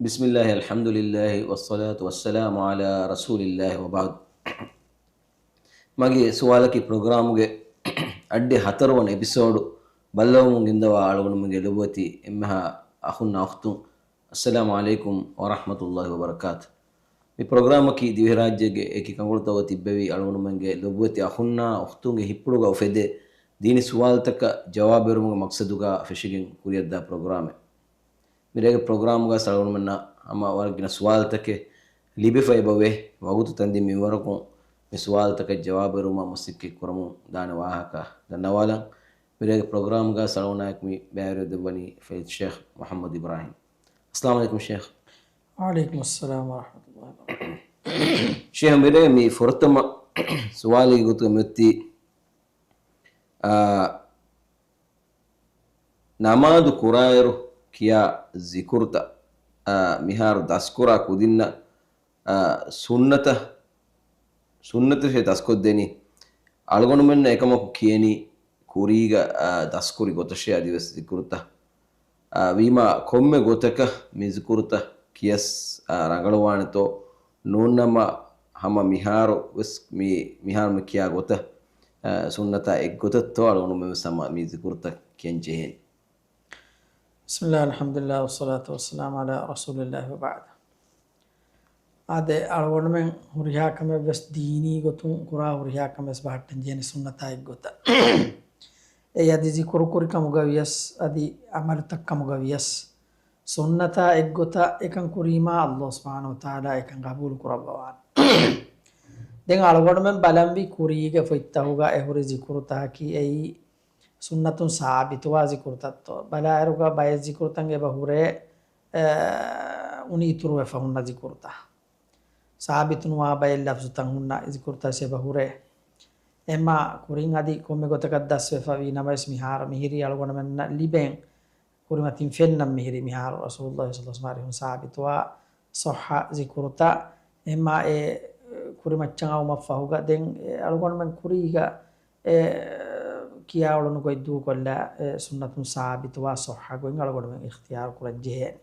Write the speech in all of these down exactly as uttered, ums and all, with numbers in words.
بسم الله، الحمد لله، والصلاة والسلام على رسول الله، وبعد. މަގޭ ސުވާލަކީ ޕްރޮގްރާމުގެ އައްޑިހަ ހަތަރުވަނަ އެޕިސޯޑު ބައްލަވަމުން ގެންދަވާ އަޅުގަނޑުމެންގެ ލޮބުވެތި އެންމެހާ އަޚުންނާ އުޚްތުން، އައްސަލާމު ޢަލައިކުމް ވަރަޙްމަތުﷲި ވަބަރަކާތު. މި ޕްރޮގްރާމަކީ ދިވެހިރާއްޖޭގެ އެކި ކަނބޮޑުތަކުގަ ތިއްބެވި އަޅުގަނޑުމެންގެ ލޮބުވެތި އަޚުންނާ އުޚްތުންގެ ހިތްޕުޅުގަ އުފެދޭ ދީނީ ސުވާލުތަކަށް ޖަވާބު އެރުމުގެ މަޤްޞަދުގަ ފެށިގެން ކުރިއަށްދާ ޕްރޮގްރާމެއް. މިރޭގެ ޕްރޮގްރާމުގަ އަޅުގަނޑުމެންނަށް ހަމަ ވަރަށް ގިނަ ސުވާލުތަކެއް ލިބިފަ އެބަވޭ. ވަގުތު ތަންދިން މިންވަރަކުން މި ސުވާލުތަކަށް ޖަވާބު އެރުމަށް މަސައްކަތް ކުރަމުން ދާނެ ވާހަކަ ދަންނަވާލަން. މިރޭގެ ޕްރޮގްރާމުގަ އަޅުގަނޑާއެކު މި ބައިވެރިވެ ދެއްވަނީ ފަޟީލަތު ޝޭޚް މުޙައްމަދު އިބްރާހީމް. އައްސަލާމު ޢަލައިކުމް ޝޭޚް. ވަޢަލައިކުމުއްސަލާމް ވަރަޙްމަތުﷲި ވަބަރަކާތުހު. ޝޭޚް، މިރޭ މި ފުރަތަމަ ސުވާލެއްގެ ގޮތުގަ މިއޮތީ، އާ، ނަމާދު ކުރާއިރު ކިޔާ ޒިކުރުތައް، އާ، މިހާރު ދަސްކުރާ ކުދިންނަށް، އާ، ސުންނަތަށް، ސުންނަތަށޭ ދަސްކޮށްދެނީ. އަޅުގަނޑުމެންނަށް އެކަމަކު ކިޔެނީ ކުރީގަ، އާ، ދަސްކުރި ގޮތަށޭ އަދިވެސް ޒިކުރުތައް. އާ، ވީމާ ކޮންމެ ގޮތަކަށް މި ޒިކުރުތައް ކިޔަސް، އާ، ރަނގަޅުވާނެތޯ؟ ނޫންނަމަ ހަމަ މިހާރު ވެސް މި، މިހާރު މި ކިޔާ ގޮތަށް، އާ، ސުންނަތާ އެއްގޮތަށްތޯ އަޅުގަނޑުމެން ވެސް ހަމަ މި ޒިކުރުތައް ކިޔަން ޖެހޭނީ؟ بسم الله، الحمد لله، والصلاة والسلام على رسول الله وبعد. އާދެ، އަޅުގަނޑުމެން ހުރިހާ ކަމެއް ވެސް ދީނީ ގޮތުން ކުރާ ހުރިހާ ކަމެއް ވެސް ބަހައްޓަން ޖެހޭނެ ސުންނަތާ އެއްގޮތަށް. އެއީ އަދި ޒިކުރު ކުރި ކަމުގަ ވިޔަސް، އަދި ޢަމަލުތައް ކަމުގަ ވިޔަސް، ސުންނަތާ އެއްގޮތަށް އެކަން ކުރީމާ، ﷲ ސުބްޙާނަހޫ ވަތަޢާލާ އެކަން ގަބޫލު ކުރައްވަވާނެ. ދެން އަޅުގަނޑުމެން ބަލަންވީ ކުރީގެ ފޮތްތަކުގަ އެ ހުރި ޒިކުރުތަކަކީ އެއީ ސުންނަތުން ސާބިތުވާ ޒިކުރުތައްތޯ؟ ބަލާއިރުގަ ބައެއް ޒިކުރުތައް އެބަ ހުރޭ، އެ، އުނި އިތުރުވެފަ ހުންނަ ޒިކުރުތައް. ސާބިތުނުވާ ބައެއް ލަފްޒުތައް ހުންނަ ޒިކުރުތައް ވެސް އެބަ ހުރޭ. އެމާ ކުރިން އަދި ކޮންމެ ގޮތަކަށް ދަސްވެފަ ވީ ނަމަވެސް، މިހާރު މިހިރީ އަޅުގަނޑުމެންނަށް ލިބެން ކުރިމަތިން ފެންނަން މިހިރީ މިހާރު ރަސޫލުﷲ ޞައްލަﷲު ޢަލައިހި ވަސައްލަމަ ސާބިތުވާ ޞައްޙަ ޒިކުރުތައް. އެމާ އެ ކުރިމައްޗަށް އައުމަށްފަހުގަ ދެން އެ އަޅުގަނޑުމެން ކުރީގަ އެ ކިޔާ އުޅުނު ގޮތް ދޫކޮށްލާ، އެ ސުންނަތުން ސާބިތުވާ ޞައްޙަ ގޮތް އަޅުގަނޑުމެން އިޚްތިޔާރު ކުރަން ޖެހޭނީ.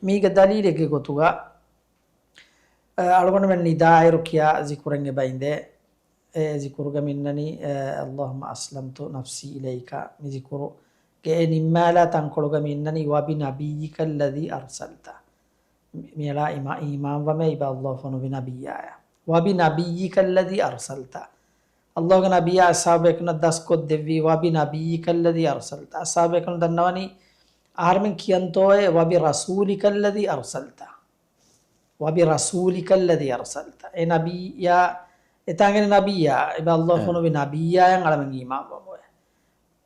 މީގެ ދަލީލެއްގެ ގޮތުގަ، އަޅުގަނޑުމެން ނިދާއިރު ކިޔާ ޒިކުރެއް އެބަ އިނދޭ. އެ ޒިކުރުގަ މިންނަނީ، އެ، اللهم أسلمت نفسي إليك މި ޒިކުރުގެ އެ ނިންމާލާ ތަންކޮޅުގަ މިންނަނީ وبنبيك الذي أرسلت. މި-، މިއަޅާ އީމާ-، އީމާންވަމޭ އިބަ ﷲ ފޮނުވި ނަބިއްޔާޔަށް. وبنبيك الذي أرسلت. ﷲގެ ނަބިއްޔާ އަޞްޙާބުބޭކަލުންނަށް ދަސްކޮށްދެއްވީ وبنبيك الذي أرسلت. އަޞްޙާބުބޭކަލުން ދަންނަވަނީ އަހަރެމެން ކިޔަންތޯއޭ وبرسولك الذي أرسلت. وبرسولك الذي أرسلت. އެ ނަބިއްޔާ، އެތާނގެ ނަބިއްޔާ، އިބަ ﷲ އެ. ފޮނުވި ނަބިއްޔާޔަށް އަޅަމެން އީމާންވަމުވެ.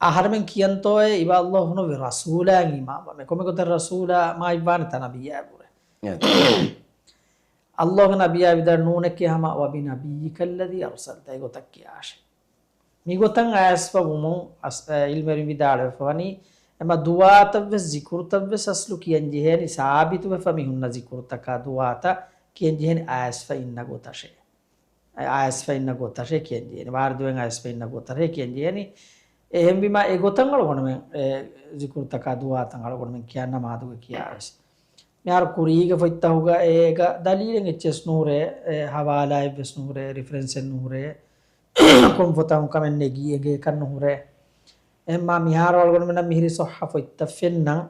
އަހަރެމެން ކިޔަންތޯއޭ އިބަ ﷲ ފޮނުވި ރަސޫލާއަށް އީމާންވަމެ. ކޮންމެ ގޮތެއް ރަސޫލާ މާތްވާނެތާ ނަބިއްޔާ ބުރެ. އެ. ﷲގެ ނަބިއްޔާ ވިދާޅު ނޫނެކޭ ހަމަ وبنبيك الذي أرسلت އެގޮތަށް ކިޔާށޭ. މިގޮތަށް އައިސްފަ ވުމުން އަސް-، އެ، ޢިލްމުވެރިން ވިދާޅުވެފަ ވަނީ، އެމަ ދުޢާތައްވެސް ޒިކުރުތައްވެސް އަސްލު ކިޔަން ޖެހޭނީ ސާބިތުވެފަ މި ހުންނަ ޒިކުރުތަކާ ދުޢާތައް ކިޔަން ޖެހޭނީ އައިސްފަ އިންނަ ގޮތަށޭ. އައިސްފަ އިންނަ ގޮތަށޭ ކިޔަން ޖެހޭނީ. ވާރިދުވެން އައިސްފަ އިންނަ ގޮތަށޭ ކިޔަން ޖެހޭނީ. އެހެންވީމާ އެގޮތަށް އަޅުގަނޑުމެން އެ ޒިކުރުތަކާ ދުޢާތައް އަޅުގަނޑުމެން ކިޔާ ނަމާދުގަ ކިޔާވެސް. މިހާރު ކުރީގެ ފޮތްތަކުގަ އޭގަ ދަލީލެއް އެއްޗެސް ނުހުރޭ، އެ ހަވާލާއެއްވެސް ނުހުރޭ، ރިފަރެންސެއް ނުހުރޭ، ކޮން ފޮތަކުން ކަމެއް ނެގީ އެނގޭކަށް ނުހުރޭ. އެހެންމާ މިހާރު އަޅުގަނޑުމެންނަށް މިހިރީ ޞައްޙަ ފޮތްތައް ފެންނަން،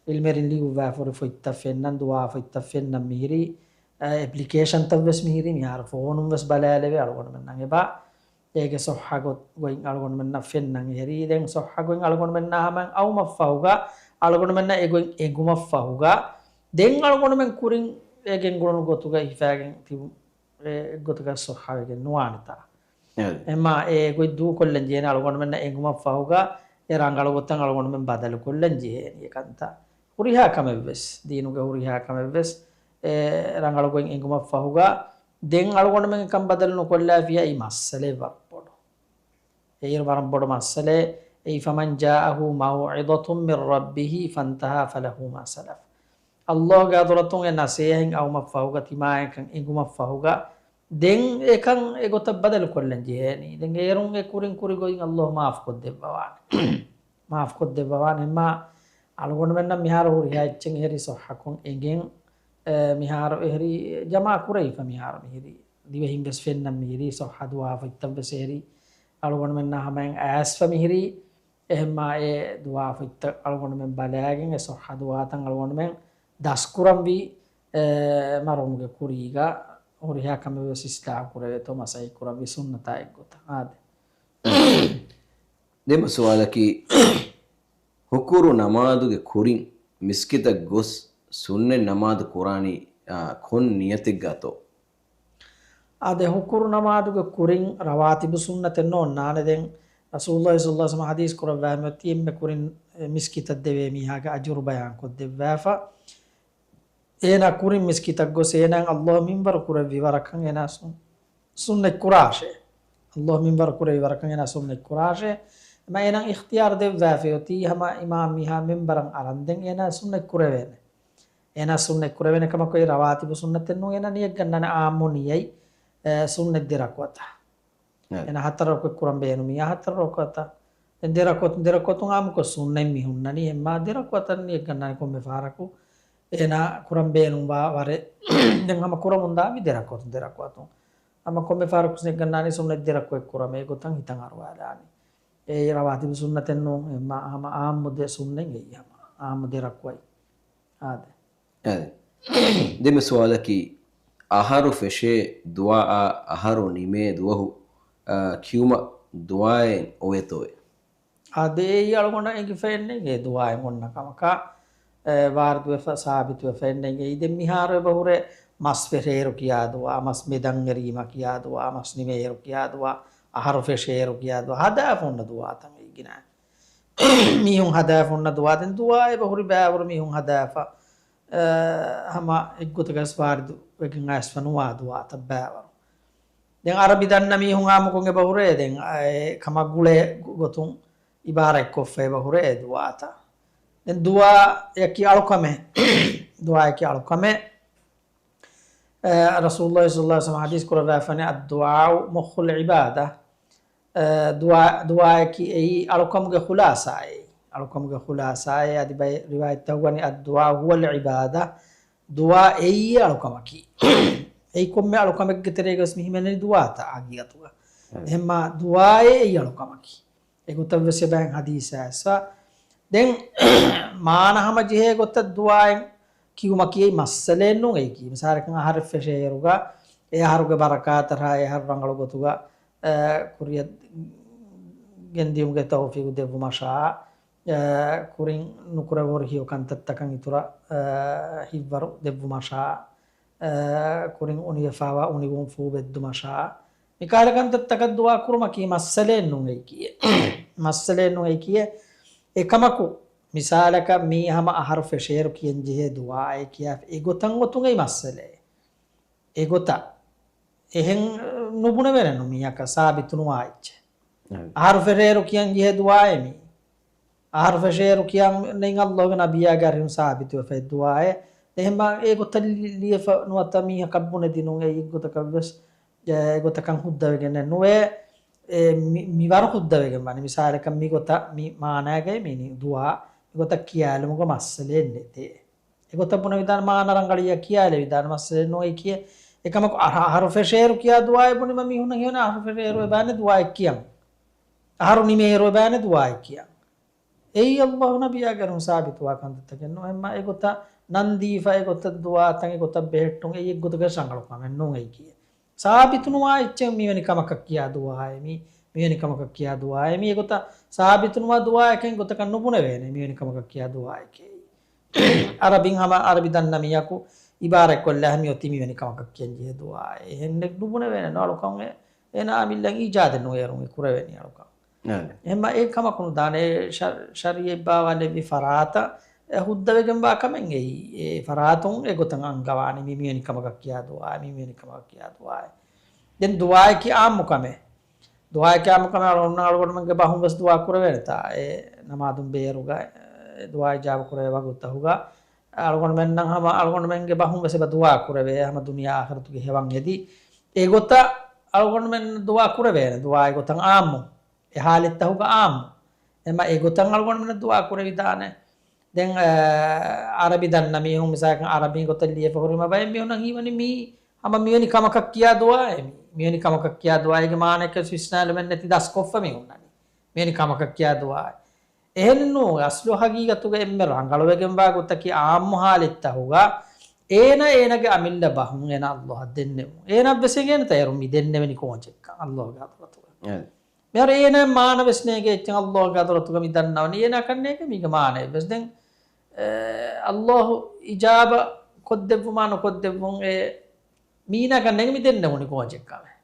ޢިލްމުވެރިން ލިޔުއްވާފަ ހުރި ފޮތްތައް ފެންނަން، ދުޢާ ފޮތްތައް ފެންނަން މިހިރީ، އެ، އެޕްލިކޭޝަންތައްވެސް މިހިރީ މިހާރު ފޯނުންވެސް ބަލާލެވޭ އަޅުގަނޑުމެންނަށް އެބަ. އޭގެ ޞައްޙަ ގޮތް، ގޮތް އަޅުގަނޑުމެންނަށް ފެންނަން އެހެރީ. ދެން ޞައްޙަ ގޮތް އަޅުގަނޑުމެންނާ ހަމަ އައުމަށްފަހުގަ، އަޅުގަނޑުމެންނަށް އެގޮތް އެނގުމަށްފަހުގަ، ދެން އަޅުގަނޑުމެން ކުރިން އެ ގެންގުޅުނު ގޮތުގަ ހިފާގެން ތިބު، އެ ގޮތަކަށް ޞައްޙަވެގެން ނުވާނެތާ. އެ. އެމާ އެ ގޮތް ދޫކޮށްލަން ޖެހޭނެ އަޅުގަނޑުމެންނަށް އެނގުމަށްފަހުގަ، އެ ރަނގަޅު ގޮތަށް އަޅުގަނޑުމެން ބަދަލުކޮށްލަން ޖެހޭނީ އެކަންތައް. ހުރިހާ ކަމެއްވެސް، ދީނުގެ ހުރިހާ ކަމެއްވެސް، އެ ރަނގަޅު ގޮތް އެނގުމަށްފަހުގަ، ދެން އަޅުގަނޑުމެން އެކަން ބަދަލު ނުކޮށްލާފިޔާ އެއީ މައްސަލައެއް ވަރަށް ބޮޑު. އެއީ ވަރަށް ބޮޑު މައްސަލައެއް. އެއީ، فمن جاءه موعظة من ربه فانتهى فله ما سلف. ﷲގެ ޙަޟްރަތުން އެ ނަޞޭޙަތް އައުމަށްފަހުގަ، ތިމާއަށް އެކަން އެނގުމަށްފަހުގަ، ދެން އެކަން އެގޮތަށް ބަދަލުކޮށްލަން ޖެހޭނީ. ދެން އޭރުން އެ ކުރިން ކުރި ގޮތް ﷲ މާފުކޮށްދެއްވަވާނެ. މާފުކޮށްދެއްވަވާނެ. އެމާ އަޅުގަނޑުމެންނަށް މިހާރު ހުރިހާ އެއްޗެއް އެހެރީ ޞައްޙަކޮށް އެނގެން، އެ، މިހާރު އެހެރީ ޖަމާ ކުރެވިފަ މިހާރު މިހިރީ. ދިވެހިން ވެސް ފެންނަން މިހިރީ ޞައްޙަ ދުޢާފަތްތައް ވެސް އެހެރީ. އަޅުގަނޑުމެންނާ ހަމައިން އައިސްފަ މިހިރީ. އެހެންމާ އެ ދުޢާފަތްތައް އަޅުގަނޑުމެން ބަލައިގެން އެ ޞައްޙަ ދުޢާތައް އަޅުގަނޑުމެން ދަސްކުރަންވީ، އެ، މަރުވުމުގެ ކުރީގަ ހުރިހާ ކަމެއް ވެސް އިޞްލާޙު ކުރެވޭތޯ މަސައްކަތް ކުރަންވީ ސުންނަތާ އެއްގޮތަށް. އާދެ. ދެން ސުވާލަކީ، ހުކުރު ނަމާދުގެ ކުރިން މިސްކިތަށް ގޮސް ސުންނަތް ނަމާދު ކުރާނީ، އާ، ކޮން ނިޔަތެއްގަތޯ؟ އާދެ، ހުކުރު ނަމާދުގެ ކުރިން ރަވާތިބު ސުންނަތެއް ނޯންނާނެ. ދެން ރަސޫލުﷲ ޞައްލަﷲ ޢަލައިހި ވަސައްލަމަ ޙަދީޘް ކުރައްވާ މިއޮތީ އެންމެ ކުރިން މިސްކިތަށް ދެވޭ މީހާގެ އަޖުރު ބަޔާން ކޮށްދެއްވާފަ. އޭނާ ކުރިން މިސްކިތަށް ގޮސް އޭނާއަށް ﷲ މިންވަރު ކުރެއްވި ވަރަކަށް އޭނާ ސުން-، ސުންނަތް ކުރާށޭ. ﷲ މިންވަރު ކުރެއްވި ވަރަކަށް އޭނާ ސުންނަތް ކުރާށޭ. އެމަ އޭނާ އިޚްތިޔާރު ދެއްވާފައި އޮތީ ހަމަ އިމާމް މީހާ މިންބަރަށް އަރަންދެން އޭނާ ސުންނަތް ކުރެވޭނެ. އޭނާ ސުންނަތް ކުރެވޭނެ ކަމަކު އެ ރަވާތިބު ސުންނަތެއް ނޫން. އޭނާ ނިޔަތް ގަންނާނެ އާއްމު ނިޔަތް، އެ، ސުންނަތް ދެ ރަކުޢަތަށް. އެ. އޭނާ ހަތަރު ރަކުޢަތް ކުރަން ބޭނުމިއްޔާ ހަތަރު ރަކުޢަތަށް. ދެ ރަކުޢަތުން، ދެ ރަކުޢަތުން އާއްމުކޮށް ސުންނަތް މި ހުންނަނީ. އެމަ ދެ ރަކުޢަތަށް ނިޔަތް ގަންނާނެ ކޮންމެ ފަހަރަކު އޭނާ ކުރަން ބޭނުންވާ ވަރެއް. ދެން ހަމަ ކުރަމުންދާ މި ދެ ރަކުޢަތުން، ދެ ރަކުޢަތުން. ހަމަ ކޮންމެ ފަހަރަކު ނިޔަތް ގަންނާނީ ސުންނަތް ދެ ރަކުޢަތް ކުރަމޭ ގޮތަށް ހިތަށް އަރުވާލާނީ. އެ ރަވާތިބު ސުންނަތެއް ނޫން. އެމަ ހަމަ އާއްމު ދެ ސުންނަތް އެއީ ހަމަ އާއްމު ދެ ރަކުޢަތް. އާދެ. އާދެ. ދެން ސުވާލަކީ، އަހަރު ފެށޭ ދުޢާއާ އަހަރު ނިމޭ ދުވަހު، އާ، ކިޔުމަށް ދުޢާއެއް އޮވޭތޯއޭ؟ އާދެ، އެއީ އަޅުގަނޑަށް އެނގިފައެއްނެތް އެ ދުޢާއެއް އޮންނަ ކަމަކަށް، އެ، ވާރިދުވެފަ، ސާބިތުވެފައެއްނެތް. އެއީ ދެން މިހާރު އެބަހުރޭ މަސް ފެށޭއިރު ކިޔާ ދުޢާ، މަސް މެދަން އެރީމަ ކިޔާ ދުޢާ، މަސް ނިމޭއިރު ކިޔާ ދުޢާ، އަހަރު ފެށޭއިރު ކިޔާ ދުޢާ، ހަދާފަ އޮންނަ ދުޢާތައް އެއީ ގިނަ. މީހުން ހަދާފަ އޮންނަ ދުޢާ. ދެން ދުޢާ އެބަހުރި ބައިވަރު މީހުން ހަދާފަ، އަ، ހަމަ އެއްގޮތަކަށް ވާރިދު ވެގެން އައިސްފަ ނުވާ ދުޢާތައް ބައިވަރު. ދެން އަރަބި ދަންނަ މީހުން އާއްމުކޮށް އެބަހުރޭ. ދެން އެ ކަމަށް ގުޅޭ ގޮ-، ގޮތުން އިބާރާތްކޮށްފަ އެބަހުރޭ އެ ދުޢާތައް. ދެން ދުޢާއަކީ އަޅުކަމެއް. ދުޢާއަކީ އަޅުކަމެއް. އަ، ރަސޫލުﷲ ޞައްލަﷲ ޢަލައިހި ވަސައްލަމަ ޙަދީޘް ކުރައްވާފަނެ، "الدعاء مخ العبادة." އަ، ދުޢާ، ދުޢާއަކީ އެއީ އަޅުކަމުގެ ޚުލާޞާއޭ. އަޅުކަމުގެ ޚުލާޞާއޭ. އަދި ބައެއް ރިވާޔަތްތަކުގަ ވަނީ، "الدعاء هو العبادة." ދުޢާ އެއީ އަޅުކަމަކީ. އެއީ ކޮންމެ އަޅުކަމެއްގެ ތެރޭގަވެސް މި ހިމެނެނީ ދުޢާތައް ޙަޤީޤަތުގަ. އެހެންމާ ދުޢާއޭ އެއީ އަޅުކަމަކީ. އެގޮތަށް ވެސް އެބައިން ޙަދީޘް އައިސްފަ. ދެން މާނަ ހަމަޖެހޭ ގޮތަށް ދުޢާއެއް ކިޔުމަކީ މައްސަލައެއް ނޫން އެއީކީ. މިސާލަކަށް އަހަރެއް ފެށޭއިރުގަ، އެ އަހަރުގެ ބަރަކާތަށާ އެ އަހަރު ރަނގަޅު ގޮތުގަ، އަ، ކުރިއަށް ގެންދިޔުމުގެ ތައުފީޤު ދެއްވުމަށާ، އަ، ކުރިން ނުކުރެވޭ ހެޔޮ ކަންތައްތަކަށް އިތުރަށް، އަ، ހިތްވަރު ދެއްވުމަށާ، އަ، ކުރިން އުނިވެފައިވާ އުނިވުން ފޫބެއްދުމަށާ، މިކަހަލަ ކަންތައްތަކަށް ދުޢާ ކުރުމަކީ މައްސަލައެއް ނޫން އެއީކީ. މައްސަލައެއް ނޫން އެއީކީ. އެކަމަކު، މިސާލަކަށް މީ ހަމަ އަހަރު ފެށޭއިރު ކިޔަން ޖެހޭ ދުޢާއޭ ކިޔާފަ އެގޮތަށް އޮތުން އެއީ މައްސަލައެއް. އެގޮތަށް އެހެން ނުބުނެވޭނެ ނު މީހަކަށް ސާބިތު ނުވާ އެއްޗެއް. އަހަރު ފެށޭއިރު ކިޔަން ޖެހޭ ދުޢާއޭ މީ. އަހަރު ފެށޭއިރު ކިޔަން ނެތް ﷲގެ ނަބިއްޔާގެ އަރިހުން ސާބިތުވެފައި ދުޢާއޭ. އެހެންމާ އެގޮތަށް ލި-، ލިޔެފަ ނުވަތަ މީހަކަށް ބުނެދިނުން އެއީ އެއްގޮތަކަށް ވެސް، އެ، އެގޮތަކަށް ހުއްދަވެގެންނެއް ނުވޭ. އެ، މި-، މިވަރު ހުއްދަވެގެން ވަނީ. މިސާލަކަށް މިގޮތަށް މި މާނާގައި މި ދުޢާ މިގޮތަށް ކިޔާލުމުގަ މައްސަލައެއް ނެތޭ. އެގޮތަށް ބުނެވިދާނެ މާނަ ރަނގަޅިއްޔާ ކިޔާލެވިދާނެ މައްސަލައެއް ނުވޭ ކިޔޭ. އެކަމަކު އަހަ-، އަހަރު ފެށޭއިރު ކިޔާ ދުޢާއެއް ބުނީމަ މީހުންނަށް ހީވަނީ އަހަރު ފެށޭއިރު އެބައިން ދުޢާއެއް ކިޔަން. އަހަރު ނިމޭއިރު އެބައިން ދުޢާއެއް ކިޔަން. އެއީ ﷲ ނަބިއްޔާގެ އަރިހުން ސާބިތުވާ ކަންތައްތަކެއް ނޫން. އެހެންމާ އެގޮތަށް ނަން ދީފަ އެގޮތަށް ދުޢާތައް އެގޮތަށް ބެހެއްޓުން އެއީ އެއްގޮތަކަށް ރަނގަޅު ކަމެއް ނޫން އެއީކީ. ސާބިތު ނުވާ އެއްޗެއް މިވެނި ކަމަކަށް ކިޔާ ދުޢާއޭ މީ، މިވެނި ކަމަކަށް ކިޔާ ދުޢާއޭ މީ. އެގޮތަށް ސާބިތު ނުވާ ދުޢާއެއް އެއްގޮތަކަށް ނުބުނެވޭނެ މިވެނި ކަމަކަށް ކިޔާ ދުޢާއެކޭ. އަރަބިން ހަމަ އަރަބި ދަންނަ މީހަކު އިބާރާތްކޮށްލާ މިއޮތީ މިވެނި ކަމަކަށް ކިޔަން ޖެހޭ ދުޢާއޭ. އެހެން ނުބުނެވޭނެ އަޅުކަން އެ-، އޭނާ އަމިއްލައަށް އީޖާދެއް ނުވޭ އޭރުން އެ ކުރެވެނީ އަޅުކަން. އެހެންމަ އެ ކަމަކު ނުދާނެ. ޝަ-، ޝަރީޢަތް ބާވާލެއްވި ފަރާތަށް އެ ހުއްދަވެގެންވާ ކަމެއް އެއީ. އެ ފަރާތުން އެގޮތަށް އަންގަވާނީ މި މިވެނި ކަމަކަށް ކިޔާ ދުޢާ، މި މިވެނި ކަމަކަށް ކިޔާ ދުޢާ. ދެން ދުޢާއަކީ އާއްމު ކަމެއް. ދުޢާއަކީ އާއްމު ކަމެއް. އަޅު-، އަޅުގަނޑުމެންގެ ބަހުން ވެސް ދުޢާ ކުރެވޭނެތާ އެ ނަމާދުން ބޭރުގަ އެ ދުޢާ އިޖާބަ ކުރެވޭ ވަގުތުތަކުގަ. އަޅުގަނޑުމެންނަށް ހަމަ އަޅުގަނޑުމެންގެ ބަހުން ވެސް އެބަ ދުޢާ ކުރެވޭ ހަމަ ދުނިޔެ އާޚިރަތުގެ ހެވަން ހެދި. އެގޮތަށް އަޅުގަނޑުމެން ދުޢާ ކުރެވޭނެ. ދުޢާ އެގޮތަށް އާއްމު. އެ ޙާލަތްތަކުގަ އާއްމު. އެމަ އެގޮތަށް އަޅުގަނޑުމެން ދުޢާ ކުރެވިދާނެ. ދެން، އަ، އަރަބި ދަންނަ މީހުން މިސާލަކަށް އަރަބިން ގޮތަށް ލިޔެފަ ހުރި މަ ބައެއް މީހުންނަށް ހީވަނީ މީ ހަމަ މިވެނި ކަމަކަށް ކިޔާ ދުޢާއެއް މީ. މިވެނި ކަމަކަށް ކިޔާ ދުޢާއެއްގެ މާނައަކަށް ވިސްނާލުމެއް ނެތި ދަސްކޮށްފަ މީހުންނަނީ. މިވެނި ކަމަކަށް ކިޔާ ދުޢާއެއް. އެހެން ނޫން، އަސްލު ހަގީގަތުގަ އެންމެ ރަނގަޅުވެގެންވާ ގޮތަކީ އާއްމު ހާލަތްތަހުގަ އޭނަ އޭނަގެ އަމިއްލަ ބަހުން އޭނަ އައްލާހަށް ދެންނެވުން. އޭނައަށްވެސް އެނގޭނެތަ އޭރު މި ދެންނެވެނި ކޯންޗެއްކަން އައްލާހުގެ ޙަޟްރަތުގަ. އެ. މިހާރު އޭނައަށް މާނަވެސް ނޭނގޭ އެއްޗެއް އައްލާހުގެ ޙަޟްރަތުގަ މި ދަންނަވަނީ. އޭނައަކަށް ނޭނގޭ މީގެ މާނައެއްވެސް. ދެން، އެ، އައްލާހު އިޖާބަ ކޮށްދެއްވުމާ ނުކޮށްދެއްވުން އެ މީނައަކަށް ނޭނގޭ މި ދެންނެވުނީ ކޯންޗެއްކަމެއް.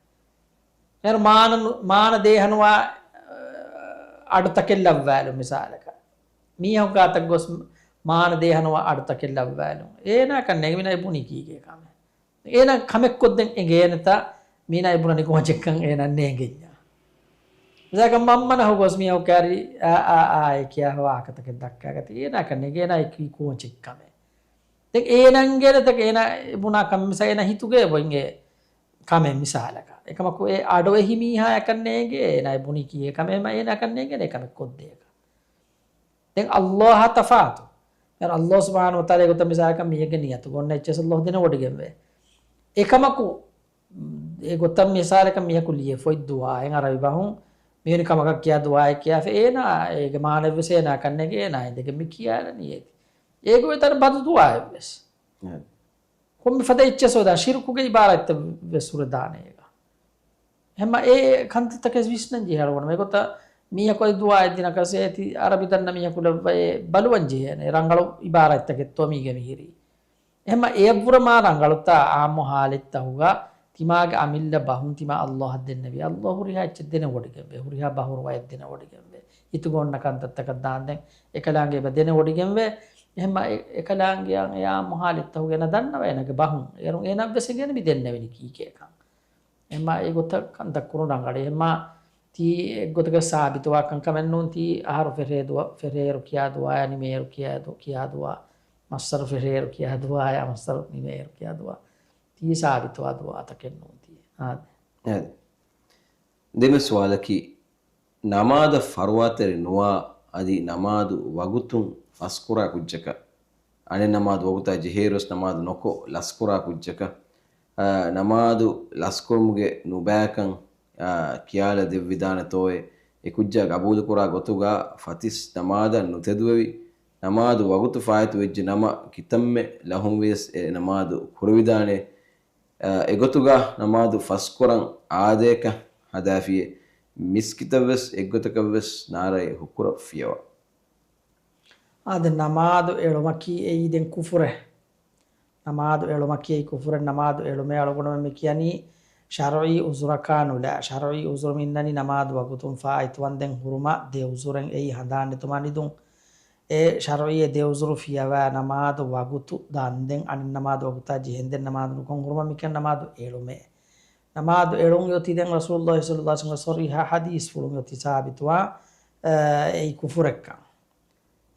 އޭރު މާނަ ނު-، މާނަ ދޭހަނުވާ، އަޑުތަކެއް ލައްވާލުން މިސާލަކަށް. މީހަކު ގާތަށް ގޮސް މާނަ ދޭހަނުވާ އަޑުތަކެއް ލައްވާލުން. އޭނާ ކަންނޭނގެ މިނާ އެ ބުނީ ކީކޭ ކަމެއް. އޭނާ ކަމެއް ކޮށްދެން އެނގޭނެތަ މީނާ އެ ބުނަނީ ކޯންޗެއްކަން އޭނާ ނޭނގެންޏާ. މިސާލަކަށް މަންމަނަހު ގޮސް މީހަކު ކާރި އާ، އާ، އާ، އޭ ކިޔާ ވާހަކަތަކެއް ދައްކާގަތީ. އޭނާ ކަންނޭނގެ އޭނާ އެ ކީ ކޯންޗެއް ކަމެއް. ދެން އޭނަ އެނގޭނެތަ އޭނަ ބުނާ ކަމެއް މިސާ އޭނަ ހިތުގައި އެބަ އިނގޭ ކަމެއް މިސާލަކަށް. އެކަމަކު އެ އަޑުއެހި މީހާއަކަށް ނޭނގޭ އޭނަ ބުނީ ކީއޭ ކަމެއް އެމަ އޭނައަކަށް ނޭނގޭނެ ކަމެއް ކޮށްދޭކަށް. ދެން އައްލާހާ ތަފާތު. ދެން އައްލާހު ސުބްޙާނަހު ވަތަޢާލާ ގޮތަށް މިސާލަކަށް މީހެއްގެ ނިޔަތު ގޮންނަ އެއްޗެސް އައްލާހު ދެނެވޮޑިގެންވޭ. އެކަމަކު އެ ގޮތަށް މިސާލަކަށް މީހަކު ލިޔެފައި ދުޢާއެއް އަރަބި ބަހުން މިވެނި ކަމަކަށް ކިޔާ ދުޢާއެއް ކިޔާފަ އޭނާ އޭގެ މާނައެއްވެސް އޭނާ ކަންނޭނގެ އޭނާ އިނދެގެން މި ކިޔާލަނީ އޭތި. އޭގޮތަށް ބަދު ދުޢާއެއްވެސް. އެ. ކޮންމެ ފަދަ އެއްޗެއް ސޯދާ ޝިރުކުގެ އިބާރާތްތައް ވެސް ހުރެދާނެ އޭގަ. އެހެންމަ އެ ކަންތައްތަކެސް ވިސްނަން ޖެހޭ އަޅުގަނޑު. އެގޮތަށް މީހަކު އެ ދުޢާއެއް ދިނަކަސް އޭތި އަރަބި ދަންނަ މީހަކު ލައްވައޭ ބަލުވަން ޖެހޭނެ. ރަނގަޅު އިބާރާތްތަކެއްތޯ މީގެ މިހިރީ. އެހެންމަ އެއަށްވުރެ މާ ރަނގަޅުތާ އާއްމު ހާލަތްތަހުގަ ތިމާގެ އަމިއްލަ ބަހުން ތިމާ އައްލާހަށް ދެންނެވި. އައްލާހު ހުރިހާ އެއްޗެއް ދެނެވޮޑިގެންވޭ. ހުރިހާ ބަހުރުވައެއް ދެނެވޮޑިގެންވޭ. ހިތުގަ އޮންނަ ކަންތައްތަކަށް ދާންދެން އެކަލާނގެ އެބަ ދެނެވޮޑިގެންވޭ. އެހެންމަ އެ-، އެކަލާނގެއަށް އެ އާއްމު ހާލަތްތަހުގަ އޭނަ ދަންނަވަ އޭނަގެ ބަހުން. އޭރުން އޭނައަށްވެސް އެނގޭނެ މި ދެންނެވެނީ ކީކޭކަން. އެހެންމަ އެގޮތަށް ކަންތައް ކުރުން ރަނގަޅޭ. އެހެންމަ ތީ އެއްގޮތަކަށް ސާބިތުވާ ކަންކަމެއް ނޫން. ތީ އަހަރު ފެށޭ ދުވަ-، ފެށޭއިރު ކިޔާ ދުޢާއާ ނިމޭއިރު ކިޔާ ދު-، ކިޔާ ދުޢާ، މައްސަރު ފެށޭއިރު ކިޔާ ދުޢާއާ މައްސަރު ނިމޭއިރު ކިޔާ ދުޢާ ތީ ސާބިތުވާ ދުޢާތަކެއް ނޫން ތީ. އާދެ. އާދެ. ދެން ސުވާލަކީ، ނަމާދަށް ފަރުވާތެރި ނުވާ އަދި ނަމާދު ވަގުތުން ފަސްކުރާ ކުއްޖަކަށް، އަނެއް ނަމާދު ވަގުތާ ޖެހޭއިރުވެސް ނަމާދު ނުކޮށް ލަސްކުރާ ކުއްޖަކަށް، އާ، ނަމާދު ލަސްކުރުމުގެ ނުބައިކަން، އާ، ކިޔާލަ ދެއްވިދާނެތޯއޭ؟ އެ ކުއްޖާ ގަބޫލުކުރާ ގޮތުގަ ފަތިސް ނަމާދަށް ނުތެދުވެވި، ނަމާދު ވަގުތު ފާއިތުވެއްޖެ ނަމަ، ކިތަންމެ ލަހުން ވިޔަސް އެ ނަމާދު ކުރެވިދާނެ. އެގޮތުގަ ނަމާދު ފަސްކުރަން އާދަޔަކަށް ހަދާފިޔޭ، މިސްކިތަށްވެސް އެއްގޮތަކަށްވެސް ނާރައެއް ހުކުރަށް ފިޔަވާ. އާދެ، ނަމާދު އެޅުމަކީ އެއީ ދެން ކުފުރެއް. ނަމާދު އެޅުމަކީ އެއީ ކުފުރެއް. ނަމާދު އެޅުމޭ އަޅުގަނޑުމެން މި ކިޔަނީ ޝަރުޢީ ޢުޛުރަކާ ނުލާ. ޝަރުޢީ ޢުޛުރު މި އިންނަނީ ނަމާދު ވަގުތުން ފާއިތުވަންދެން ހުރުމަށް ދެ ޢުޛުރެއް. އެއީ ހަނދާން ނެތުމާ ނިދުން. އެ ޝަރުޢީ އެ ދެ ޢުޛުރު ފިޔަވާ ނަމާދު ވަގުތު ދާންދެން އަނެއް ނަމާދު ވަގުތާ ޖެހެންދެން ނަމާދު ނުކޮށް ހުރުމަށް މިކަން ނަމާދު އެޅުމޭ. ނަމާދު އެޅުން އޮތީ ދެން ރަސޫލުﷲ ޞައްލަﷲ ޢަލައިހި ވަސައްލަމްގެ ޞަރީޙަ ޙަދީޘްފުޅުން އޮތީ ސާބިތުވާ، އެއީ ކުފުރެއްކަން.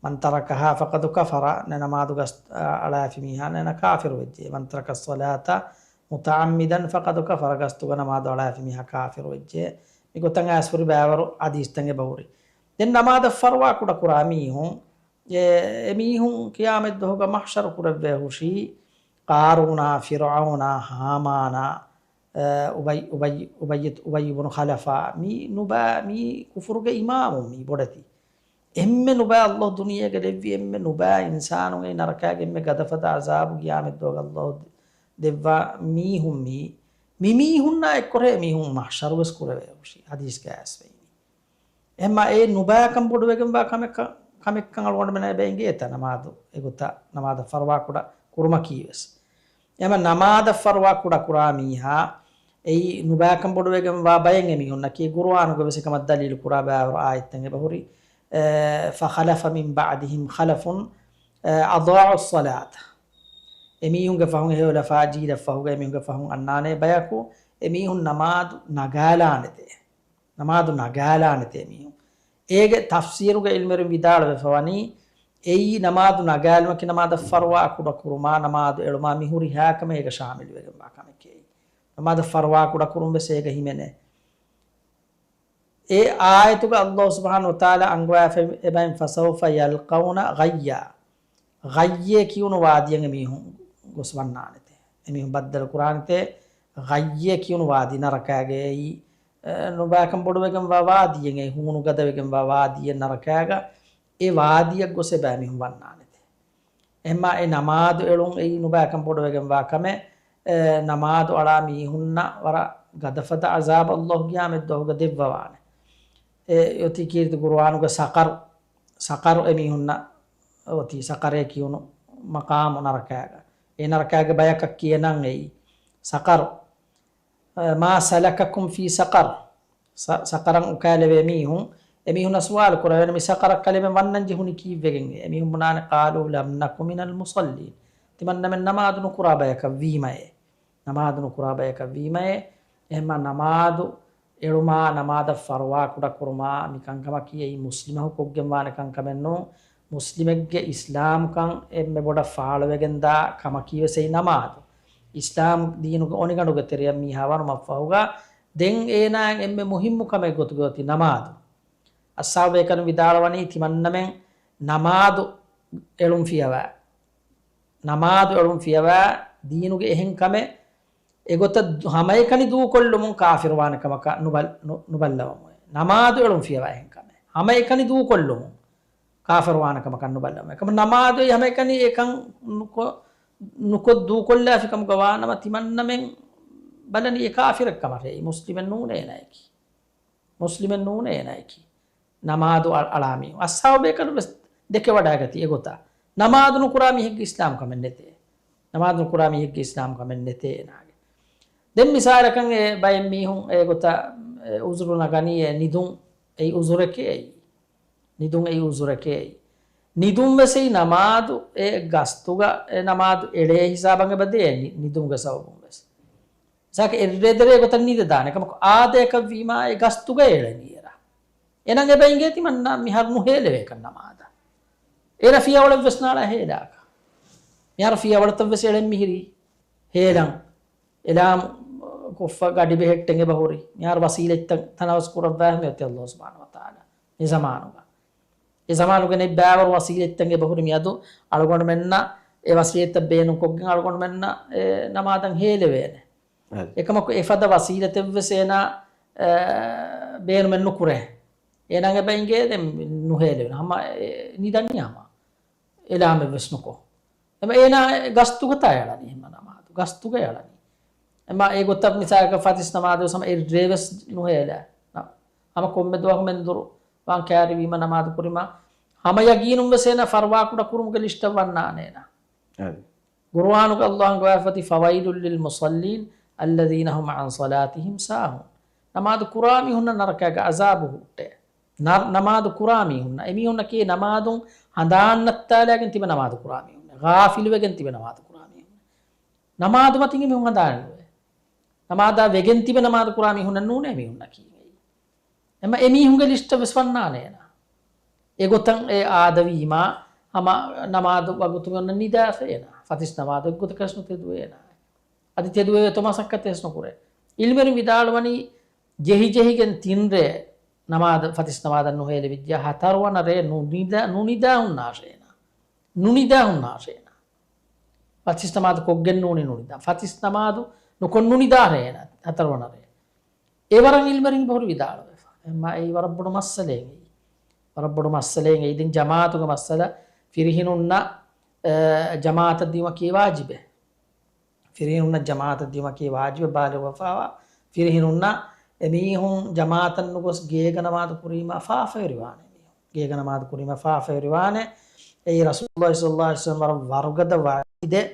مَنْ تَرَكَهَا فَقَدْ كَفَرَ، ނަ-، ނަމާދު ގަސް-، އަޅާފި މީހާ ނަ-، ނަ-، ކާފިރު ވެއްޖެ. مَنْ تَرَكَ الصَّلَاةَ مُتَعَمِّدًا فَقَدْ كَفَرَ، ގަސްތުގަ ނަމާދު އަޅާފި މީހާ ކާފިރު ވެއްޖެ. މި ގޮތަށް އައިސް ހުރި ބައިވަރު ޙަދީޘްތައް އެބަހުރި. ދެން ނަމާދަށް ފަރުވާ ކުޑަކުރާ މީހުން، އެ، އެ މީހުން ޤިޔާމަތްދުވަހުގަ މަޙްޝަރު ކުރެވޭ ހުށީ، ޤާރޫނާ، ފިރުޢައުނާ، ހާމާނާ، އަ، އުބައްޔު، އުބައްޔު، އުބައްޔު، އުބައްޔު ބުނު ޚަލަފާ، މި ނުބައި، މި ކުފުރުގެ އިމާމުން މި ބޮޑެތި. އެންމެ ނުބައި އައްލާހު ދުނިޔޭގަ ލެއްވި އެންމެ ނުބައި އިންސާނުން އެއީ ނަރަކާގެ އެންމެ ގަދަފަދަ ޢަޒާބު ޤިޔާމަތްދުވަހުގަ އައްލާހު ދެ-، ދެއްވާ މީހުން މީ. މި މީހުންނާ އެއްކޮށް އެ މީހުން މަޙްޝަރުވެސް ކުރެވޭ ހުށީ ޙަދީޘްގަ އައިސް ވެއިނީ. އެހެންމާ އެ ނުބައިކަން ބޮޑުވެގެންވާ ކަމެއް ކަ-، ކަމެއްކަން އަޅުގަނޑުމެންނަށް އެބަ އެނގޭތަ ނަމާދު އެގޮތަށް ނަމާދަށް ފަރުވާ ކުޑަ ކުރުމަކީވެސް. އެހެންމާ ނަމާދަށް ފަރުވާ ކުޑަ ކުރާ މީހާ އެއީ ނުބައިކަން ބޮޑުވެގެންވާ ބައެއް އެމީހުންނަކީ. ޤުރުއާނުގަ ވެސް އެކަމަށް ދަލީލު ކުރާ ބައިވަރު އާޔަތްތައް އެބަހުރި، އެ، فَخَلَفَ مِنْ بَعْدِهِمْ خَلَفٌ، އެ، أَضَاعُوا الصَّلَاةَ. އެމީހުންގެ ފަހުން އެހެޔޮލަފާ ޖީލަށް ފަހުގަ އެމީހުންގެ ފަހުން އަންނާނެ ބަޔަކު އެމީހުން ނަމާދު ނަގާލާނެތޭ. ނަމާދު ނަގާލާނެތޭ މީހުން. އޭގެ ތަފްސީރުގެ ޢިލްމުވެރިން ވިދާޅުވެފަވަނީ، އެއީ ނަމާދު ނަގާލުމަކީ ނަމާދަށް ފަރުވާ ކުޑަ ކުރުމާ، ނަމާދު އެޅުމާ މި ހުރިހާ ކަމެއް އޭގަ ޝާމިލުވެގެންވާ ކަމެކޭ. ނަމާދަށް ފަރުވާ ކުޑަ ކުރުން ވެސް އޭގަ ހިމެނޭ. އެ އާޔަތުގަ އައްލާހު ސުބްޙާނަހު ވަތަޢާލާ އަންގަވާފައި އެބައިން، فَسَوْفَ يَلْقَوْنَ غَيًّا. ޣައްޔޭ ކިޔުނު ވާދިއަށް އެމީހުން ގޮސް ވަންނާނެތޭ. އެމީހުން ބައްދަލު ކުރާނެތޭ، ޣައްޔޭ ކިޔުނު ވާދީ ނަރަކާގެ އެއީ، އެ، ނުބައިކަން ބޮޑުވެގެންވާ ވާދީއެއް، އެ ހޫނު ގަދަވެގެންވާ ވާދީއެއް ނަރަކާގަ، އެ ވާދީއަށް ގޮސް އެބައިމީހުން ވަންނާނެތޭ. އެހެންމާ އެ ނަމާދު އެޅުން އެއީ ނުބައިކަން ބޮޑުވެގެންވާ ކަމެއް، އެ، ނަމާދު އަޅާ މީހުންނަށް ވަރަށް ގަދަފަދަ ޢަޒާބު ﷲ ގިޔާމަތް ދުވަހުގަ ދެއްވަވާނެ. އެ އޮތީ ކީރިތި ޤުރުއާނުގަ ސަޤަރު، ސަޤަރު އެމީހުންނަށް އޮތީ ސަޤަރޭ ކިޔުނު މަޤާމު ނަރަކާގަ. އެ ނަރަކާގެ ބަޔަކަށް ކިޔޭ ނަން އެއީ ސަޤަރު. މާ ސަލަކަކުމް ފީ ސަޤަރް؟ ސަ-، ސަޤަރަށް އުކާލެވޭ މީހުން، އެމީހުންނަށް ސުވާލު ކުރެވޭނެ، މި ސަޤަރަށް ކަލޭމެން ވަންނަން ޖެހުނީ ކީއްވެގެން؟ އެމީހުން ބުނާނެ، ޤާލޫ ލަމް ނަކު މިނަލް މުޞައްލީން. ތިމަންނަމެން ނަމާދު ނުކުރާ ބަޔަކަށް ވީމައޭ. ނަމާދު ނުކުރާ ބަޔަކަށް ވީމައޭ. އެހެންމާ ނަމާދު އެޅުމާ، ނަމާދަށް ފަރުވާ ކުޑަ ކުރުމާ، މި ކަންކަމަކީ އެއީ މުސްލިމަކު ކޮށްގެންވާނެ ކަންކަމެއް ނޫން. މުސްލިމެއްގެ އިސްލާމްކަން އެންމެ ބޮޑަށް ފާޅުވެގެންދާ ކަމަކީވެސް އެއީ ނަމާދު. އިސްލާމް ދީނުގެ އޮނިގަނޑުގެ ތެރެއަށް މީހާ ވަނުމަށްފަހުގަ، ދެން އޭނާއަށް އެންމެ މުހިއްމު ކަމެއް ގޮތުގަ އޮތީ ނަމާދު. އަޞްޙާބު ބޭކަލުން ވިދާޅުވަނީ، ތިމަންނަމެން ނަމާދު އެޅުން ފިޔަވާ. ނަމާދު އެޅުން ފިޔަވާ ދީނުގެ އެހެން ކަމެއް އެގޮތަށް ދު-، ހަމައެކަނި ދޫކޮށްލުމުން ކާފިރުވާނެ ކަމަކަށް ނުބަލް-، ނު-، ނުބައްލަވަމުވޭ. ނަމާދު އެޅުން ފިޔަވާ އެހެން ކަމެއް. ހަމައެކަނި ދޫކޮށްލުމުން ކާފިރުވާނެ ކަމަކަށް ނުބައްލަވަމުވޭ. އެކަމަ ނަމާދު އެއީ ހަމައެކަނި އެކަން ނުކޮ-، ނުކޮށް ދޫކޮށްލާފި ކަމުގަ ވާނަމަ، ތިމަންނަމެން ބަލަނީ އެ ކާފިރެއް ކަމަށޭ. މުސްލިމެއް ނޫނޭ އޭނާއަކީ. މުސްލިމެއް ނޫނޭ އޭނާއަކީ. ނަމާދު އަ-، އަޅާ މީހުން. އަޞްޙާބު ބޭކަލުން ވެސް ދެކެވަޑައިގަތީ އެގޮތަށް. ނަމާދު ނުކުރާ މީހެއްގެ އިސްލާމް ކަމެއް ނެތޭ. ނަމާދު ނުކުރާ މީހެއްގެ އިސްލާމް ކަމެއް ނެތޭ އޭނާގެ. ދެން މިސާލަކަށް އެ ބައެއް މީހުން އެގޮތަށް އެ ޢުޛުރު ނަގަނީ އެ ނިދުން އެއީ ޢުޛުރެކޭ އެއީ. ނިދުން އެއީ ޢުޛުރެކޭ އެއީ. ނިދުން ވެސް އެއީ ނަމާދު އެ ގަސްތުގަ އެ ނަމާދު އެޅޭ ހިސާބަށް އެބަ ދޭ ނި-، ނިދުމުގެ ސަބަބުން ވެސް. މިސާލަކަށް އެއްރޭ ދެރޭ ގޮތަށް ނިދެދާނެ. ކަމަކު އާދަޔަކަށް ވީމާ އެ ގަސްތުގަ އެޅެނީ އެރާ. އެނަން އެބަ އިނގޭ ތިމަންނަ މިހާރު ނުހޭލެވޭކަށް ނަމާދަށް. އޭރަށް ފިޔަވަޅެއް ވެސް ނާޅާ ހޭލާކަށް. މިހާރު ފިޔަވަޅަތައް ވެސް އެޅެން މިހިރީ ހޭލަން. އެލާމް ކޮށްފަ ގަޑި ބެހެއްޓެން އެބަ ހުރި. މިހާރު ވަސީލަތްތައް ތަނަވަސް ކުރައްވާ މިއޮތީ ﷲ ސުބްޙާނަހޫ ވަތަޢާލާ. މި ޒަމާނުގަ. އެ ޒަމާނުގަ ނެތް ބައިވަރު ވަސީލަތްތައް އެބަ ހުރި މިއަދު އަޅުގަނޑުމެންނަށް އެ ވަސީލަތްތައް ބޭނުންކޮށްގެން އަޅުގަނޑުމެންނަށް އެ ނަމާދަށް ހޭލެވޭނެ. އެކަމަކު އެފަދަ ވަސީލަތެއްވެސް އޭނާ، އެ، ބޭނުމެއް ނުކުރޭ. އޭނާ އެބަ އިނގޭ ދެން ނުހޭލެވޭނެ. ހަމަ އެ ނިދަނީ ހަމަ. އެލާމެއްވެސް ނުކޮށް. އެމަ އޭނާ ގަސްތުގަތާ އެޅަނީ ހަމަ ނަމާދު. ގަސްތުގަ އެޅަނީ. އެމަ އެގޮތަށް މިސާލަކަށް ފަތިސް ނަމާދު ވެސް ހަމަ އެއްރޭވެސް ނުހޭލާ. ނަ-، ހަމަ ކޮންމެ ދުވަހު މެންދުރު ވާން ކާރިވީމަ ނަމާދު ކުރީމަ ހަމަ ޔަގީނުން ވެސް އޭނާ ފަރުވާ ކުޑަ ކުރުމުގެ ލިސްޓަށް ވަންނާނޭ އޭނާ. އަދި. ގުރުއާނުގަ ﷲ ގޮވާފަތި، فَوَيْلٌ لِلْمُصَلِّينَ الَّذِينَ هُمْ عَنْ صَلَاتِهِمْ سَاهُونَ. ނަމާދު ކުރާ މީހުންނަށް ނަރަކައިގެ ޢަޒާބު ހުއްޓޭ. ނަ-، ނަމާދު ކުރާ މީހުންނަށް. އެމީހުންނަކީ ނަމާދުން ހަނދާން ނައްތާލައިގެން ތިބެ ނަމާދު ކުރާ މީހުންނެއް. ޣާފިލުވެގެން ތިބެ ނަމާދު ކުރާ މީހުންނެއް. ނަމާދު މަތިން އެމީހުން ހަނދާން ނުވޭ. ނަމާދާ ވެގެން ތިބެ ނަމާދު ކުރާ މީހުންނެއް ނޫނޭ އެމީހުންނަކީ. އެމަ އެމީހުންގެ ލިސްޓަށް ވެސް ވަންނާނޭ އޭނާ. އެގޮތަށް އެ އާދަވީމާ، ހަމަ ނަމާދު ވަގުތުގަ ނިދާފަ އޭނާ. ފަތިސް ނަމާދު އެއްގޮތަކަށް ނުތެދުވޭ އޭނާ. އަދި ތެދުވެވޭތޯ މަސައްކަތެއް ވެސް ނުކުރޭ. ޢިލްމުވެރިން ވިދާޅުވަނީ، ޖެހި ޖެހިގެން ތިން ރޭ ނަމާދު، ފަތިސް ނަމާދަށް ނުހޭލެވިއްޖެ، ހަތަރުވަނަ ރޭ ނުނިދާ، ނުނިދާ ހުންނާށޭ އޭނާ. ނުނިދާ ހުންނާށޭ އޭނާ. ފަތިސް ނަމާދު ކޮށްގެން ނޫނީ ނުނިދާ. ފަތިސް ނަމާދު ނުކޮށް ނުނިދާށޭ އޭނާ ހަތަރުވަނަ ރޭ. އެވަރަށް ޢިލްމުވެރިން ބަހުރި ވިދާޅުވެފަ. އެމާ އެއީ ވަރަށް ބޮޑު މައްސަލައެއް އެއީ. ވަރަށް ބޮޑު މައްސަލައެއް އެއީ. ދެން ޖަމާޢަތުގެ މައްސަލަ ފިރިހެނުންނަށް، އެ، ޖަމާޢަތަށް ދިޔުމަކީ ވާޖިބެއް. ފިރިހެނުންނަށް ޖަމާޢަތަށް ދިޔުމަކީ ވާޖިބެއް ބާލިޣުވެފައިވާ ފިރިހެނުންނަށް. އެމީހުން ޖަމާޢަތަށް ނުގޮސް ގޭގަ ނަމާދު ކުރީމަ ފާފަވެރިވާނެ މީހުން. ގޭގަ ނަމާދު ކުރީމަ ފާފަވެރިވާނެ. އެއީ ރަސޫލުﷲ ޞައްލަﷲ ޢަލައިހި ވަސައްލަމަ ވަރަށް ވަރުގަދަ ވަޢީދެއް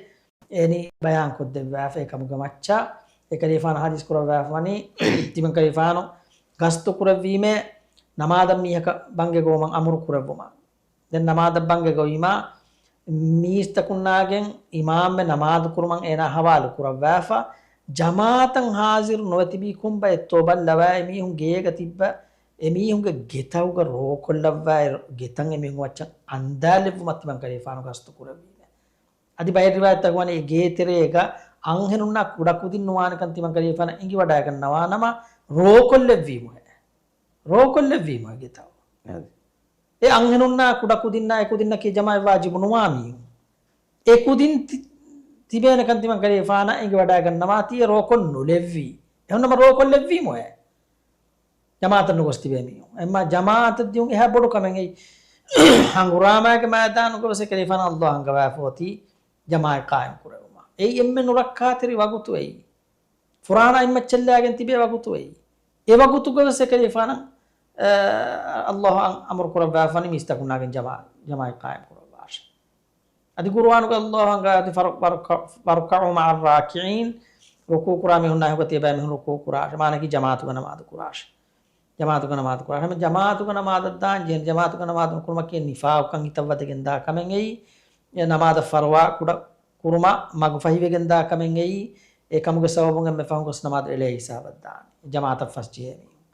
އެނީ ބަޔާންކޮށްދެއްވާފަ. އެކަމުގެ މައްޗަށް އެކަލޭގެފާނު ޙަދީޘް ކުރައްވާފަވަނީ، ތިމަންކަލޭގެފާނު ގަސްތު ކުރެއްވީމޭ ނަމާދަށް މީހަކަށް ބަންގެ ގޮވުމަށް އަމުރު ކުރެއްވުމަށް. ދެން ނަމާދަށް ބަންގެ ގޮވީމާ މީސްތަކުންނާގެން އިމާމްވެ ނަމާދު ކުރުމަށް އޭނާ ޙަވާލު ކުރައްވާފަ. ޖަމާޢަތަށް ޙާޟިރު ނުވެ ތިބީ ކޮންބައެއްތޯ ބައްލަވާ އެމީހުން ގޭގަ ތިއްބަ އެމީހުންގެ ގެތަކުގަ ރޯކޮށްލައްވާ ގެތައް އެމީހުން މައްޗަށް އަންދާލެއްވުމަށް ތިމަންކަލޭގެފާނު ގަސްތު ކުރެއްވީމޭ. އަދި ބައެއް ރިވާޔަތްތަކު ވަނީ އެ ގޭތެރޭގަ އަންހެނުންނާ ކުޑަކުދިން ނުވާނެކަން ތިމަންކަލޭގެފާނަށް އެނގިވަޑައިގަންނަވާނަމަ ރޯކޮށްލެއްވީމުހޭ. ރޯކޮށްލެއްވީމުހޭ ގެތައް. އަދި. އެ އަންހެނުންނާ ކުޑަކުދިންނާ އެކުދިންނަކީ ޖަމާޢަތް ވާޖިބު ނުވާ މީހުން. އެ ކުދިން ތި-، ތިބޭނެ ކަން ތިމަން ކަލޭފާނަށް އެނގިވަޑައިގަންނަވާތީ އެ ރޯކޮށް ނުލެއްވީ. އެހުންނަމަ ރޯކޮށް ލެއްވީމުއޭ. ޖަމާއަތަށް ނުގޮސް ތިބޭ މީހުން. އެމާ ޖަމާއަތަށް ދިޔުން އެހާ ބޮޑު ކަމެއް އެއީ. ހަނގުރާމައިގެ މައިދާނުގަވެސް އެކަލޭފާނަށް ﷲ އަންގަވާފަ އޮތީ ޖަމާއަތް ޤާއިމް ކުރެވުމަށް. އެއީ އެންމެ ނުރައްކާތެރި ވަގުތު އެއީ. ފުރާނަ އިންމައްޗެއްލާގެން ތިބޭ ވަގުތު އެއީ. އެ ވަގުތުގަވެސް އެކަލޭފާނަށް، އަ، ﷲ އަން-، އަމުރު ކުރައްވާފަނި މީސްތަކުންނާގެން ޖަމާ-، ޖަމާއަތް ޤާއިމް ކުރައްވާށޭ. އަދި ޤުރުއާނުގަ ﷲ އަންގާ އޮތީ ފަރު-، ފަރު-، ފަރުކަޢު މަޢައް ރާކިޢީން، ރުކޫޢު ކުރާ މީހުންނާ އެކުގަ ތިޔަބައިމީހުން ރުކޫޢު ކުރާށޭ. މާނައަކީ ޖަމާޢަތުގަ ނަމާދު ކުރާށޭ. ޖަމާޢަތުގަ ނަމާދު ކުރާށޭ. ހަމަ ޖަމާޢަތުގަ ނަމާދަށް ދާން ޖެހޭނެ. ޖަމާޢަތުގަ ނަމާދު ނުކުރުމަކީ ނިފާޤުކަން ހިތަށް ވަދެގެން ދާ ކަމެއް އެއީ. އެ ނަމާދަށް ފަރުވާ ކުޑަ ކުރުމަށް މަގުފަހިވެގެން ދާ ކަމެއް އެއީ. އެ ކަމުގެ ސަބަބުން އެންމެ ފަހުން ގޮސް ނަމާދު އެޅޭ ހިސާބަށް ދާނީ. ޖަމާޢަތަށް ފަސް ޖެހޭ މީހުން.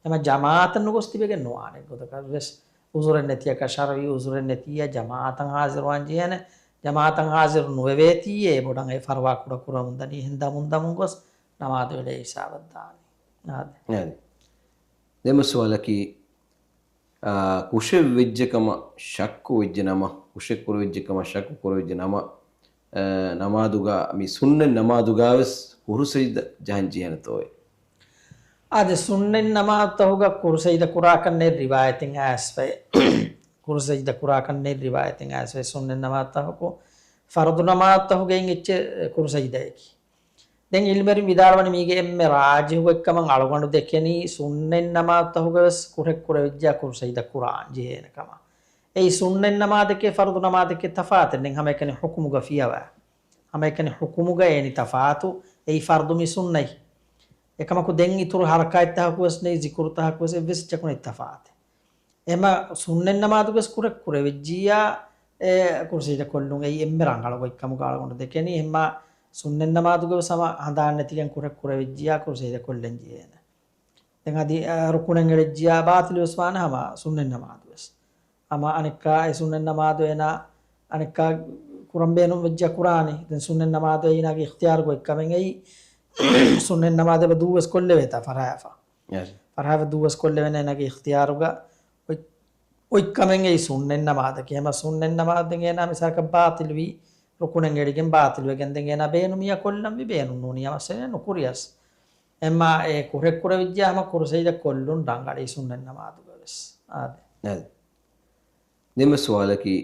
އެމަ ޖަމާޢަތަށް ނުގޮސް ތިބެގެން ނުވާނެ. ގޮތަކަށް ވެސް ޢުޛުރެއް ނެތިއަކަށް، ޝަރުޢީ ޢުޛުރެއް ނެތިއްޔާ ޖަމާޢަތަށް ޙާޟިރުވާން ޖެހޭނެ. ޖަމާޢަތަށް ޙާޟިރު ނުވެވޭތީ އެ ބޮޑަށް އެ ފަރުވާ ކުޑަ ކުރަމުން ދަނީ. އެހެން ދަމުން ދަމުން ގޮސް ނަމާދު އެޅޭ ހިސާބަށް ދާނީ. އާދެ. އާދެ. ދެންމެ ސުވާލަކީ، އާ، ކުށެއް ވެއްޖެ ކަމަށް ޝައްކު ވެއްޖެ ނަމަ، ކުށެއް ކުރެވިއްޖެ ކަމަށް ޝައްކު ކުރެވިއްޖެ ނަމަ، އާ، ނަމާދުގަ، މި ސުންނަތް ނަމާދުގަވެސް ކުރު ސަޖިދަ ޖަހަން ޖެހޭނެތޯއޭ؟ އާދެ، ސުންނަތް ނަމާދުތަހުގަ ކުރު ސަޖިދަ ކުރާކަށް ނެތް ރިވާޔަތެއް އައިސްފައި. ކުރު ސަޖިދަ ކުރާކަށް ނެތް ރިވާޔަތެއް އައިސްފައި. ސުންނަތް ނަމާދުތަހަކު ފަރުޟު ނަމާދުތަހުގައި އެއްޗެއް ކުރު ސަޖިދައަކީ. ދެން އިލްމުވެރިން ވިދާޅުވަނީ މީގެ އެންމެ ރާޖިޙު ގޮތްކަމަށް އަޅުގަނޑު ދެކެނީ ސުންނަތް ނަމާދުތަހުގަވެސް ކުށެއް ކުރެވިއްޖެޔާ ކުރު ސަޖިދަ ކުރާން ޖެހޭނެ ކަމަށް. އެއީ ސުންނަތް ނަމާދެކޭ ފަރުޟު ނަމާދެކޭ ތަފާތެއް ނެތް، ހަމައެކަނި ޙުކުމުގަ ފިޔަވާ. ހަމައެކަނި ޙުކުމުގަ އޭނި ތަފާތު، އެއީ ފަރުޟު މި ސުންނަތް. އެކަމަކު ދެން އިތުރު ޙަރަކާތްތަހަކުވެސް ނެތް، ޒިކުރުތަހަކުވެސް އެއްވެސް އެއްޗަކު ނެތް ތަފާތެއް. އެމަ ސުންނަތް ނަމާދުގަސް ކުރެއް ކުރެވިއްޖިއްޔާ، އެ ކުރު ސަޖިދަ ކޮށްލުން އެއީ އެންމެ ރަނގަޅު ގޮތްކަމުގަ އަޅުގަނޑު ދެކެނީ. އެހެންމާ ސުންނަތް ނަމާދުގަވެސް ހަމަ ހަނދާން ނެތިގެން ކުރެއް ކުރެވިއްޖިއްޔާ ކުރު ސަޖިދަ ކޮށްލަން ޖެހޭނެ. ދެން އަދި، އަ، ރުކުނެއް އެޅިއްޖިއްޔާ ބާޠިލުވެސް ވާނެ ހަމަ ސުންނަތް ނަމާދުވެސް. ހަމަ އަނެއްކާ އެ ސުންނަތް ނަމާދު އޭނާ އަނެއްކާ ކުރަން ބޭނުން ވެއްޖެ ކުރާނީ. ދެން ސުންނަތް ނަމާދު އޭނާގެ އިޚްތިޔާރު ގޮތްކަމެއް އެއީ. ސުންނަތް ނަމާދު އެބަ ދޫވެސް ކޮށްލެވޭތާ ފަރާތްފަ. ޔަސް. ފަރާތްފަ ދޫވެސް ކޮށްލެވޭނެ އޭނާގެ އިޚްތިޔާރުގަ އޮތް، އޮތްކަމެއް އެއީ ސުންނަތް ނަމާދަކީ. ހަމަ ސުންނަތް ނަމާދު ދެން އޭނާ މިސާލަކަށް ބާޠިލުވީ، ރުކުނެއް އެޅިގެން ބާޠިލުވެގެން ދެން އޭނާ ބޭނުމިއްޔާ ކޮށްލަންވީ ބޭނުން ނޫނިއްޔާ މައްސަލައެއް ނުކުރިޔަސް. އެމާ އެ ކުށެއް ކުރެވިއްޖެ ހަމަ ކުރު ސަޖިދަ ކޮށްލުން ރަނގަޅީ ސުންނަތް ނަމާދުގަވެސް. އާދެ. އާދެ. ދެންމެ ސުވާލަކީ،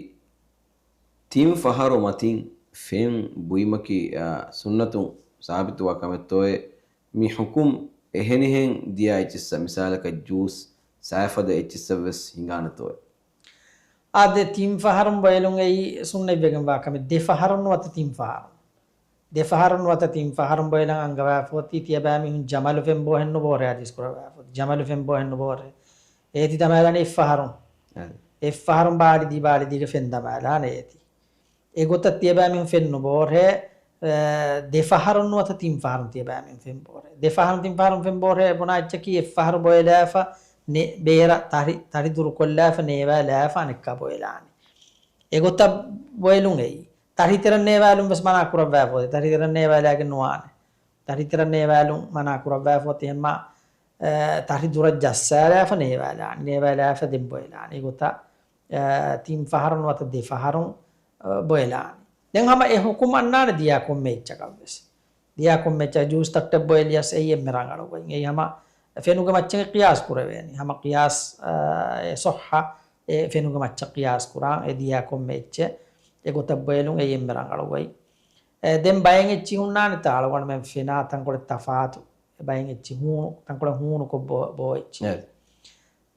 ތިން ފަހަރު މަތިން ފެން ބުއިމަކީ، އާ، ސުންނަތުން ސާބިތުވާ ކަމެއްތޯއޭ؟ މި ޙުކުމް އެހެނިހެން ދިޔަ އެއްޗިއްސަށް، މިސާލަކަށް ޖޫސް، ސައިފަދަ އެއްޗިއްސަށް ވެސް ހިނގާނެތޯއޭ؟ އާދެ، ތިން ފަހަރުން ބޮއެލުން އެއީ ސުންނަތްވެގެންވާ ކަމެއް. ދެ ފަހަރުން ނުވަތަ ތިން ފަހަރުން. ދެ ފަހަރުން ނުވަތަ ތިން ފަހަރުން ބޮއެލަން އަންގަވާފަ އޮތީ ތިޔަބައިމީހުން ޖަމަލު ފެން ބޯހެއް ނުބޯރޭ ހަދީސް ކުރައްވާފަ އޮތީ. ޖަމަލު ފެން ބޯހެއް ނުބޯރޭ. އޭތި ދަމާލާނީ އެއް ފަހަރުން. އެއް ފަހަރުން ބާލިދީ ބާލިދީގަ ފެން ދަމާލާނެ އޭތި. އެގޮތަށް ތިޔަބައިމީހުން ފެން ނުބޯރޭ، އެ، ދެ ފަހަރުން ނުވަތަ ތިން ފަހަރުން ތިޔަބައިމީހުން ފެން ބޯރޭ. ދެ ފަހަރުން ތިން ފަހަރުން ފެން ބޯރޭ ބުނާ އެއްޗަކީ އެއް ފަހަރު ބޮއެލާފަ ނެ-، ބޭރަށް ތަށި، ތަށި ދުރުކޮށްލާފަ ނޭވާލާފަ އަނެއްކާ ބޮއެލާނީ. އެގޮތަށް ބޮއެލުން އެއީ. ތަށިތެރެއަށް ނޭވާލުން ވެސް މަނާ ކުރައްވާފަ އޮތީ. ތަށިތެރެއަށް ނޭވާލާގެން ނުވާނެ. ތަށިތެރެއަށް ނޭވާލުން މަނާ ކުރައްވާފަ އޮތީ ހަމަ، އެ، ތަށި ދުރަށް ޖައްސާލާފަ ނޭވާލާނީ. ނޭވާލާފަ ދެން ބޮއެލާނީ. އެގޮތަށް އަ، ތިން ފަހަރުން ނުވަތަ ދެ ފަހަރުން، އަ، ބޮއެލާނީ. ދެން ހަމަ އެ ޙުކުމް އަންނާނެ ދިޔާ ކޮންމެ އެއްޗަކަށްވެސް. ދިޔާ ކޮންމެ އެއްޗަކަށް ޖޫސް ތައްޓެއް ބޮއެލިޔަސް އެއީ އެންމެ ރަނގަޅު ގޮތް. އެއީ ހަމަ ފެނުގެ މައްޗަށް ޤިޔާސް ކުރެވޭނީ. ހަމަ ޤިޔާސް، އަ، އެ ޞައްޙަ، އެ ފެނުގެ މައްޗަށް ޤިޔާސް ކުރާން އެ ދިޔާ ކޮންމެ އެއްޗެއް އެގޮތަށް ބޮއެލުން އެއީ އެންމެ ރަނގަޅު ގޮތް. އެ، ދެން ބައެއް އެއްޗިހި ހުންނާނެތާ އަޅުގަނޑުމެން ފެނާ ތަންކޮޅެއް ތަފާތު. އެ ބައެއް އެއްޗިހި ހޫނު، ތަންކޮޅެއް ހޫނުކޮށް ބޯ، ބޯ އެއްޗިހި. އެ.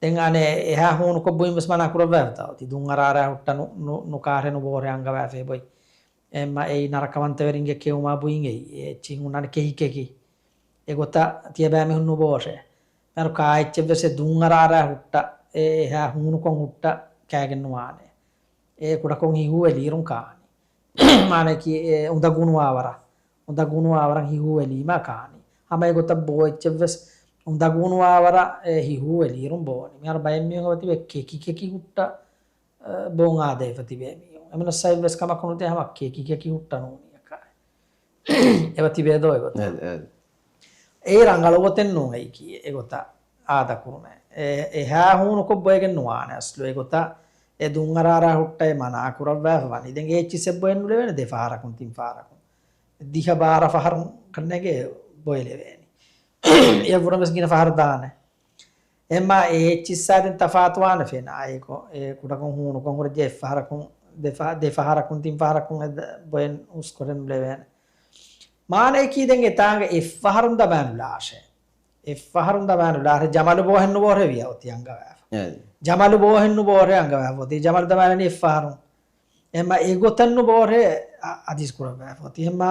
ދެން އަނެއް އެހާ ހޫނުކޮށް ބުއިން ވެސް މަނާ ކުރައްވާފަ އޮތީ. ދުން އަރާ އަރާ ހުއްޓަ ނު-، ނު-، ނުކާށޭ ނުބޯށޭ އަންގަވާފަ އެބޮތް. އެ މަ-، އެއީ ނަރަކަވަންތަވެރިންގެ ކެއުމާ ބުއިން އެއީ. އެ އެއްޗިހި ހުންނާނެ ކެކި ކެކި. އެގޮތަށް ތިޔަބައިމީހުން ނުބޯށޭ. މިހާރު ކާ އެއްޗެއް ވެސް އެ ދުން އަރާ އަރާ ހުއްޓަ އެ އެހާ ހޫނުކޮށް ހުއްޓަ ކާގެން ނުވާނެ. އެ ކުޑަކޮށް ހިހޫ އެލިއިރުން ކާނީ. މާނައަކީ އެ އުނދަގޫނުވާވަރަށް، އުނދަގޫނުވާވަރަށް ހިހޫ އެލީމާ ކާނީ. ހަމަ އެގޮތަށް ބޯ އެއްޗެއް ވެސް އުނދަގޫނުވާވަރަށް އެ ހިހޫ އެލިއިރުން ބޯނީ. މިހާރު ބައެއް މީހުން އެބަތިބޭ ކެކި ކެކި ހުއްޓަ، އަ، ބޯން އާދައިފަ ތިބޭ މީހުން. އެމަނަސް އައި ވެސް ކަމަކު ނުދޭ ހަމަ ކެކި ކެކި ހުއްޓަ ނޫނީ އަކާ. އެބަތިބޭ ދޯ އެގޮތަށް. އެ، އެ. އެ ރަނގަޅު ގޮތެއް ނޫން އެއީކީ އެގޮތަށް އާދަ ކުރުމެއް. އެ، އެހާ ހޫނުކޮށް ބޮއެގެން ނުވާނެ އަސްލު އެގޮތަށް. އެ ދުން އަރާރާ ހުއްޓައި މަނާ ކުރައްވާފަ ވަނީ. ދެން އެ އެއްޗިއްސެއް ބޮއެއް ނުލެވޭނެ ދެ ފަހަރަކުން ތިން ފަހަރަކުން. ދިހަ ބާރަ ފަހަރުން ކަންނޭގެ ބޮއެލެވޭނީ. އެއަށްވުރެން ވެސް ގިނަ ފަހަރު ދާނެ. އެމާ އެ އެއްޗިއްސާ ދެން ތަފާތުވާނެ ފެނާ. އެކޮ-، އެ ކުޑަކޮށް ހޫނުކޮށް ހުރެއްޖެ އެއް ފަހަރަކުން، ދެ ފަ-، ދެ ފަހަރަކުން ތިން ފަހަރަކުން އެ ދަ-، ބޮއެން ހުސްކޮށް ނުލެވޭނެ. މާނައަކީ ދެން އެތާނގަ އެއްފަހަރުން ދަމާނުލާށޭ. އެއްފަހަރުން ދަމާނުލާށޭ. ޖަމަލު ބޯހެއް ނުބޯހެވިޔާ އޮތީ އަންގަވާފަ. އެ. ޖަމަލު ބޯހެއް ނުބޯހެ އަންގަވާފަ އޮތީ. ޖަމަލު ދަމާނަނީ އެއްފަހަރުން. އެމަ އެގޮތަށް ނުބޯހެ އަ-، އަދިސް ކުރައްވާފަ އޮތީ. އެމަ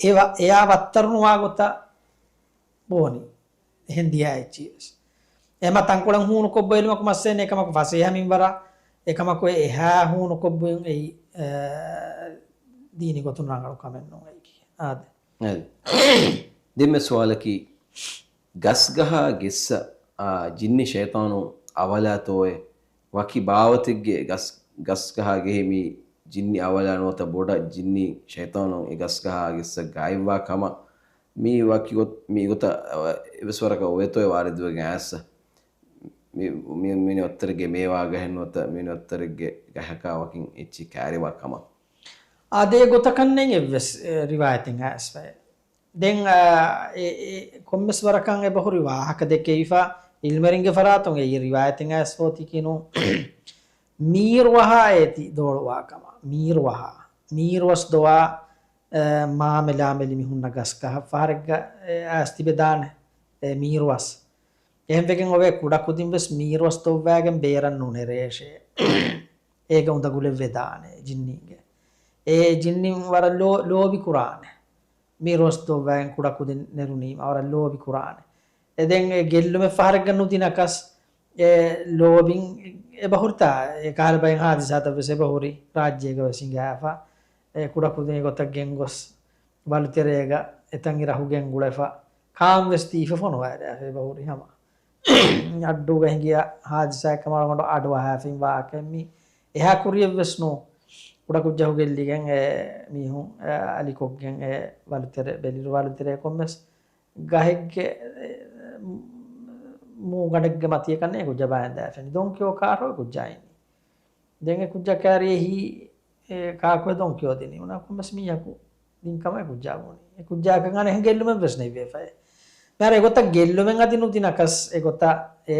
އެ ވަ-، އެޔާ ވައްތަރު ނުވާ ގޮތަށް ބޯނީ. އެހެން ދިޔަ އެއްޗިއްސް. އެމަ ތަންކޮޅެއް ހޫނުކޮށް ބޮއެލުމަކު މައްސަލައެއް ނެތް އެކަމަކު ފަސޭހަ މިންވަރަށް، އެކަމަކު އެ އެހާ ހޫނުކޮށް ބުއިން އެއީ، އަ، ދީނީ ގޮތުން ރަނގަޅު ކަމެއް ނޫން އެއީ. އާދެ. އެ. ދެންމެ ސުވާލަކީ، ގަސްގަހާ ގެއްސަ، އާ، ޖިންނި ޝައިޠާނު އަވަލާތޯއޭ؟ ވަކި ބާވަތެއްގެ ގަސް-، ގަސްގަހާ ގެހި މި ޖިންނި އަވަލާ ނުވަތަ ބޮޑަށް ޖިންނި ޝައިޠާނު އެ ގަސްގަހާ ގެއްސަ ގާތްވާ ކަމަށް މި ވަކި ގޮތް-، މި ގޮތަށް، އަ، އެވެސް ވަރަކަށް އޮވޭތޯއޭ ވާރިދުވެގެން އައިއްސަ؟ މި، މި، މި އޮތްތަރެއްގެ މޭވާގަހެއް ނުވަތަ މި އޮތްތަރެއްގެ ގަހަކާ ވަކިން އެއްޗެއް ކާރިވާ ކަމަށް. އާދެ، އެ ގޮތަކަށް ނެތް އެއްވެސް، އެ، ރިވާޔަތެއް އައިސްފައެއް. ދެން، އާ، އެ، އެ، ކޮންމެސް ވަރަކަށް އެބަހުރި ވާހަކަ ދެކެވިފަ، އިލްމެރިންގެ ފަރާތުން އެއީ ރިވާޔަތެއް އައިސްފަ އޮތީކީ ނޫން. މީރުވަހާ އޭތި ދޯޅުވާ ކަމަށް. މީރުވަހާ. މީރުވަސް ދޮވާ، އެ، މާމެލާމެލި މި ހުންނަ ގަސްގަހަށް ފަހަރެއްގަ، އެ، އައިސް ތިބެދާނެ. އެ، މީރުވަސް. އެހެންވެގެން އޮވޭ ކުޑަކުދިން ވެސް މީރުވަސް ދޮއްވާގެން ބޭރަށް ނުނެރޭށޭ. އޭގަ އުނދަގުލެއް ވެދާނެ ޖިންނީންގެ. އެ ޖިންނިން ވަރަށް ލޯ-، ލޯބި ކުރާނެ. މީރުވަސް ދޮއްވާގެން ކުޑަކުދިން ނެރުނީމަ ވަރަށް ލޯބި ކުރާނެ. އެ ދެން އެ ގެއްލުމެއް ފަހަރެއްގަ ނުދިނަކަސް އެ ލޯބިން އެބަހުރިތާ އެ ކަހަލަ ބައެއް ހާދިސާތައް ވެސް އެބަހުރި ރާއްޖޭގަ ވެސް ހިނގާފަ. އެ ކުޑަކުދިން އެގޮތަށް ގެންގޮސް ވަލުތެރޭގަ އެތަން އިރަށް ގެންގުޅެފަ. ކާން ވެސް ދީފަ ފޮނުވާލާފަ އެބަހުރި ހަމަ. އައްޑޫގަ ހިނގިޔާ ހާދިސާއެއް ކަމަށް އަޑުއަހާފައި ވާކައެއް މީ އެހާ ކުރިޔެއްވެސް ނޫ. ކުޑަކުއްޖާ ހުގެއްލިގެން އެ މީހުން އެ އަލިކޮށްގެން އެ ވަލުތެރެ ބެލިރު ވަލުތެރެ ކޮންމެސް ގަހެއްގެ އެ މޫގަނޑެއްގެ މަތިޔަކަށް އެ ކުއްޖާ ބައިން ދާފައި. ދޮންކިޔޯ ކާރޯ ކުއްޖާ އިނީ. ދެން އެ ކުއްޖާ ކާރި އެހީ އެ ކާކު ދޮންކިޔޯ ދިނީ. އުނާ ކޮންމެސް މީހަކު ދިން ކަމަށް އެ ކުއްޖާ ބުނީ. އެ ކުއްޖާއަކަށް އަނެއް ގެއްލުމެއް ވެސް ނެތްވެފައެ. މިހާރު އެގޮތަށް ގެއްލުމެއް އަދި ނުދިނަކަސް އެގޮތަށް އެ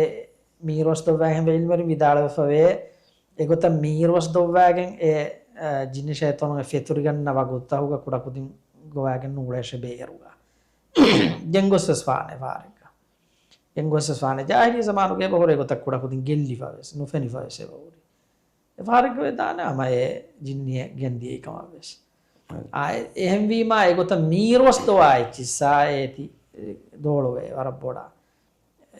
މީރުވަސް ދޮއްވާ ހެންވެ އިލްމެރިން ވިދާޅުވެފަވޭ. އެގޮތަށް މީރުވަސް ދޮއްވާގެން އެ، އަ، ޖިންނި ޝައިޠާނުގެ ފެތުރިގަންނަ ވަގުތުތަހުގަ ކުޑަކުދިން ގޮވާގެން ނޫޅޭށެ ބޭރުގަ. ގެންގޮސް ވެސް ފާނެ ފާރެއްގަ. ގެންގޮސް ވެސް ފާނެ. ޖާހިލީ ޒަމާނުގަ އެބަހުރި އެގޮތަށް ކުޑަކުދިން ގެއްލިފަ ވެސް، ނުފެނިފަ ވެސް އެބަހުރި. އެ ފާރެއްގަ ވެދާނެ ހަމަ އެ ޖިންނިއެއް ގެންދިޔައީ ކަމަށް ވެސް. އާ، އެ-، އެހެންވީމާ އެގޮތަށް މީރުވަސް ދޮވާ އެއްޗިއްސާ އޭތި، އެ، ދޯޅުވޭ ވަރަށް ބޮޑަށް.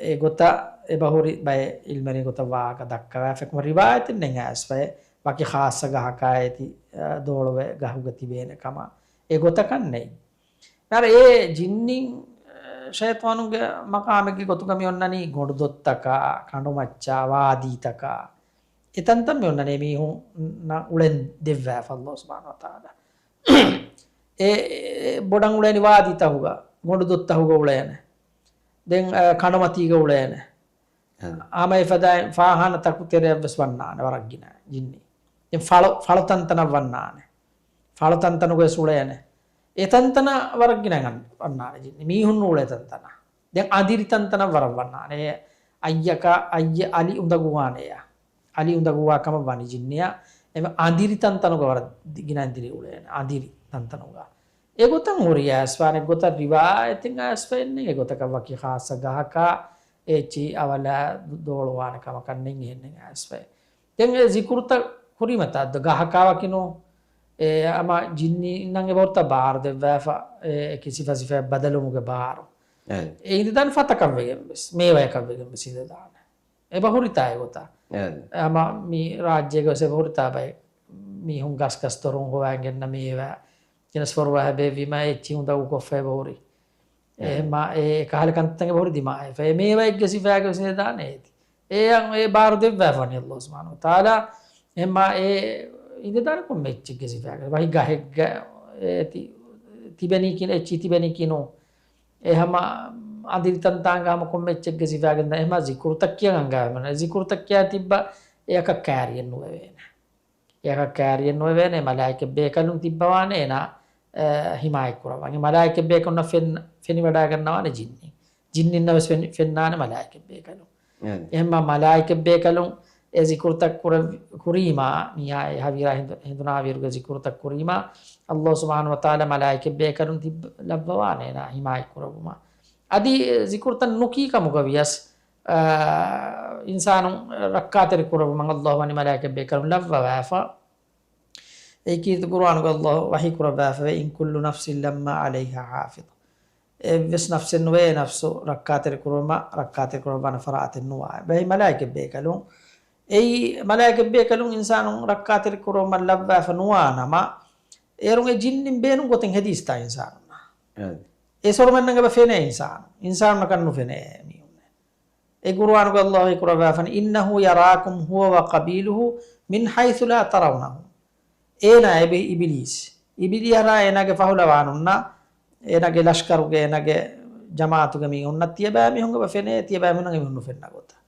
އެގޮތަށް އެބަހުރި ބައެއް އިލްމެރިން ގޮތަށް ވާހަކަ ދައްކަވާފަ އެކަމަ ރިވާޔަތެއް ނެތް އައިސްފައެ ވަކި ޚާއްޞަ ގަހަކާ އޭތި، އަ، ދޯޅުވޭ ގަހުގަ ތިބޭނެ ކަމަށް. އެގޮތަކަށް ނެތް. މިހާރު އެ ޖިންނިން، އެ، ޝައިޠާނުގެ މަޤާމެއްގެ ގޮތުގަ މި އޮންނަނީ ގޮނޑުދޮށްތަކާ، ކަނޑުމައްޗާ، ވާދީތަކާ، އެތަންތަން މި އޮންނަނީ މީހުންނަށް އުޅެން ދެއްވާފަ ﷲ ސުބްޙާނަހޫ ވަތަޢާލާ. އެ، އެ، ބޮޑަށް އުޅޭނީ ވާދީތަހުގަ، ގޮނޑުދޮށްތަހުގަ އުޅޭނެ. ދެން، އެ، ކަނޑުމަތީގަ އުޅޭނެ. އެ. ހަމަ އެފަދައިން ފާހާނަ ތަކު ތެރެއަށް ވެސް ވަންނާނެ ވަރަށް ގިނަ ޖިންނި. ދެން ފަޅު، ފަޅު ތަންތަނަށް ވަންނާނެ. ފަޅު ތަންތަނުގަ ވެސް އުޅޭނެ. އެ ތަންތަނަށް ވަރަށް ގިނަ ވަން-، ވަންނާނެ ޖިންނި. މީހުން ނޫޅޭ ތަންތަނަށް. ދެން އަނދިރި ތަންތަނަށް ވަރަށް ވަންނާނެ. އެ އައްޔަކަށް، އައްޔެއް އަލި އުނދަގޫވާނެޔާ. އަލި އުނދަގޫވާ ކަމަށް ވަނީ ޖިންނިއަށް. އެ އަނދިރި ތަންތަނުގަ ވަރަށް ދި-، ގިނަ އަނދިރި އުޅޭނެ. އަނދިރި ތަންތަނުގަ. އެގޮތަށް ހުރި އައިސްފަ އަނެއް ގޮތަށް ރިވާޔަތެއް އައިސްފައެއް ނެތް. އެގޮތަކަށް ވަކި ޚާއްޞަ ގަހަކާ އެއްޗިހި އަވަލާ ދޯޅުވާނެ ކަމަކަށް ނެތް އެހެންނެއް އައިސްފައެއް. ދެން އެ ޒިކުރުތައް ކުރީމަތާ ދޯ ގަހަކާ ވަކި ނޫ. އެ ހަމަ ޖިންނިންނަށް އެބަހުރިތާ ބާރު ދެއްވާފަ، އެ ކި ސިފަ ސިފައެއް ބަދަލުވުމުގެ ބާރު. އެ. އެ އިނދެދާނެ ފަތަކަށް ވެގެން ވެސް، މޭވަޔަކަށް ވެގެން ވެސް އިނދެދާނެ. އެބަހުރިތާ އެގޮތަށް. އެ. ހަމަ މި ރާއްޖޭގަ ވެސް އެބަހުރިތާ ބައެއް މީހުން ގަސްގަސް ދޮރުން ހޮވާގެން ގެންނަ މޭވާ ގެނެސް ފޮރުވާ ހެއް ބޭއްވީމަ އެއްޗިހި އުނދަގޫކޮށްފަ އެބަހުރި. އެ. އެހެންމާ އެ ކަހަލަ ކަންތައްތައް އެބަހުރި ދިމާވެފަ. އެ މޭވައެއްގެ ސިފައިގަ ވެސް އިނދެދާނެ އޭތި. އެ އަން އެ ބާރު ދެއްވާފަ ވަނީ ﷲ ސުބްޙާނަހޫ ވަތަޢާލާ. އެހެންމާ އެ އިނދެދާނެ ކޮންމެ އެއްޗެއްގެ ސިފައިގަ. ވަކި ގަހެއްގަ އެ ތި-، ތިބެނީކީ ނޫ، އެއްޗިހި ތިބެނީކީ ނޫ. އެ ހަމަ އަނދިރި ތަންތާނގަ ހަމަ ކޮންމެ އެއްޗެއްގެ ސިފައިގަ އިނދެ. އެހެންމާ ޒިކުރުތައް ކިޔަން އަންގާފަ ވަނީ. ޒިކުރުތައް ކިޔާ ތިއްބަ އެއަކަށް ކާރިއެއް ނުވެވޭނެ. އެއަކަށް ކާރިއެއް ނުވެވޭނެ. މަލާއިކަތް ބޭކަލުން ތިއްބަވާނެ އޭނާ، އެ، ހިމާޔަތް ކުރައްވަން. އެ މަލާއިކަތް ބޭކަލުންނަށް ފެން-، ފެނިވަޑައިގަންނަވާނެ ޖިންނިން. ޖިންނިންނަށް ވެސް ފެނި-، ފެންނާނެ މަލާއިކަތް ބޭކަލުން. އެހެންމާ މަލާއިކަތް ބޭކަލުން އެ ޒިކުރުތައް ކުރ-، ކުރީމާ، މިއާ އެ ހަވީރާ ހިނދު-، ހިނދުނާ ވިއުރުގެ ޒިކުރުތައް ކުރީމާ، އައްލާހު ސުބްޙާނަހު ވަތަޢާލާ މަލާއިކަތް ބޭކަލުން ތިއްބަ-، ލައްވަވާނެ އޭނާ ހިމާޔަތް ކުރައްވުމަށް. އަދި ޒިކުރުތައް ނުކީ ކަމުގަ ވިޔަސް، އާ، އިންސާނުން ރައްކާތެރި ކުރައްވުމަށް އައްލާހު ވަނީ މަލާއިކަތް ބޭކަލުން ލައްވަވާފަ. އެއީ ކީރިތި ޤުރުއާނުގަ އައްލާހު ވަޙީ ކުރައްވާފަވޭ، "إن كل نفس لما عليها حافظ." އެއްވެސް ނަފްސެއް ނުވޭ، އެ ނަފްސު ރައްކާތެރި ކުރުމަށް، ރައްކާތެރި ކުރައްވާނެ ފަރާތެއް ނުވާ. އެބަހީ މަލާއިކަތް ބޭކަލުން، އެއީ މަލާއިކަތް ބޭކަލުން އިންސާނުން ރައްކާތެރި ކުރުމަށް ލައްވާފަ ނުވާ ނަމަ، އޭރުން އެ ޖިންނިން ބޭނުން ގޮތެއް ހެދީސްތާ އިންސާނުންނަށް. އެ ސޮރުމެންނަށް އެބަ ފެނޭ އިންސާނު. އިންސާނުންނަކަށް ނުފެނޭ މީހުން. އެ ޤުރުއާނުގަ އައްލާހު ކުރައްވާފަނީ، "إنه يراكم هو وقبيله من حيث لا ترونهم." އޭނާ އިބި-، އިބިލީސް. އިބިލީހަރާ އޭނާގެ ފަހުލަވާނުންނާ، އޭނާގެ ލަޝްކަރުގެ، އޭނާގެ ޖަމާޢަތުގެ މީހުންނަށް ތިޔަބައިމީހުން އެބަ ފެނޭ، ތިޔަބައިމީހުންނަށް އެމީހުން ނުފެންނަ ގޮތަށް.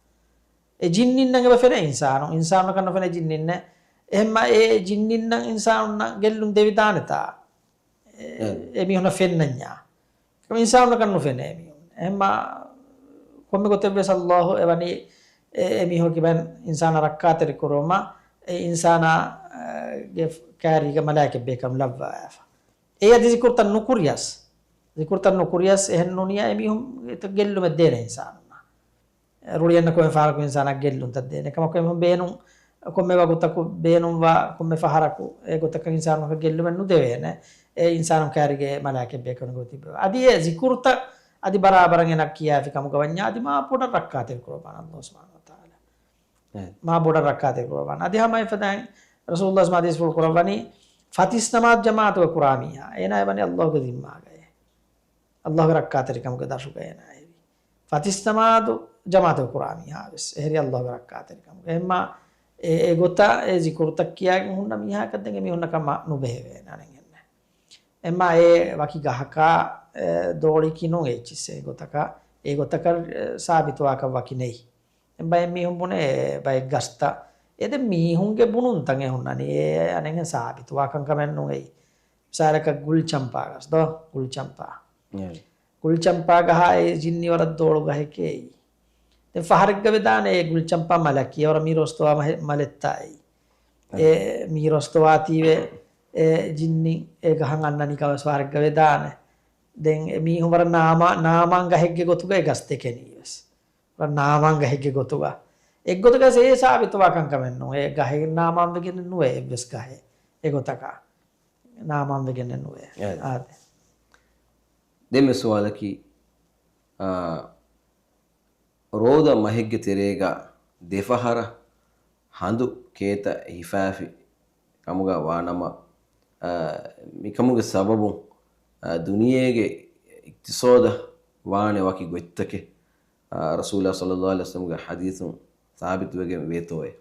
އެ ޖިންނިންނަށް އެބަ ފެނޭ އިންސާނު، އިންސާނުންނަކަށް ނުފެނޭ ޖިންނިންނެއް. އެހެންމާ އެ ޖިންނިންނަށް އިންސާނުންނަށް ގެއްލުން ދެވިދާނެތާ؟ އެ-، އެ މީހުންނަށް ފެންނަންޏާ. އެކަމަ އިންސާނުންނަކަށް ނުފެނޭ މީހުން. އެހެންމާ ކޮންމެ ގޮތެއްވެސް އައްލާހު އެވަނީ އެ، އެ މީހަކު ކިބައިން އިންސާނާ ރައްކާތެރި ކުރުމަށް އެ އިންސާނާ، އެ، ގެ ކާރީގަ މަލާއިކަތް ބޭކަލުން ލައްވަވާފަ. އެ އަދި ޒިކުރުތައް ނުކުރިޔަސް، ޒިކުރުތައް ނުކުރިޔަސް އެހެން ނޫނިޔާ އެ މީހުން ގެއްލުމެއް ދޭނެ އިންސާނުންނަށް. ރުޅިއަންނަ ކޮންމެ ފަހަރަކު އިންސާނާ ގެއްލުންތައް ދޭނެ. ކަމަކު އެމީހުން ބޭނުން، ކޮންމެ ވަގުތަކު ބޭނުންވާ ކޮންމެ ފަހަރަކު އެ ގޮތަކަށް އިންސާނުންނަކަށް ގެއްލުމެއް ނުދެވޭނެ. އެ އިންސާނު ކާރީގަ މަލާއިކަތް ބޭކަލުން ގޮތީ. އަދި އެ ޒިކުރުތައް އަދި ބަރާބަރަށް އޭނާ ކިޔާފި ކަމުގަ ވަންޏާ އަދި މާ ބޮޑަށް ރައްކާތެރި ކުރައްވާނެ އައްލާހު ސުބްޙާނަހު ވަތަޢާލާ. އެ. މާ ބޮޑަށް ރައްކާތެރި ކުރައްވާނެ. އަދި ހަމަ އެފަދައިން ރަސޫލުﷲ ޙަދީޘްފުޅު ކުރައްވަނީ، ފަތިސް ނަމާދު ޖަމާޢަތުގަ ކުރާ މީހާ އޭނާ އެވަނީ އައްލާހުގެ ޒިންމާގައޭ. އައްލާހުގެ ރައްކާތެރިކަމުގެ ދަށުގަ އޭނާ އެވީ. ފަތިސް ނަމާދު ޖަމާޢަތުގަ ކުރާ މީހާ ވެސް އެހެރީ އައްލާހުގެ ރައްކާތެރިކަމުގަ. އެހެންމާ އެ، އެ ގޮތަށް އެ ޒިކުރުތައް ކިޔާގެން ހުންނަ މީހާއަކަށް ދެން އެ މީހުންނަކަށް މާ ނުބެހެވޭނެ އަނެއްހެންނެއް. އެހެންމާ އެ ވަކި ގަހަކާ، އެ، ދޯޅިއަކީ ނޫން އެއްޗިއްސެއް ގޮތަކަށް، އެ ގޮތަކަށް، އެ، ސާބިތުވާކަށް ވަކި ނެތް. އެ ބައެއް މީހުން ބުނޭ ބައެއް ގަސްތައް. އެ ދެން މީހުންގެ ބުނުންތައް އެ ހުންނަނީ. އެ އަނެއްހެން ސާބިތުވާ ކަންކަމެއް ނޫން އެއީ. މިސާލަކަށް ގުޅި ޗަމްޕާ ގަސް ދޯ؟ ގުޅި ޗަމްޕާ. އެ. ގުޅި ޗަމްޕާ ގަހާ އެ ޖިންނި ވަރަށް ދޯޅު ގަހެކޭ އެއީ. ދެން ފަހަރެއްގަ ވެދާނެ އެ ގުޅި ޗަމްޕާ މަލަކީ ވަރަށް މީރު އޮސްތޮވާ މަހެ-، މަލެއްތާ އެއީ. އެ. އެ މީރު އޮސްތޮވާތީވެ އެ ޖިންނި އެ ގަހަށް އަންނަނީ ކަމަށް ފަހަރެއްގަ ވެދާނެ. ދެން އެ މީހުން ވަރަށް ނާމާ-، ނާމާން ގަހެއްގެ ގޮތުގަ އެ ގަސް ދެކެނީ ވެސް. ނާމާން ގަހެއްގެ ގޮތުގަ. އެއްގޮތަކަށް އެ ސާބިތުވާ ކަންކަމެއް ނޫން. އެ ގަހެއް ނާމާން ވެގެނެއް ނުވޭ އެއްވެސް ގަހެއް. އެގޮތަކަށް ނާމާން ވެގެނެއް ނުވޭ. އެ. އާދެ. ދެން މި ސުވާލަކީ، އާ، ރޯދަ މަހެއްގެ ތެރޭގަ ދެފަހަރަށް ހަނދު ކޭތައް ހިފާފި ކަމުގަ ވާނަމަ، އާ، މިކަމުގެ ސަބަބުން، އާ، ދުނިޔޭގެ އިޤްތިޞާދަށް ވާނެ ވަކި ގޮތްތަކެއް، އާ، ރަސޫލާ ޞައްލައްލާހު ޢަލައިހި ވަސައްލަމްގެ ޙަދީޘުން ސާބިތުވެގެން ވޭތޯއޭ؟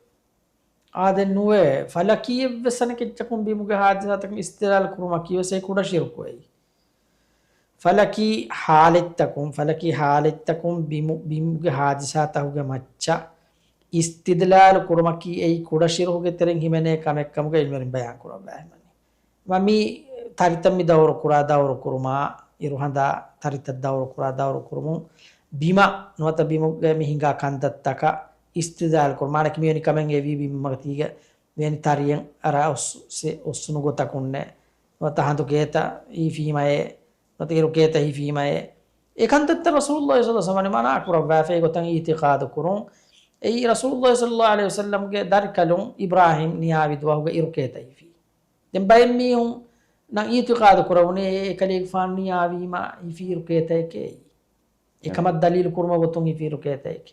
އާދެ، ނުވޭ. ފަލަކީ އެއްވެސް އަނެކެއްޗަކުން ބިމުގެ ޙާދިސާތަކުން އިސްތިދްލާލު ކުރުމަކީ ވެސް އެ ކުޑަ ޝިރުކު އެއީ. ފަލަކީ ޙާލަތްތަކުން، ފަލަކީ ޙާލަތްތަކުން ބިމު-، ބިމުގެ ޙާދިސާތަކުގެ މައްޗަށް އިސްތިދްލާލު ކުރުމަކީ އެއީ ކުޑަ ޝިރުކުގެ ތެރެއިން ހިމެނޭ ކަމެއް ކަމުގަ ޢިލްމުވެރިން ބަޔާން ކުރައްވާފައިވަނީ. މަ މީ ތަރިތައް މި ދައުރު ކުރާ ދައުރު ކުރުމާ، އިރުހަނދާ ތަރިތައް ދައުރު ކުރާ ދައުރު ކުރުމުން، ބިމަށް ނުވަތަ ބިމުގެ މި ހިނގާ ކަންތައްތަކަށް އިސްތިދްލާލު ކުރުމާ، މާނައަކީ މިވެނި ކަމެއް އެވީ ބިމަށް ތީގެ ވެނި ތަރިއެއް އަރާ އޮއްސު-، އޮއްސުނު ގޮތަކުންނެއް، ނުވަތަ ހަނދު ކޭތައް ހިފީމައޭ، ނުވަތަ އިރު ކޭތައް ހިފީމައޭ. އެ ކަންތައްތައް ރަސޫލުﷲ ޞައްލަﷲު ޢަލައިހި ވަސައްލަމަ މަނާ ކުރައްވާފައި ގޮތަށް އިޢުތިޤާދު ކުރުން. އެއީ ރަސޫލުﷲ ޞައްލަﷲު ޢަލައިހި ވަސައްލަމްގެ ދަރިކަލުން އިބްރާހީމް ނިޔާވި ދުވަހުގަ އިރު ކޭތައް ހިފީ. ދެން ބައެއް މީހުންނަށް އިޢުތިޤާދު ކުރެވުނީ އެ އެކަލޭގެފާނު ނިޔާވީމަ ހިފި އިރު ކޭތައެކޭ. އެކަމަށް ދަލީލު ކުރުމަށް ގޮތުން ހިފި އިރު ކޭތައެކޭ.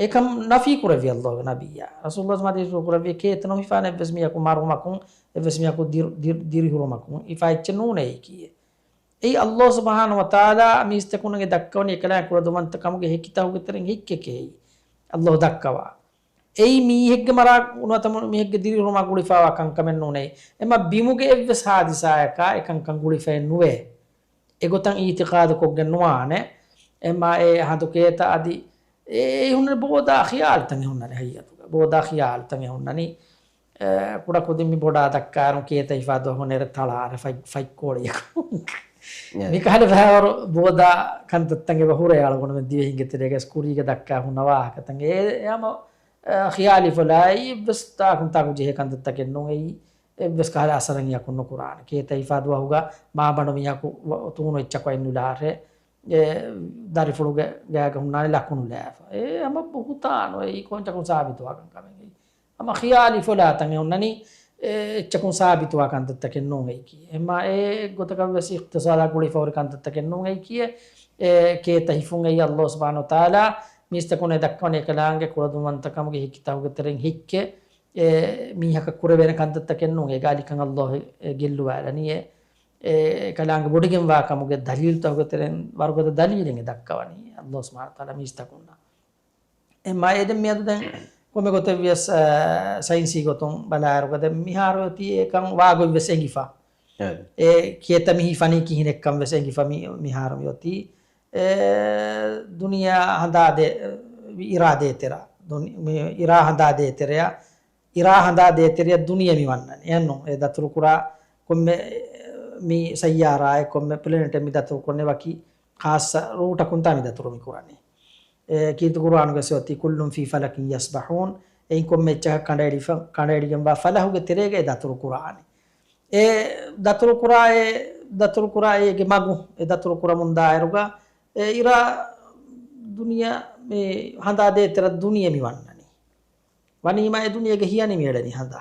އެކަން ނަފީ ކުރެއްވި އައްލާހުގެ ނަބިއްޔާ. ރަސޫލުﷲ ޙަދީޘްފުޅު ކުރެއްވި ކޭތަ ނުހިފާނެ އެއްވެސް މީހަކު މަރުވުމަކުން، އެއްވެސް މީހަކު ދިރި-، ދިރި-، ދިރިހުރުމަކުން ހިފާ އެއްޗެއް ނޫނޭ ކީއެއް. އެއީ އައްލާހު ސުބްޙާނަހު ވަތަޢާލާ މީސްތަކުންނަށް ދައްކަވަނީ އެކަލާނގެ ކުޅަދުންވަންތަކަމުގެ ހެކިތަކުގެ ތެރެއިން ހެއްކެކޭ. އައްލާހު ދައްކަވާ. އެއީ މީހެއްގެ މަރާ ނުވަތަ މު-، މީހެއްގެ ދިރިހުރުމާ ގުޅިފާވާ ކަންކަމެއް ނޫނޭ. އެމަ ބިމުގެ އެއްވެސް ހާދިސާއަކާ އެ ކަންކަން ގުޅިފައެއް ނުވޭ. އެގޮތަށް އިޢުތިޤާދު ކޮށްގެން ނުވާނެ. އެމަ އެ ހަނދު ކޭތައް އަދި އެ ހުންނަ ބޯދާ ޚިޔާލުތައް ހުންނަނީ ހަގީގަތުގަ. ބޯދާ ޚިޔާލުތައް ހުންނަނީ. އެ، ކުޑަކުދިން މި ބޮޑާ ދައްކާއިރު ކޭތަ ހިފާ ދުވަހު ނެރެ ތަޅާރެ ފަތް-، ފަތްކޯޅިއަކު. އެ. މިކަހަލަ ފަހަރު ބޯދާ ކަންތައްތައް އެބަ ހުރޭ އަޅުގަނޑުމެން ދިވެހިންގެ ތެރޭގަ ކުރީގަ ދައްކާ ހުންނަ ވާހަކަތައް. އެ، އެ ހަމަ، އެ، ޚިޔާލީ ފޮލާއި އެއްވެސް ތާކުން ތާކު ޖެހޭ ކަންތައްތަކެއް ނޫން އެއީ. އެއްވެސް ކަހަލަ އަސަރެއް އެއަކުން ނުކުރާނެ. ކޭތަ ހިފާ ދުވަހުގަ މާބަނޑު މީހަކު ވަ-، ތޫނު އެއްޗަކު އަތް ނުލާށޭ. އެ، ދަރިފުޅުގެ ގާގަ ހުންނާނެ ލަކުނު ލާފަ. އެ ހަމަ ބުހުތާނު އެއީ ކޮންޗަކުން ސާބިތުވާ ކަންކަމެއް. ހަމަ ޚިޔާލީ ފޮލާތައް އެ ހުންނަނީ، އެ، އެއްޗަކުން ސާބިތުވާ ކަންތައްތަކެއް ނޫން އެއީކީ. އެމާ އެ ގޮތަކަށް ވެސް އިޤްތިޞާދާ ގުޅިފަ ހުރި ކަންތައްތަކެއް ނޫން އެއީކީ. އެ، ކޭތަ ހިފުން އެއީ ﷲ ސުބްޙާނަހޫ ވަތަޢާލާ މީސްތަކުން އެ ދައްކަވަނީ އެކަލާނގެ ކުޅަދުންވަންތަކަމުގެ ހިކިތަކުގެ ތެރެއިން ހިއްކެ، އެ، މީހަކަށް ކުރެވޭނެ ކަންތައްތަކެއް ނޫން. އެ ގާލިކަން ﷲ އެ ގެއްލުވާލަނީ. އެ، އެ ކަލާނގެ ބޮޑިގެންވާ ކަމުގެ ދަލީލުތަކުގެ ތެރެއިން ވަރުގަދަ ދަލީލެއް އެ ދައްކަވަނީ ﷲ ސުބްޙާނަހޫ ވަތަޢާލާ މީސްތަކުންނަށް. އެ މާ އެ ދެން މިއަދު ދެން ކޮންމެ ގޮތެއް ވިޔަސް، އަ، ސައިންސީ ގޮތުން ބަލާއިރުގަ ދެން މިހާރު އޮތީ އެކަން ވާގޮތް ވެސް އެނގިފަ. އެ. އެ ކޭތަ މި ހިފަނީ ކިހިނެއްކަން ވެސް އެނގިފަ މި، މިހާރު މި އޮތީ. އެ، ދުނިޔެ ހަނދާ ދޭ، އިރާ ދޭތެރެ. ދުނި-، މި އިރާ ހަނދާ ދޭތެރެއަށް، އިރާ ހަނދާ ދޭތެރެއަށް ދުނިޔެ މި ވަންނަނީ. އެހެންނު، އެ ދަތުރުކުރާ ކޮންމެ މި ސައްޔާރާއެއް، ކޮންމެ ޕްލެނެޓެއް މި ދަތުރުކުރަނީ ވަކި ޚާއްޞަ ރޫޓަކުންތާ މި ދަތުރު މި ކުރަނީ. އެ ކީރިތި ޤުރުއާނުގަ ވެސް އޮތީ، "كل في فلك يسبحون." އެއިން ކޮންމެ އެއްޗަކަށް ކަނޑައެޅިފަ-، ކަނޑައެޅިގެންވާ ފަލަހުގެ ތެރޭގަ އެ ދަތުރު ކުރާނީ. އެ ދަތުރު ކުރާ އެ، ދަތުރު ކުރާ އޭގެ މަގު، އެ ދަތުރު ކުރަމުން ދާއިރުގަ، އެ އިރާ ދުނިޔެ މި ހަނދާ ދޭތެރެ ދުނިޔެ މި ވަންނަނީ. ވަނީމާ އެ ދުނިޔޭގެ ހިޔަނި މި އެޅެނީ ހަނދާ.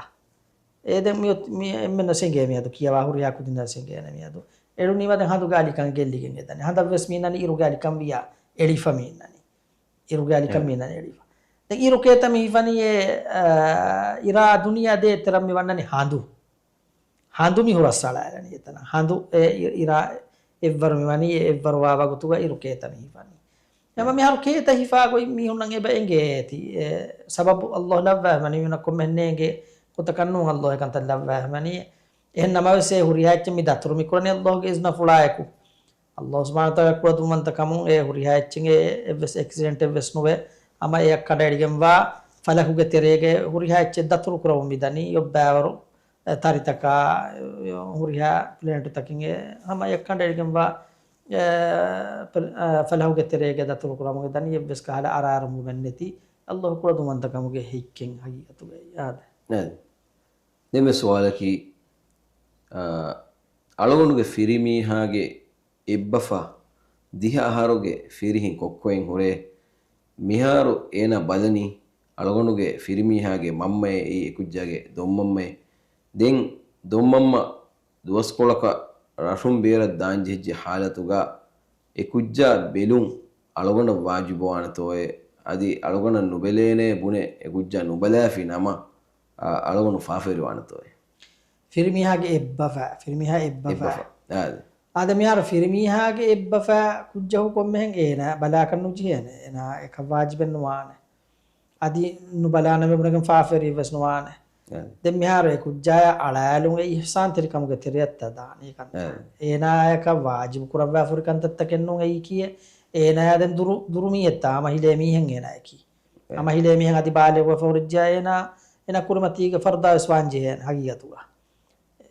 އެ ދެން މި އޮތް-، މި އެންމެންނަށް ސެނގޭ މިއަދު ކިޔަވާ ހުރިހާ ކުދިންނަށް ސެނގޭނެ މިއަދު. އެޅުނީމާ ދެން ހަނދު ގާލިކަން ގެއްލިގެން އެދަނީ. ހަނދަށް ވެސް މީންނަނީ އިރު ގާލިކަން ވިޔާ އެޅިފަ މީންނަނީ. އިރު ގާލިކަން އެ. މީންނަނީ އެޅިފަ. ދެން އިރު ކޭތަ މި ހިފަނީ އެ، އާ، އިރާ ދުނިޔެ ދޭތެރެ މި ވަންނަނީ ހަނދު. ހަނދު މި ހުރަސްއަޅާލަނީ އެތަނަށް. ހަނދު އެ އި-، އިރާ އެއްވަރު މި ވަނީ، އެ އެއްވަރު ވާ ވަގުތުގަ އިރު ކޭތަ މި ހިފަނީ. އެމަ މިހާރު ކޭތަ ހިފާ ގޮތް މީހުންނަށް އެބަ އެނގޭ އޭތި. އެ ސަބަބު ﷲ ލައްވާ ހިމަނީ މީހުންނަށް ކޮންމެހެން ނޭނގޭ ގޮތަކަށް ނޫން ﷲ އެކަންތައް ލައްވާ ހިމަނީ. އެހެން ނަމަވެސް އެ ހުރިހާ އެއްޗެއް މި ދަތުރު މި ކުރަނީ ﷲ ގެ އިޒްނަފުޅާއެކު. ﷲ ސުބްޙާނަހޫ ވަތަޢާލާ ކުޅަދުންވަންތަ ކަމުން އެ ހުރިހާ އެއްޗެއް އެ އެއްވެސް އެކްސިޑެންޓެއް ވެސް ނުވެ، ހަމަ އެއަށް ކަނޑައެޅިގެންވާ ފަލަހުގެ ތެރޭގަ ހުރިހާ އެއްޗެއް ދަތުރު ކުރަމުން މިދަނީ. އޮއްބާވަރު އެ ތަރިތަކާ، އެ، ހުރިހާ ޕްލެނެޓުތަކެއް އެ ހަމަ އެއަށް ކަނޑައެޅިގެންވާ، އެ، ޕްލ-، އެ، ފަލަހުގެ ތެރޭގަ ދަތުރު ކުރަމުގެ ދަނީ އެއްވެސް ކަހަލަ އަރާރަމުގެ މެން ނެތި. ﷲ ކުޅަދުންވަންތަ ކަމުގެ ހިއްކެއް ހަގީގަތުގައި އާދެ. އެ. ދެން ސުވާލަކީ، އާ، އަޅުގަނޑުގެ ފިރިމީހާގެ އެއްބަފާ ދިހަ އަހަރުގެ ފިރިހެން ކޮއްކޮއިން ހުރޭ. މިހާރު އޭނާ ބަލަނީ އަޅުގަނޑުގެ ފިރިމީހާގެ މަންމައޭ އެއީ އެކުއްޖާގެ ދޮންމަންމައޭ. ދެން ދޮންމަންމަ ދުވަސްކޮޅަކަށް ރަށުން ބޭރަށް ދާން ޖެހިއްޖެ ހާލަތުގަ އެކުއްޖާ ބެލުން އަޅުގަނޑަށް ވާޖިބުވާނެތޯއޭ؟ އަދި އަޅުގަނޑަށް ނުބެލޭނޭ ބުނެ އެކުއްޖާ ނުބަލާފި ނަމަ، އަ، އަޅުގަނޑު ފާފަވެރިވާނެތޯއޭ؟ ފިރިމީހާގެ އެއްބަފާ، ފިރިމީހާ އެއްބަފާ. އެއްބަފާ. އާދެ. އާދެ، މިހާރު ފިރިމީހާގެ އެއްބަފާ ކުއްޖަކު ކޮންމެހެން އޭނާ ބަލާކަށް ނުޖެހޭނެ. އޭނާ އެކަށް ވާޖިބެއް ނުވާނެ. އަދި ނުބަލާނަމޭ ބުނެގެން ފާފަވެރިއެއް ވެސް ނުވާނެ. އާދެ. ދެން މިހާރު އެ ކުއްޖާޔާ އަޅާލުން އެ އިޙްސާންތެރިކަމުގެ ތެރެއަށްތަ ދާނީ ކަންތައް. އާދެ. އޭނާޔަކަށް ވާޖިބު ކުރައްވާފަ ހުރި ކަންތައްތަކެއް ނޫން އެއީކީ. އޭނާޔާ ދެން ދުރު-، ދުރުމިއެއްތާ ހަމަ ހިލޭ މީހެއް އޭނާޔަކީ. އެ. ހަމަ ހިލޭ މީހެއް އަދި ބާލިޣުވެފަ ހުރިއްޖެޔާ އޭނާ، އޭނާ ކުރިމަތީގެ ފަރުދާ ވެސް ވާންޖެހޭނެ ހަގީގަތުގަ.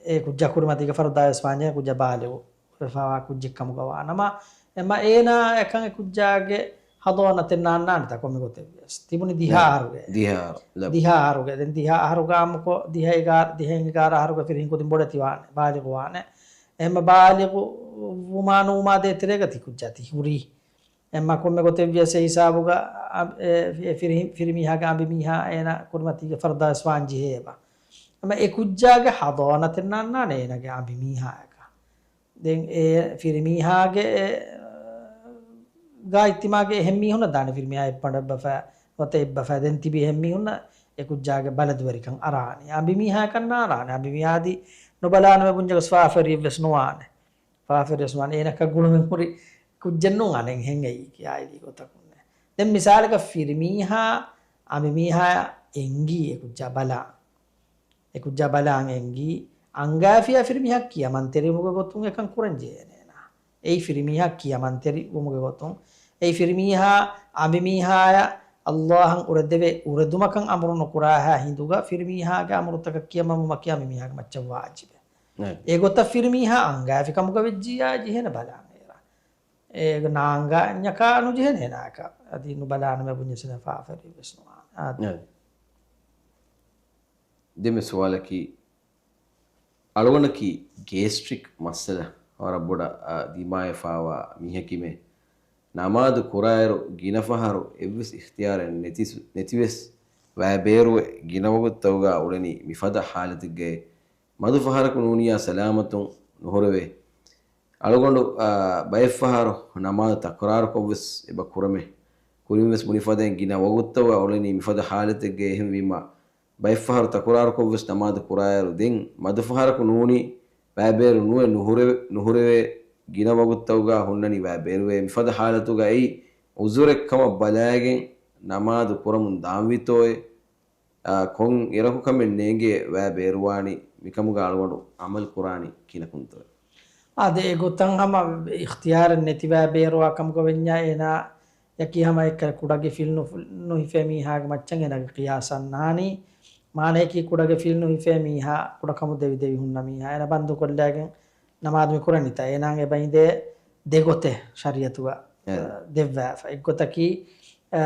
އެ ކުއްޖާ ކުރިމަތީގެ ފަރުދާ ވެސް ވާންޖެހޭނެ ކުއްޖާ ބާލިޣު ވެފަވާ ކުއްޖެއް ކަމުގަ ވާނަމަ، އެމަ އޭނާ އެކަން އެ ކުއްޖާގެ ހަޟާނަތެއް ނާންނާނެތާ ކޮންމެ ގޮތެއް ވިޔަސް. ތިބުނީ ދިހަ އަހަރުގެ. ދިހަ އަހަރު. ދިހަ އަހަރުގެ. ދެން ދިހަ އަހަރު ގާމުކޮށް، ދިހަ އެގާ-، ދިހައިން އެގާރަ އަހަރުގެ ފިރިހެން ކުދިން ބޮޑެތިވާނެ، ބާލިޣުވާނެ. އެހެންމަ ބާލިޣު ވުމާ ނުވުމާ ދޭތެރޭގަ ތި ކުއްޖާ ތި ހުރީ. އެމަ ކޮންމެ ގޮތެއް ވިޔަސް އެ ހިސާބުގަ، އަ، އެ، އެ ފިރި-، ފިރިމީހާގެ އަނބިމީހާ އޭނާ ކުރިމަތީގެ ފަރުދާ ވެސް ވާން ޖެހޭ އެބަ. އެމަ އެ ކުއްޖާގެ ހަޟާނަތެއް ނާންނާނެ އޭނާގެ އަނބިމީހާޔަކަށް. ދެން އެ ފިރިމީހާގެ، އެ، ގާތްތިމާގެ އެހެން މީހުންނަށް ދާނެ ފިރިމީހާ އެއްބަނޑު އެއްބަފަ، ނުވަތަ އެއްބަފަ ދެން ތިބި އެހެން މީހުންނަށް އެ ކުއްޖާގެ ބަލަދުވެރިކަން އަރާނެ. އަނބިމީހާޔަކަށް ނާންނާނެ. އަނބިމީހާ އަދި ނުބަލާނަމޭ ބުންޏަކަސް ފާފަވެރިއެއް ވެސް ނުވާނެ. ފާފަވެރިވެސް ނުވާނެ. އޭނަކަށް ގުޅުމެއް ހުރި ކުއްޖެއް ނޫން އަނެއްހެން އެއީ ކިޔާއިލީ ގޮތަކުންނޭ. ދެން މިސާލަކަށް ފިރިމީހާ އަނބިމީހާ އެނގީ އެ ކުއްޖާ ބަލާ. އެ ކުއްޖާ ބަލާން އެނގީ އަނގާފިޔާ ފިރިމީހާ ކިޔަމަންތެރިވުމުގެ ގޮތުން އެކަން ކުރަން ޖެހޭނޭނާ. އެއީ ފިރިމީހާ ކިޔަމަންތެރިވުމުގެ ގޮތުން. އެއީ ފިރިމީހާ އަނބިމީހާޔަށް ﷲ އަށް އުރެދެވޭ އުރެދުމަކަށް އަމުރު ނުކުރާހާ ހިނދުގަ ފިރިމީހާގެ އަމުރުތަކަށް ކިޔަމަންވުމަކީ އަނބިމީހާގެ މައްޗަށް ވާޖިބެއް. އެގޮތަށް ފިރިމީހާ އަންގާފި ކަމުގަ ވެއްޖިއްޔާ ޖެހޭނެ ބަލާނެ އޭރަށް. އޭގެ ނާންގާ ނަކާ ނުޖެހޭނެ އޭނާއަކަށް. އަދި ނުބަލާނަމޭ ބުންޏަސް އޭނާ ފާފަވެރިވެސް ނުވާނެ. އާދެ. އެ. ދެންމެ ސުވާލަކީ، އަޅުގަނޑަކީ ގޭސްޓްރިކް މައްސަލަ ވަރަށް ބޮޑަށް، އާ، ދިމާވެފާވާ މީހަކީމެ. ނަމާދު ކުރާއިރު ގިނަ ފަހަރު އެއްވެސް އިޚްތިޔާރެއް ނެތިސު-، ނެތިވެސް ވައިބޭރުވެ ގިނަ ވަގުތުތަކުގަ އުޅެނީ މިފަދަ ޙާލަތެއްގައި. މަދު ފަހަރަކު ނޫނިއްޔާ ސަލާމަތުން ނުހުރެވޭ. އަޅުގަނޑު، އާ، ބައެއްފަހަރު ނަމާދު ތަކުރާރުކޮށްވެސް އެބަ ކުރަމޭ. ކުރިންވެސް ބުނިފަދައިން ގިނަ ވަގުތުތަކުގަ އުޅެނީ މިފަދަ ޙާލަތެއްގައި. އެހެންވީމަ، ބައެއްފަހަރު ތަކުރާރުކޮށްވެސް ނަމާދު ކުރާއިރު، ދެން މަދުފަހަރަކު ނޫނީ ވައިބޭރު ނުވެ ނުހުރެވޭ، ނުހުރެވޭ ގިނަ ވަގުތުތަކުގަ ހުންނަނީ ވައިބޭރުވޭ. މިފަދަ ޙާލަތުގައި ޢުޛުރެއްކަމަށް ބަލައިގެން ނަމާދު ކުރަމުން ދާންވީތޯއޭ؟ އާ، ކޮން އިރަކު ކަމެއް ނޭނގޭ ވައިބޭރުވާނީ؟ މިކަމުގަ އަޅުގަނޑު ޢަމަލު ކުރާނީ ކިހިނަކުންތޯއޭ؟ އާދެ، އެގޮތަށް ހަމަ އިޚްތިޔާރެއް ނެތި ވައިބޭރުވާ ކަމުގަ ވެންޏާ އޭނާ އެކީ ހަމަ އެއްކަލަ ކުޑަގެފިލް ނު-، ނުހިފޭ މީހާގެ މައްޗަށް އޭނާގެ ޤިޔާސް އަންނާނީ. މާނަޔަކީ ކުޑަގެފިލް ނުހިފޭ މީހާ، ކުޑަކަމު ދެވިދެވި ހުންނަ މީހާ. އޭނާ ބަންދުކޮށްލައިގެން ނަމާދު މި ކުރަނީތާ؟ އޭނާ އެބައިނދޭ ދެގޮތެއް ޝަރީޢަތުގަ، އެ. އަ، ދެއްވާފަ. އެއްގޮތަކީ، އަ،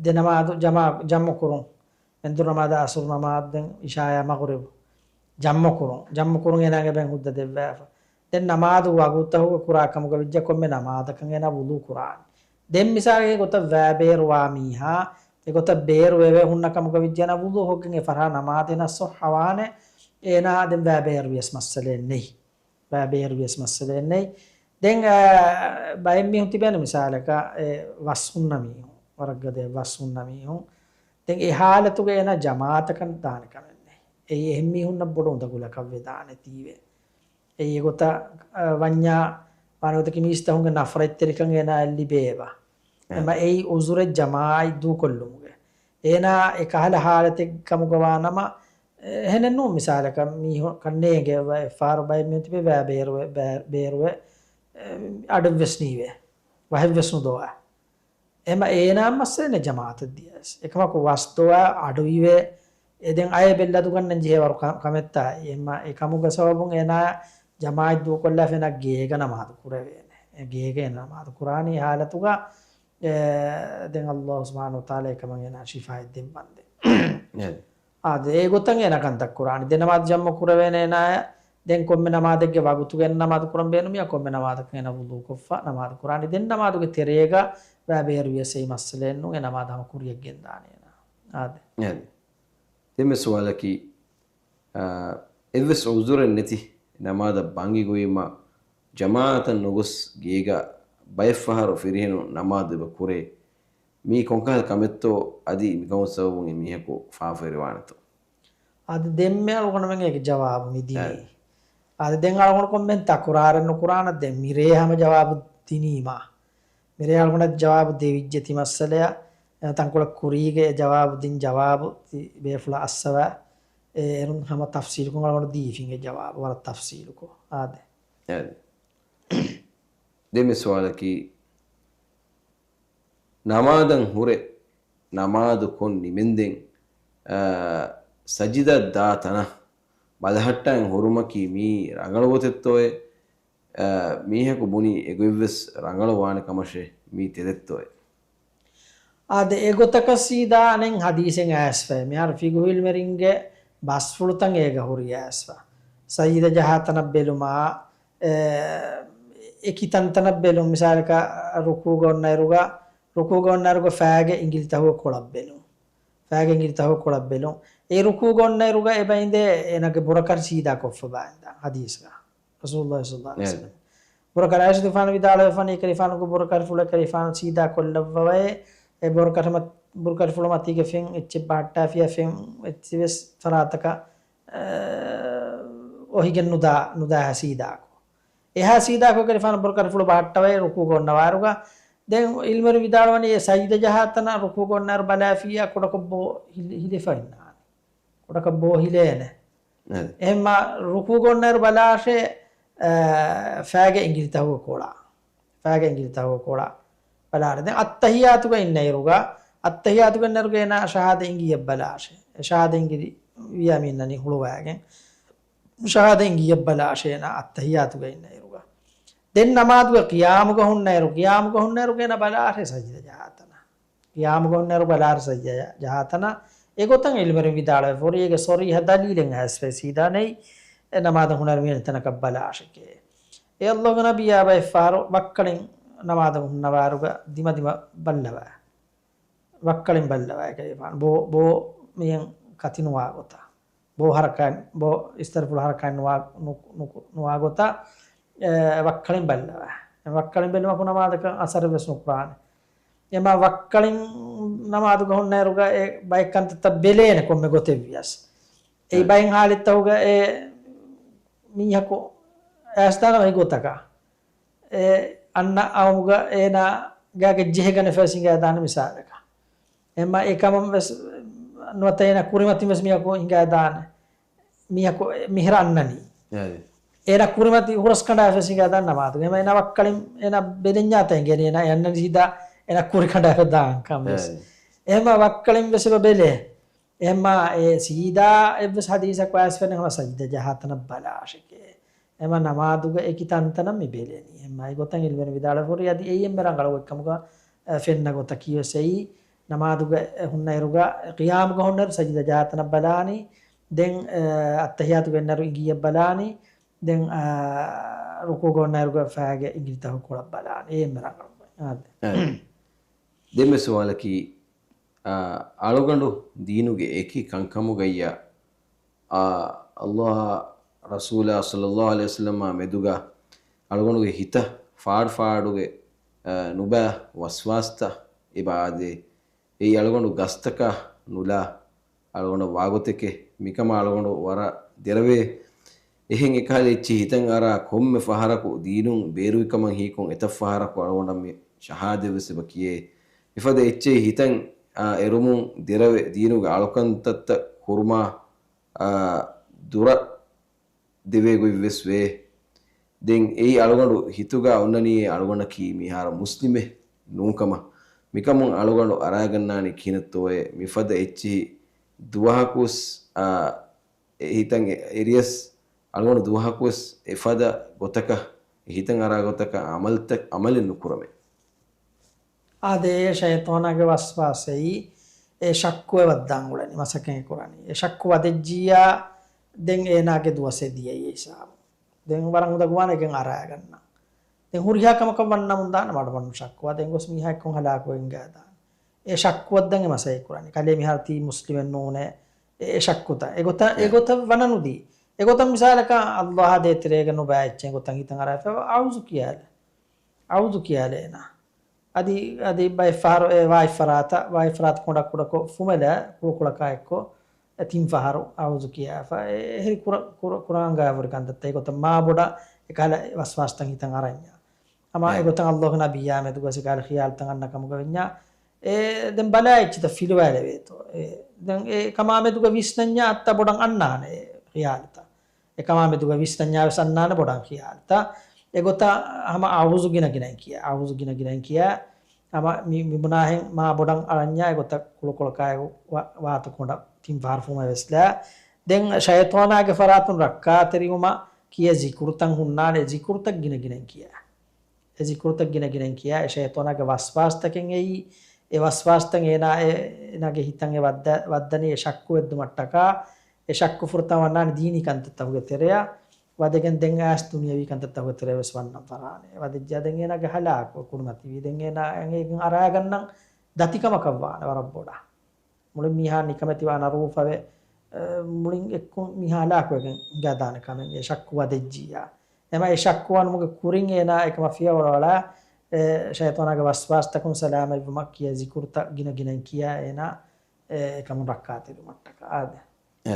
ދެ ނަމާދު ޖަމާ-، ޖަމްޢު ކުރުން. މެންދުރު ނަމާދާ އަސުރު ނަމާދު ދެން އިޝާޔާ މަޣުރިބު ޖަމްޢު ކުރުން. ޖަމްޢު ކުރުން އޭނާގެ އެބައިން ހުއްދަ ދެއްވާފަ. ދެން ނަމާދު ވަގުތުތަކުގަ ކުރާ ކަމުގަ ވެއްޖެ ކޮންމެ ނަމާދަކަށް އޭނާ ވުޟޫ ކުރާނީ. ދެން މިސާލެއްގެ ގޮތަށް ވައިބޭރުވާ މީހާ އެގޮތަށް ބޭރުވެވޭ ހުންނަ ކަމުގަ ވެއްޖެ އޭނާ ވުޟޫ ހޮއްގެން އެ ފަހަރާ ނަމާދު އޭނާ ޞައްޙަވާނެ. އޭނާ ދެން ވައިބޭރުވިޔަސް މައްސަލައެއް ނެތް. ވައިބޭރުވިޔަސް މައްސަލައެއް ނެތް. ދެން، އަ، ބައެއް މީހުން ތިބޭނެ މިސާލަކަށް، އެ، ވަސް ހުންނަ މީހުން، ވަރަށް ގަދަ ވަސް ހުންނަ މީހުން. ދެން އެ ހާލަތުގަ އޭނާ ޖަމާޢަތަކަށް ދާނެ ކަމެއް ނެތް. އެއީ އެހެން މީހުންނަށް ބޮޑު އުނދަގުލަކަށް ވެދާނެތީވެ. އެއީ އެގޮތަށް، އަ، ވަންޏާ ވާނެ ގޮތަކީ މީސްތަ ހުންގެ ނަފްރަތްތެރިކަން އޭނާއަށް ލިބޭބަ. އެ. އެމަ އެއީ އުޒުރެއް ޖަމާޢަތް ދޫކޮށްލުމުގެ. އޭނާ އެ ކަހަލަ ހާލަތެއް ކަމުގަ ވާނަމަ، އެ، އެހެނެއް ނޫން މިސާލަކަށް މީހުން ކަންނޭނގެ އެއްފަހަރު ބައެއް މީހުން ތިބޭ ވައި ބޭރުވެ، ބައި ބޭރުވެ، އެ، އަޑެއްވެސް ނީވޭ. ވަހެއްވެސް ނުދޮވާ. އެމަ އޭނާ މައްސަލަ ނެތް ޖަމާޢަތަށް ދިޔަސް. އެކަމަކު ވަސް ދޮވާ އަޑު އިވޭ. އެ ދެން އައިބެއް ލަދުގަންނަން ޖެހޭ ވަރު ކަ-، ކަމެއްތާ. އެމަ އެ ކަމުގެ ސަބަބުން އޭނާ ޖަމާޢަތް ދޫކޮށްލާފަ އޭނާ ގޭގަ ނަމާދު ކުރެވޭނެ. އެ ގޭގަ އޭނާ ނަމާދު ކުރާނީ ހާލަތުގަ، އެ، ދެން ﷲ ސުބްޙާނަހޫ ވަތަޢާލާ އެކަމަށް އޭނާ ޝިފާއެއް ދެއްވަންދެން. އެ. އާދެ، އެގޮތަށް އޭނާ ކަންތައް ކުރާނީ. ދެ ނަމާދު ޖަމްޢު ކުރެވޭނެ އޭނާޔަށް. ދެން ކޮންމެ ނަމާދެއްގެ ވަގުތުގަ ނަމާދު ކުރަން ބޭނުމިއްޔާ ކޮންމެ ނަމާދަކަށް އޭނާ ވުޟޫ ކޮށްފަ ނަމާދު ކުރާނީ. ދެން ނަމާދުގެ ތެރޭގަ ވައި ބޭރުވިޔަސް އެއީ މައްސަލައެއް ނޫން. އެ ނަމާދު ހަމަ ކުރިޔަށް ގެންދާނީ އޭނާ. އާދެ. އާދެ. ދެންމެ ސުވާލަކީ، އާ، އެއްވެސް ޢުޛުރެއް ނެތި ނަމާދަށް ބަންގިގޮވީމަ ޖަމާޢަތަށް ނުގޮސް ގޭގަ ބައެއްފަހަރު ފިރިހެނުން ނަމާދު އެބަ ކުރޭ. މީ ކޮންކަހަލަ ކަމެއްތޯ އަދި މިކަމުގެ ސަބަބުން އެ މީހަކު ފާފަވެރިވާނެތޯ؟ އަދި ދެންމެ އަޅުގަނޑުމެން އޭގެ ޖަވާބު މި ދިނީ. އަދި ދެން އަޅުގަނޑު ކޮންމެހެން ތަކުރާރެއް ނުކުރާނަށް ދެން މިރޭ ހަމަ ޖަވާބު ދިނީމާ. މިރޭ އަޅުގަނޑަށް ޖަވާބު ދެވިއްޖެ ތި މައްސަލަޔަށް. އެ ތަންކޮޅެއް ކުރީގެ އެ ޖަވާބު ދިން ޖަވާބު ތި ބޭފުޅާ އައްސަވާ. އޭރުން ހަމަ ތަފްސީލުކޮށް އަޅުގަނޑު ދީފިން އެ ޖަވާބު ވަރަށް ތަފްސީލުކޮށް. އާދެ. އެ. ދެން މި ސުވާލަކީ، ނަމާދަށް ހުރެ ނަމާދު ކޮށް ނިމެންދެން، އާ، ސަޖިދަ ދާ ތަނަށް ބަލަހައްޓައިން ހުރުމަކީ މީ ރަނގަޅު ގޮތެއްތޯއޭ؟ އާ، މީހަކު ބުނީ އެގޮތްވެސް ރަނގަޅު ވާނެ ކަމަށޭ، މީ ތެދެއްތޯއޭ؟ އާދެ، އެގޮތަކަށް ސީދާ އަނެއް ހަދީސެއް އައިސްފައި. މިހާރު ފިގުހު އިލްމެރިންގެ ބަސްފުޅުތައް އޭގަ ހުރި އައިސްފަ. ސަޖިދަ ޖަހާ ތަނަށް ބެލުމާ، އެ، އެކި ތަންތަނަށް ބެލުން، މިސާލަކަށް ރުކޫގަ އޮންނައިރުގަ، ރުކޫގަ އޮންނައިރުގަ ފައިގެ އިނގިލި ތަހުގެ ކޮޅަށް ބެލުން. ފައިގެ އިނގިލި ތަހުގެ ކޮޅަށް ބެލުން. އެ ރުކޫގަ އޮންނައިރުގަ އެބައިނދޭ އޭނާގެ ބުރަކަށް ސީދާ ކޮށްފަ ބާއިންދާ ހަދީސްގަ. ރަސޫލުﷲ ޞައްލަﷲ ޢަލައިހި އެ. ވަސައްލަމް. ބުރަކަށް ޢާއިޝަތުގެފާނު ވިދާޅުވެފާނީ، ކަލޭގެފާނުގެ ބުރަކަށް ފުޅަށް ކަލޭގެފާނު ސީދާ ކޮށްލައްވަވައޭ، އެ ބުރަކަށް މަ-، ބުރަކަށް ފުޅު މަތީގެ ފެން އެއްޗެއް ބަހައްޓާފިޔާ ފެން އެއްޗިވެސް ފަރާތަކަށް، އަ، އޮހިގެން ނުދާ، ނުދާހާ ސީދާކޮށް. އެހާ ސީދާކޮށް ކަލޭގެފާނު ބުރަކަށް ފުޅު ބަހައްޓަވައޭ ރުކޫގަ އޮންނަވާއިރުގަ، ދެން އިލްމުވެރިން ވިދާޅުވަނީ އެ ސަޖިދަ ޖަހާ ތަނަށް ރުކޫގަ އޮންނައިރު ބަލާފިޔާ ކުޑަކޮށް ބޯ ހިލި-، ހިލިފަ އިންނާނެ. ކުޑަކޮށް ބޯ ހިލޭނެ. އެ. އެހެންމާ ރުކޫގަ އޮންނައިރު ބަލާށޭ، އަ، ފައިގެ އިނގިލި ތަހުގެ ކޮޅާ. ފައިގެ އިނގިލި ތަހުގެ ކޮޅާ. ބަލާށޭ. ދެން އައްތަހިއްޔާތުގަ އިންނައިރުގަ، އައްތަހިއްޔާތުގަ އިންނައިރުގަ އޭނާ ޝަހާދަ އިނގިއްޔަށް ބަލާށޭ. އެ ޝަހާދަ އިނގިލި ވިޔާ މި އިންނަނީ ހުޅުވައިގެން. ޝަހާދަ އިނގިއްޔަށް ބަލާށޭ އޭނާ އައްތަހިއްޔާތުގަ އިންނައިރުގަ. ދެން ނަމާދުގަ ޤިޔާމުގަ ހުންނައިރު، ޤިޔާމުގަ ހުންނައިރުގަ އޭނާ ބަލާށޭ ސަޖިދަ ޖަހާތަނަށް. ޤިޔާމުގަ ހުންނައިރު ބަލާށޭ ސަޖިދަ ޖަ-، ޖަހާތަނަށް. އެގޮތަށް ޢިލްމުވެރިން ވިދާޅުވެފަ ހުރީ އޭގެ ޞަރީޙަ ދަލީލެއް އައިސްފައި ސީދާ ނެތް. އެ ނަމާދަށް ހުންނައިރު މިވެނި ތަނަކަށް ބަލާށެކޭ. އޭ ﷲ ގެ ނަބިއްޔާ ބައެއްފަހަރު ވައްކަޅިން ނަމާދަށް ހުންނަވާއިރުގަ ދިމަދިމަ ބައްލަވާ. ވައްކަޅިން ބައްލަވާ ކަލޭފާނު. ބޯ، ބޯ މިއެން ކަތި ނުވާ ގޮތަށް. ބޯ ހަރަކާތް، ބޯ އިސްތަށިފުޅު ހަރަކާތް ނުވާ، ނު-، ނު-، ނުވާ ގޮތަށް، އެ، ވައްކަޅިން ބައްލަވާ. އެ ވައްކަޅިން ބެލުމަކު ނަމާދަކަށް އަސަރެއް ވެސް ނުކުރާނެ. އެމާ ވައްކަޅިން ނަމާދުގަ ހުންނައިރުގަ އެ ބައެއް ކަންތައްތައް ބެލޭނެ ކޮންމެ ގޮތެއް ވިޔަސް. އެއީ އެ. ބައެއް ހާލަތްތަކުގަ އެ މީހަކު އައިސްދާނަ ވަކި ގޮތަކަށް. އެ އަންނަ އައުމުގަ އޭނާ ގާގެ ޖެހިގަނެފަ ވެސް ހިނގާދާނެ މިސާލަކަށް. އެމާ އެކަމަށް ވެސް ނުވަތަ އޭނާ ކުރިމަތިން ވެސް މީހަކު ހިނގާދާނެ. މީހަކު މިހިރަ އަންނަނީ. އެ. އޭނާ ކުރިމަތި ހުރަސް ކަނޑާފަ ހިނގާދާނެ ނަމާދުގަ. އެމާ އޭނާ ވައްކަޅިން އޭނާ ބެލެންޏާ ތަ އިނގޭނީ އޭނާ އެ އަންނަނީ ސީދާ އޭނާ ކުރި ކަނޑާފަ ދާން ކަން ވެސް. އެ. އެމާ ވައްކަޅިން ވެސް އެބަ ބެލޭ. އެމާ އެ ސީދާ އެއްވެސް ހަދީސަކު އައިސްފައި ނެތް ހަމަ ސަޖިދަ ޖަހާތަނަށް ބަލާށެކޭ. އެމާ ނަމާދުގަ އެކި ތަންތަނަށް މި ބެލެނީ. އެމާ އެގޮތަށް ޢިލްމުވެރިން ވިދާޅުވެފަ ހުރީ އަދި އެއީ އެންމެ ރަނގަޅު ގޮތްކަމުގަ، އެ، ފެންނަ ގޮތަކީ ވެސް އެއީ. ނަމާދުގަ ހުންނައިރުގަ، ޤިޔާމުގަ ހުންނައިރު ސަޖިދަ ޖަހާތަނަށް ބަލާނީ. ދެން، އެ، އައްތަހިއްޔާތުގަ އިންނައިރު އިނގިއްޔަށް ބަލާނީ. ދެން، އާ، ރުކޫޢުގަ އޮންނައިރުގަ ފައިގެ އިނގިލިތަކު ކޮޅަށް ބަލާނީ. އެއީ އެންމެ ރަނގަޅު ގޮތް. އާދެ. އާ. ދެންމެ ސުވާލަކީ، އާ، އަޅުގަނޑު ދީނުގެ އެކި ކަންކަމުގައްޔާ، އާ، ﷲ އާ ރަސޫލާ ޞައްލައްލާހު ޢަލައިހި ވަސައްލަމާ މެދުގަ އަޅުގަނޑުގެ ހިތަށް ފާޑު ފާޑުގެ، އާ، ނުބައި ވަސްވާސްތައް އެބަ އާދޭ. އެއީ އަޅުގަނޑު ގަސްތަކާ ނުލާ އަޅުގަނޑަށް ވާގޮތެކޭ. މިކަމަށް އަޅުގަނޑު ވަރަށް ދެރަވޭ. އެހެން އެކަހަލަ އެއްޗެއް ހިތަށް އަރާ ކޮންމެ ފަހަރަކު ދީނުން ބޭރުވިކަމަށް ހީކޮށް އެތައް ފަހަރަކު އަޅުގަނޑަށް މި ޝަހާދަތް ވެސް އެބަ ކިޔޭ. މިފަދަ އެއްޗެއް ހިތަށް، އާ، އެރުމުން ދެރަވެ ދީނުގެ އަޅުކަންތައްތައް ކުރުމާ، އާ، ދުރަށް ދެވޭ ގޮތްވެސް ވޭ. ދެން އެއީ އަޅުގަނޑު ހިތުގަ އޮންނަނީ އެ އަޅުގަނޑަކީ މިހާރު މުސްލިމެއް ނޫންކަމަށް. މިކަމުން އަޅުގަނޑު އަރާގަންނާނީ ކިހިނެއްތޯއޭ؟ މިފަދަ އެއްޗިހި ދުވަހަކުވެސް، އާ، އެ ހިތަށް އެ-، އެރިޔަސް އަޅުގަނޑު ދުވަހަކުވެސް އެފަދަ ގޮތަކަށް، އެ ހިތަށް އަރާ ގޮތަކަށް އަމަލްތައް، އަމަލެއް ނުކުރަމޭ. އާދެ، އެ ޝައިޠާނާގެ ވަސްވާސައީ އެ ޝައްކު އެ ވައްދާން އުޅެނީ، މަސައްކަތް ކުރަނީ. އެ ޝައްކު ވަދެއްޖިއްޔާ، ދެން އޭނާގެ ދުވަސް އެ ދިޔައީ އެ ހިސާބުން. ދެން ވަރަށް އުނދަގޫވާނެ އެކަން އަރާގަންނަން. ދެން ހުރިހާ ކަމަކަށް ވަންނަމުން ދާނެ މަޑުމަޑުން ޝައްކުވާ. ދެން ގޮސް މީހާ އެއްކޮށް ހަލާކުވެގެން ގާދާނެ. އެ ޝައްކު ވައްދަން އެ މަސައްކަތް ކުރަނީ. ކަލޭ މިހާރު ތީ މުސްލިމެއް ނޫނޭ. އެ، އެ ޝައްކުތައް. އެގޮތަށް، އެ. އެގޮތަށް ވަނަނުދީ. އެގޮތަށް މިސާލަކަށް އައްލާހާ ދޭތެރޭގަ ނުބައި އެއްޗެއް ގޮތަށް ހިތަށް އަރާފަ އައޫޒު ކިޔާލެ. އައޫޒު ކިޔާލޭނަ. އަދި، އަދި ބައެއް ފަހަރު އެ ވާތްފަރާތަށް، ވާތްފަރާތު ކޮނޑަ ކުޑަކޮށް ފުމެލާ ކުޅުކޮޅަކާ އެއްކޮށް، އެ ތިން ފަހަރު އައޫޒު ކިޔާފަ، އެ، އެހެރި ކުރަ-، ކުރަ-، ކުރަން އަންގާ ހުރި ކަންތައްތައް. އެގޮތަށް މާބޮޑަށް އެކަހަލަ ވަސްވާސްތައް ހިތަށް އަރަންޏާ. އަމާ އެ. އެގޮތަށް އައްލާހުގެ ނަބިއްޔާ މެދުގަސް އެކަހަލަ ޚިޔާލުތައް އަންނަ ކަމުގަ ވެންޏާ، އެ، ދެން ބަލާ އެއްޗިތައް ފިލުވާލެވޭތޯ. އެ، ދެން އެ ކަމާ މެދުގަ ވިސްނަންޏާ އައްތަ ބޮޑަށް އަންނާނެ އެ ޚިޔާލުތައް. އެކަމާ މެދުގަ ވިސްނަންޏާ ވެސް އަންނާނެ ބޮޑަށް ޚިޔާލުތައް. އެގޮތަށް ހަމަ އައޫޒު ގިނަ ގިނައިން ކިޔާ، އައޫޒު ގިނަ ގިނައިން ކިޔާ، ހަމަ މި-، މި ބުނާހެން މާ ބޮޑަށް އަޅަންޏާ އެގޮތަށް ކުޅުކޮޅަކާއެކު ވާ-، ވާތު ކޮނޑަށް ތިން ފަހަރު ފުމެ ވެސްލާ. ދެން ޝައިޠާނާގެ ފަރާތުން ރައްކާތެރިވުމަށް ކިޔޭ ޒިކުރުތައް ހުންނާނެ، ޒިކުރުތައް ގިނަ ގިނައިން ކިޔާ. އެ ޒިކުރުތައް ގިނަ ގިނައިން ކިޔާ، އެ ޝައިޠާނާގެ ވަސްވާސްތަކެއް އެއީ، އެ ވަސްވާސްތައް އޭނާ އެ-، އޭނާގެ ހިތަށް އެ ވައްދަ-، ވައްދަނީ އެ ޝައްކު ވެއްދުމަށްޓަކާ، އެ ޝައްކު ފުރަތަމަ ވަންނާނެ ދީނީ ކަންތައްތަކުގެ ތެރެއަށް ވަދެގެން ދެން އައިސް ދުނިޔަވީ ކަންތައްތަކުގެ ތެރެއަށް ވެސް ވަންނަން ފަށާނެ. ވަދެއްޖާ ދެން އޭނާގެ ހަލާކު ކުރިމަތިވީ. ދެން އޭނާ އެނގޭގެން އަރާގަންނަން ދަތިކަމަކަށް ވާނެ ވަރަށް ބޮޑަށް. މުޅިން މީހާ ނިކަމެތިވާ އަނަރޫފަވެ، އެ، މުޅިން އެއްކޮށް މީހާ ހަލާކުވެގެން ހިނގާދާނެ ކަމެއް އެ ޝައްކު ވަދެއްޖިއްޔާ. އެމަ އެ ޝައްކު ވަނުމުގެ ކުރިން އޭނާ އެކަމަށް ފިޔަވަޅު އަޅާ، އެ، ޝައިޠާނާގެ ވަސްވާސްތަކުން ސަލާމަތްވުމަށް ކިޔޭ ޒިކުރުތައް ގިނަ ގިނައިން ކިޔާ އޭނާ، އެ، އެކަމުން ރައްކާތެރިވުމަށްޓަކާ. އާދެ. އެ.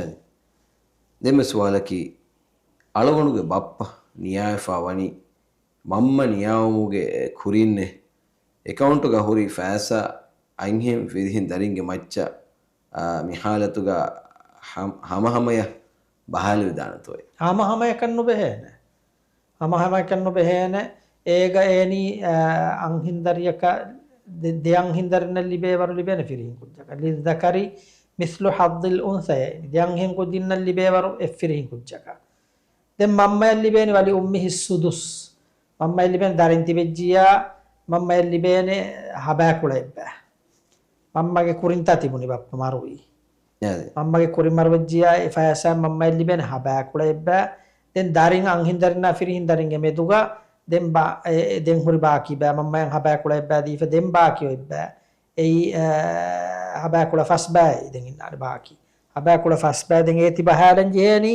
ދެންމެ ސުވާލަކީ، އަޅުގަނޑުގެ ބައްޕަ ނިޔާވެފަ ވަނީ މަންމަ ނިޔާވުމުގެ ކުރިންނޭ. އެކައުންޓުގަ ހުރި ފައިސާ އަންހެން ފިރިހެން ދަރިންގެ މައްޗަށް، އާ، މި ހާލަތުގަ ހަމ-، ހަމަހަމަޔަށް ބަހާލެވިދާނެތޯއޭ؟ ހަމަހަމަޔަކަށް ނުބެހޭނެ. ހަމަހަމަޔަކަށް ނުބެހޭނެ. އޭގަ އޭނީ، އާ، އަންހެން ދަރިޔަކަށް ދެ-، ދެ އަންހެންދަރިންނަށް ލިބޭވަރު ލިބޭނެ ފިރިހެން ކުއްޖަކަށް. للذكر مثل حظ الأنثيين. ދެ އަންހެން ކުދިންނަށް ލިބޭވަރު އެއް ފިރިހެން ކުއްޖަކަށް. ދެން މަންމަޔަށް ލިބޭނެ ولأمه السدس. މަންމަޔަށް ލިބޭނެ ދަރިން ތިބެއްޖިޔާ، މަންމަޔަށް ލިބޭނެ ހަބާކުޅަ އެއްބައި. މަންމަގެ ކުރިންތާ ތިބުނި ބައްޕަ މަރުވީ. އާދެ. މަންމަގެ ކުރިން މަރުވެއްޖިޔާ، އެ ފަޔަސާ މަންމަޔަށް ލިބޭނެ ހަބާކުޅަ އެއްބައި. ދެން ދަރިން އަންހެންދަރިންނާ ފިރިހެންދަރިންގެ މެދުގަ ދެން ބާ-، އެ، އެ، ދެން ހުރި ބާކީ ބައި މަންމަޔަށް ހަބާކުޅަ އެއްބައި ދީފަ ދެން ބާކީ އޮތް ބައި. އެއީ، އަ، ހަބާކުޅަ ފަސް ބައި ދެން އިންނާނެ ބާކީ. ހަބާކުޅަ ފަސް ބައި ދެން އޭތި ބަހާލަން ޖެހޭނީ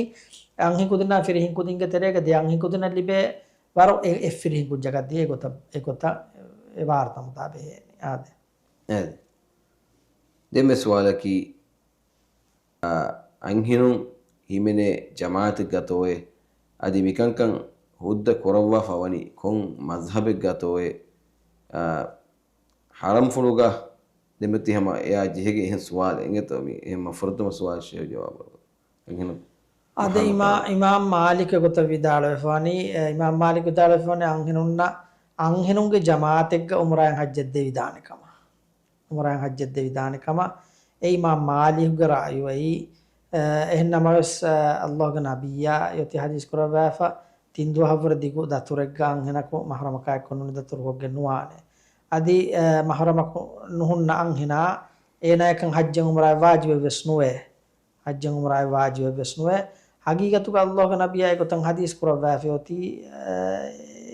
އަންހެން ކުދިންނާ ފިރިހެން ކުދިންގެ ތެރޭގަ ދެ އަންހެން ކުދިންނަށް ލިބޭ ވަރު އެ، އެއް ފިރިހެން ކުއްޖަކަށް ދިޔަ އެގޮތަށް، އެގޮތަށް އެ ވާރުތަ މުތާ ބެހޭނީ. އާދެ. އާދެ. ދެން މި ސުވާލަކީ، އަ، އަންހެނުން ހިމެނޭ ޖަމާއަތެއްގަތޯއޭ؟ އަދި މިކަންކަން ހުއްދަ ކުރައްވާފަ ވަނީ ކޮން މަޒްހަބެއްގަތޯއޭ؟ އަ، ހަރަމްފުޅުގަ ދެމެތި ހަމަ އެއާ ޖެހިގެން އެހެން ސުވާލެއް އެނގޭތޯ މި އެހެން ފުރަތަމަ ސުވާލަށް ޖަވާބު. އަދި އިމާ-، އިމާމް މާލިކް ގޮތަށް ވިދާޅުވެފަވަނީ، އެ، އިމާމް މާލިކް ވިދާޅުވެފަވަނީ އަންހެނުންނަށް، އަންހެނުންގެ ޖަމާއަތެއްގަ އުމްރާއިން ހައްޖަށް ދެވިދާނެ ކަމަށް. އުމްރާއިން ހައްޖަށް ދެވިދާނެ ކަމަށް. އެ އިމާމް މާލިކްގެ ރާއި އޮތް. އެ، އެހެން ނަމަވެސް، އެ، ﷲގެ ނަބިއްޔާ އޮތީ ހަދީސް ކުރައްވާފަ، ތިން ދުވަހަށްވުރެ ދިގު ދަތުރެއްގަ އަންހެނަކު މަހްރަމަކާއެއްކޮށް ނޫނީ ދަތުރުކޮށްގެން ނުވާނެ. އަދި، އެ، މަހްރަމަކު ނުހުންނަ އަންހެނާ އޭނާއަކަށް ހައްޖެއް އުމްރާއެއް ވާޖިބެއްވެސް ނުވޭ. ހައްޖެއް އުމްރާއެއް ވާޖިބެއްވެސް ނުވޭ. ހަގީގަތުގަ ﷲގެ ނަބިއްޔާ އެގޮތަށް ހަދީސް ކުރައްވާފައި އޮތީ، އެ،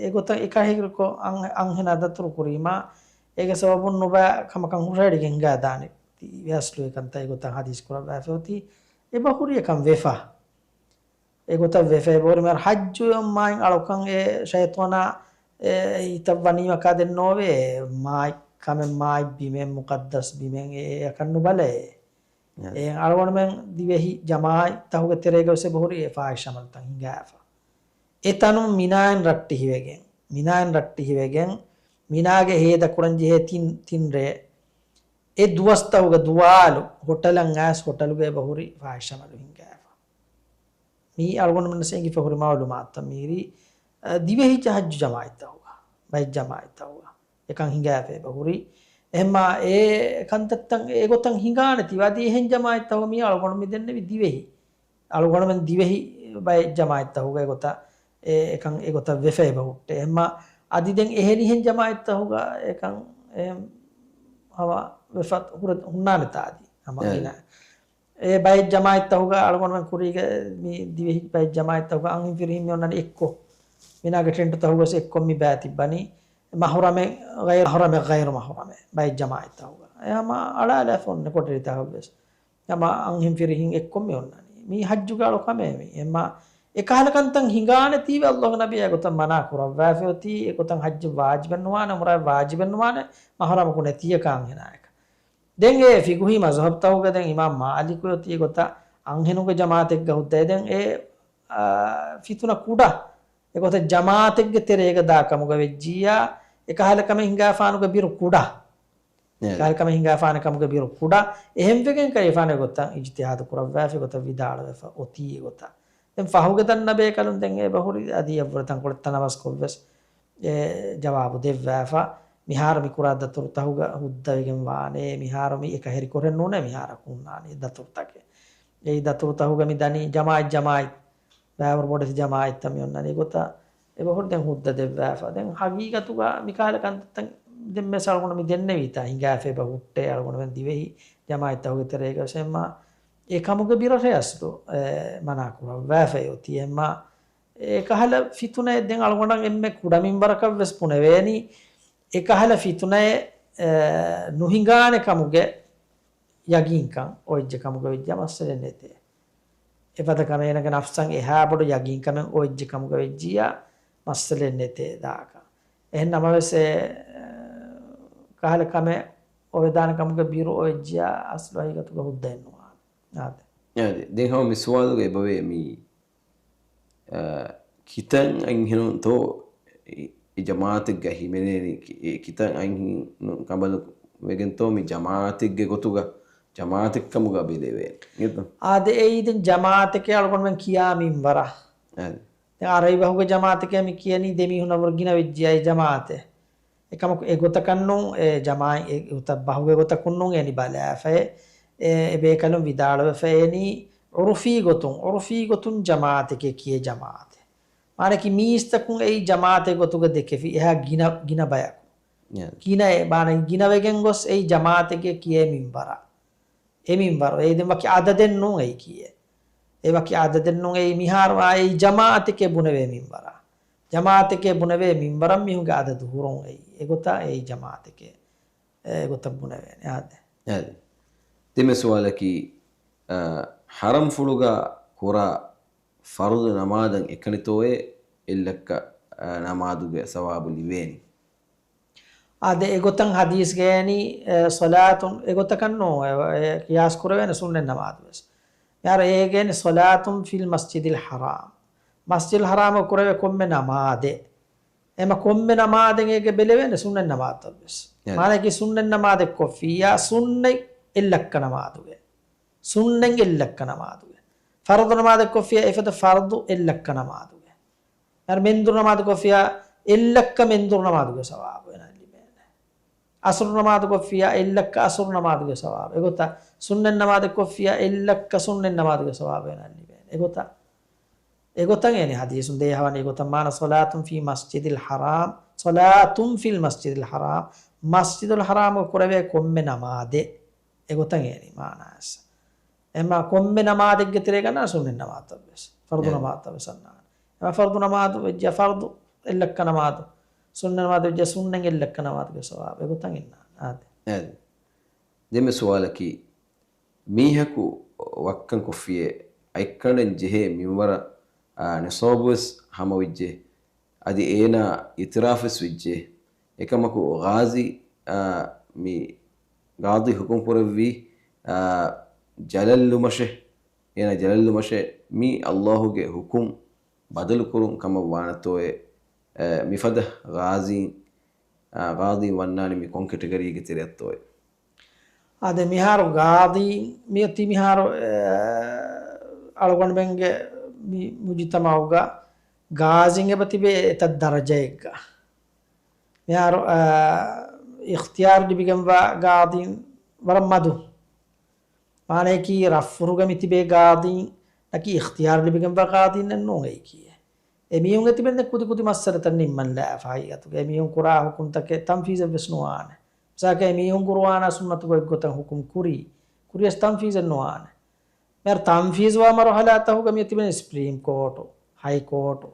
އެގޮތަށް އެކަހެރިކޮށް އަން-، އަންހެނާ ދަތުރު ކުރީމާ، އޭގެ ސަބަބުން ނުބައި ކަމަކަށް ހުށަހެޅިގެން ހިނގާދާނެ. ތި އަސްލު އެކަންތައް އެގޮތަށް ހަދީސް ކުރައްވާފައި އޮތީ، އެބަހުރި އެކަން ވެފަ. އެގޮތަށް ވެފަ އެބަހުރި މިހާރު ހައްޖު އެ މާތް އަޅުކަން އެ ޝައިޠާނާ އެ ހިތަށް ވަނީމަކާ ދެން ނޯވޭ، މާތް ކަމެއް މާތް ބިމެއް މުޤައްދަސް ބިމެއް އެ އެއަކަށް ނުބަލައޭ. އެ އަޅުގަނޑުމެން ދިވެހި ޖަމާޢަތްތަކުގެ ތެރޭގަ ވެސް އެބަހުރި އެ ފާޙިޝް ޢަމަލުތައް ހިނގާފަ. އެތަނުން މިނާއިން ރައްޓެހިވެގެން، މިނާއިން ރައްޓެހިވެގެން، މިނާގެ ހޭދަ ކުރަން ޖެހޭ ތިން، ތިން ރޭ. އެ ދުވަސްތަކުގެ ދުވާލު ހޮޓަލަށް އައިސް ހޮޓަލުގަ އެބަހުރި ފާޙިޝް ޢަމަލު ހިނގާފަ. މީ އަޅުގަނޑުމެންނަށް އެނގިފަ ހުރި މަޢުލޫމާތުތައް މީރީ، އަ، ދިވެހި ޖަ-، ހައްޖު ޖަމާޢަތްތަކުގަ، ބައެއް ޖަމާޢަތްތަކުގަ އެކަން ހިނގާފަ އެބަ ހުރި. އެހެންމާ އެ ކަންތައްތައް އެގޮތަށް ހިނގާނެތީވެ. އަދި އެހެން ޖަމާޢަތްތަކުގަ މީ އަޅުގަނޑު މި ދެންނެވި ދިވެހި. އަޅުގަނޑުމެން ދިވެހި ބައެއް ޖަމާޢަތްތަކުގަ އެގޮތަށް އެ އެކަން އެގޮތަށް ވެފަ އެބަ ހުއްޓޭ. އެހެންމާ އަދި ދެން އެހެނިހެން ޖަމާޢަތްތަކުގަ އެކަން އެ ހަމަ ވެފަ ހުރެ ހުންނާނެތާ އަދި ހަމަ އެ. ގިނަ. އެ ބައެއް ޖަމާޢަތްތަކުގަ އަޅުގަނޑުމެން ކުރީގެ މި ދިވެހި ބައެއް ޖަމާޢަތްތަކުގަ އަންހެން ފިރިހެން މި އޮންނަނީ އެއްކޮށް. މިނާގެ ޓެންޓުތަކުގަސް އެއްކޮށް މި ބައި ތިއްބަނީ. މަޙްރަމެއް ޣައިރު، މަޙްރަމެއް ޣައިރު މަޙްރަމެއް ބައެއް ޖަމާޢަތްތަކުގަ. އެ ހަމަ އަޅާލާފަ އޮންނަ ކޮޓަރިތަކަށްވެސް. ހަމަ އަންހެން ފިރިހެން އެއްކޮށް މި އޮންނަނީ. މީ ހައްޖުގެ އަޅުކަމެއް މީ. އެމާ އެކަހަލަ ކަންތައް ހިނގާނެތީވެ ﷲގެ ނަބިއްޔާ އެގޮތަށް މަނާ ކުރައްވާފަ އޮތީ. އެގޮތަށް ހައްޖެއް ވާޖިބެއް ނުވާނެ، ޢުމްރާއެއް ވާޖިބެއް ނުވާނެ، މަޙްރަމަކު ނެތިއަކަށް އަންހެނާއަކަށް. ދެން އެ ފިޤުހީ މަޒްހަބްތަކުގަ ދެން އިމާމް މާލިކު އޮތީ އެގޮތަށް އަންހެނުންގެ ޖަމާޢަތެއްގަ ހުއްދައޭ. ދެން އެ، އާ، ފިތުނަ ކުޑަ. އެގޮތަށް ޖަމާޢަތެއްގެ ތެރޭގަ ދާ ކަމުގަ ވެއްޖިއްޔާ، އެކަހަލަ ކަމެއް ހިނގާފާނުގެ ބިރު ކުޑަ. އެ. އެކަހަލަ ކަމެއް ހިނގާފާނެ ކަމުގެ ބިރު ކުޑަ. އެހެންވެގެން ކައިފާނެ ގޮތަށް އިޖްތިހާދު ކުރައްވާފަ އެގޮތަށް ވިދާޅުވެފަ އޮތީ އެގޮތަށް. ދެން ފަހުގެ ދަންނަ ބޭކަލުން ދެން އެބަހުރި އަދި އެއްވުރެ ތަންކޮޅެއް ތަނަވަސްކޮށްވެސް އެ ޖަވާބު ދެއްވާފަ، މިހާރު މި ކުރާ ދަތުރުތަކުގަ ހުއްދަވެގެން ވާނެ، މިހާރު މި އެކަހެރިކޮށް ނޫނޭ، މިހާރަކު ހުންނާނީ ދަތުރުތަކެއް. އެއީ ދަތުރުތަކުގަ މި ދަނީ ޖަމާޢަތް، ޖަމާޢަތް، ބައިވަރު ބޮޑެތި ޖަމާޢަތްތައް މި އޮންނަނީ ގޮތަށް އެބަހުރި ދެން ހުއްދަ ދެއްވާފަ. ދެން ހަގީގަތުގަ މިކަހަލަ ކަންތައްތައް ދެން މި އަޅުގަނޑު މި ދެންނެވީތާ ހިނގާފަ އެބަ ހުއްޓޭ އަޅުގަނޑުމެން ދިވެހި ޖަމާޢަތްތަކުގެ ތެރޭގަ ވެސް އެމާ އެ ކަމުގެ ބިރަށޭ އަސްލު، އެ، މަނާ ކުރައްވާފައި އޮތީ. އެމާ އެކަހަލަ ފިތުނައެއް ދެން އަޅުގަނޑަށް އެންމެ ކުޑަމިންވަރަކަށް ވެސް ބުނެވޭނީ، އެކަހަލަ ފިތުނައެއް، އެ، ނުހިނގާނެ ކަމުގެ ޔަގީންކަން އޮތްޖެ ކަމުގަ ވެއްޖާ މައްސަލައެއް ނެތޭ. އެފަދަ ކަމެއް އޭނަގެ ނަފްސަށް އެހާ ބޮޑު ޔަގީންކަމެއް އޮތްޖެ ކަމުގަ ވެއްޖިއްޔާ މައްސަލައެއް ނެތޭ ދާކަށް. އެހެން ނަމަވެސް އެ، އެ، ކަހަލަ ކަމެއް އޮވެދާނެ ކަމުގެ ބިރު އޮވެއްޖިއްޔާ އަސްލު ހަގީގަތުގަ ހުއްދައެއް ނުވާނެ. އާދެ. އާދެ. ދެން ހަމަ މި ސުވާލުގަ އެބަވޭ މީ، އާ، ކިތަން އަންހެނުންތޯ އެ، އެ ޖަމާޢަތެއްގަ ހިމެނޭނީ، ކި-، އެ ކިތަން އަންހެނުން ކަނބަލު ވެގެންތޯ މި ޖަމާޢަތެއްގެ ގޮތުގަ ޖަމާޢަތެއްކަމުގަ ބެލެވޭނެ. އިނގޭތޯ؟ އާދެ، އެއީ ދެން ޖަމާޢަތެކޭ އަޅުގަނޑުމެން ކިޔާ މިންވަރަށް. އާދެ. ދެން އަރަބި ބަހުގެ ޖަމާޢަތެކޭ މި ކިޔަނީ ދެ މީހުނަށްވުރެ ގިނަ ވެއްޖިއްޔާ އެ ޖަމާޢަތެއް. އެކަމަކު އެގޮތަކަށްނޫން އެ ޖަމާއަތް އެ ގޮތަށް ބަހުގެ ގޮތަކުންނޫން އެނި ބަލާފައި އެ އެބޭކަލުން ވިދާޅުވެފައި އެނީ ޢުރުފީ ގޮތުން، ޢުރުފީ ގޮތުން ޖަމާއަތެކޭ ކިޔޭ ޖަމާއަތެއް. މާނައަކީ މީސްތަކުން އެއީ ޖަމާއަތެއް ގޮތުގަ ދެކެފި އެހާ ގިނަ، ގިނަ ބަޔަކު. އެ. ގިނަ އެ، މާނަ ގިނަވެގެން ގޮސް އެއީ ޖަމާއަތެކޭ ކިޔޭ މިންވަރަށް. އެ މިންވަރު. އެއީ ދެން ވަކި އަދަދެއް ނޫން އެއީ ކިޔޭ. އެ ވަކި އަދަދެއް ނޫން އެއީ މިހާރު އާ އެއީ ޖަމާއަތެކޭ ބުނެވޭ މިންވަރަށް. ޖަމާއަތެކޭ ބުނެވޭ މިންވަރަށް މީހުންގެ އަދަދު ހުރުން އެއީ. އެގޮތަށް އެއީ ޖަމާއަތެކޭ. އެ، އެގޮތަށް ބުނެވޭނެ. އާދެ. އާދެ. ދެންމެ ސުވާލަކީ، އަ، ޙަރަމްފުޅުގަ ކުރާ ފަރުޟު ނަމާދަށް އެކަނިތޯއޭ އެއްލައްކަ، އަ، ނަމާދުގެ ސަވާބު ލިބޭނީ؟ އާދެ، އެގޮތަށް ޙަދީޘްގައި އެނީ، އެ، ޞަލާތުން އެގޮތަކަށް ނޫން، އެ، އެ، ޤިޔާސް ކުރެވޭނެ ސުންނަތް ނަމާދު ވެސް. މިހާރު އޭގެ އެނީ ޞަލާތުން ފިލް މަސްޖިދިލް ޙަރާމް. މަސްޖިދުލް ޙަރާމަށް ކުރެވޭ ކޮންމެ ނަމާދެއް. އެމަ ކޮންމެ ނަމާދެއް އޭގެ ބެލެވޭނެ ސުންނަތް ނަމާދަށް ވެސް. އެ. މާނައަކީ ސުންނަތް ނަމާދެއް ކޮށްފިއްޔާ ސުންނަތް އެއްލައްކަ ނަމާދުގެ. ސުންނަތް އެއްލައްކަ ނަމާދުގެ. ފަރުޟު ނަމާދެއް ކޮށްފިއްޔާ އެފަދަ ފަރުޟު އެއްލައްކަ ނަމާދުގެ. އަރ މެންދުރު ނަމާދު ކޮށްފިއްޔާ އެއްލައްކަ މެންދުރު ނަމާދުގެ ސަވާބު އޭނާ ލިބޭނެ. އަސުރު ނަމާދު ކޮށްފިއްޔާ އެއްލައްކަ އަސުރު ނަމާދުގެ ސަވާބު. އެގޮތަށް ސުންނަތް ނަމާދެއް ކޮށްފިއްޔާ އެއްލައްކަ ސުންނަތް ނަމާދުގެ ސަވާބު އޭނާ ލިބޭނެ. އެގޮތަށް، އެގޮތަށް އޭނި ޙަދީޘުން ދޭހަވަނީ އެގޮތަށް މާނަ ޞަލާތުން ފީ މަސްޖިދިލް ޙަރާމް، ޞަލާތުން ފިލް މަސްޖިދިލް ޙަރާމް، މަސްޖިދުލް ޙަރާމްގަ ކުރެވޭ ކޮންމެ ނަމާދެއް. އެގޮތަށް އޭނި މާނައަށް. އެމަ ކޮންމެ ނަމާދެއްގެ ތެރޭގަ އަންނާނެ ސުންނަތް ނަމާދުތައް ވެސް. ފަރުޟު އެ. ނަމާދުތައް ވެސް އަންނާނެ. އެމަ ފަރުޟު ނަމާދު ވެއްޖެ ފަރުޟު އެއްލައްކަ ނަމާދު. ސުންނަތް ނަމާދު ވެއްޖެ ސުންނަތް އެއްލައްކަ ނަމާދުގެ ސަވާބު. އެގޮތަށް އިންނާނެ. އާދެ. އެ. ދެންމެ ސުވާލަކީ، މީހަކު ވައްކަން ކޮށްފިއޭ، އަތްކަނޑެން ޖެހޭ މިންވަރަށް، އާ، ނިޞާބު ވެސް ހަމަވެއްޖެ. އަދި އޭނާ އިޢުތިރާފުވެސް ވެއްޖެ. އެކަމަކު ޣާޒީ، އާ، މި ޤާޟީ ޙުކުމް ކުރެއްވީ، އާ، ޖަލަށްލުމަށޭ، އޭނާ ޖަލަށްލުމަށޭ މީ ﷲ ގެ ޙުކުމް ބަދަލުކުރުން ކަމަށް ވާނެތޯއޭ؟ އާ، މިފަދަ ޣާޒީ، އާ، ޤާޟީ ވަންނާނީ މި ކޮން ކެޓަގަރީގެ ތެރެއަށްތޯއޭ؟ އާދެ، މިހާރު ޤާޟީ މިއޮތީ މިހާރު، އެ، އަޅުގަނޑުމެންގެ މި މުޖުތަމަޢުގަ ޤާޟީން އެބަ ތިބޭ އެތައް ދަރަޖައެއްގަ. މިހާރު، އެ، އިޚްތިޔާރު ލިބިގެންވާ ޤާޟީން ވަރަށް މަދު. މާނައަކީ ރަށްފުރުގަ މި ތިބޭ ޤާޟީން އަކީ އިޚްތިޔާރު ލިބިގެންވާ ޤާޟީންނެއް ނޫން އެއީކީ. އެމީހުން އެތިބެންދެން ކުދިކުދި މައްސަލަތައް ނިންމަން ލާފަ ހަގީގަތުގަ. އެމީހުން ކުރާ ޙުކުމްތަކެއް ތަންފީޒެއްވެސް ނުވާނެ. މިސާލަކަށް އެމީހުން ޤުރުއާނާ ސުންނަތުގަ އޮތްގޮތަށް ޙުކުމް ކުރީ. ކުރިޔަސް ތަންފީޒެއް ނުވާނެ. މިހާރު ތަންފީޒުވާ މަރުޙަލާތަކުގަ މި ތިބެނީ ސްޕްރީމް ކޯޓު، ހައި ކޯޓު.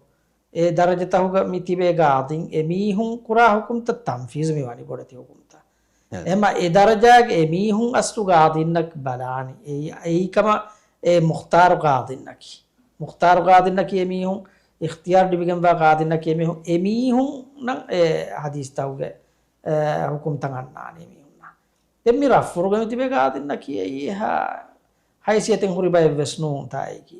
އެ ދަރަޖަތަކުގަ މި ތިބޭ ޤާޟީން އެމީހުން ކުރާ ޙުކުމްތައް ތަންފީޒު މިވަނީ ބޮޑެތި ޙުކުމްތައް. އެ. އެހެންމަ އެ ދަރަޖާގެ އެމީހުން އަސްލު ޤާޟީންނަށް ބަލާނީ. އެއީ، އެއީ ކަމަށް އެ މުޚްތާރު ޤާޟީންނަކީ. މުޚްތާރު ޤާޟީންނަކީ އެމީހުން އިޚްތިޔާރު ލިބިގެންވާ ޤާޟީންނަކީ އެމީހުން، އެމީހުންނަށް އެ ޙަދީޘްތަކުގެ، އެ، ޙުކުމްތައް އަންނާނީ އެމީހުންނަށް. ދެން މި ރަށްފުރުގަ މި ތިބޭ ޤާޟީންނަކީ އެއީ އެހާ ހައިސިއްޔަތެއް ހުރި ބައެއް ވެސް ނޫން ތާއެކީ.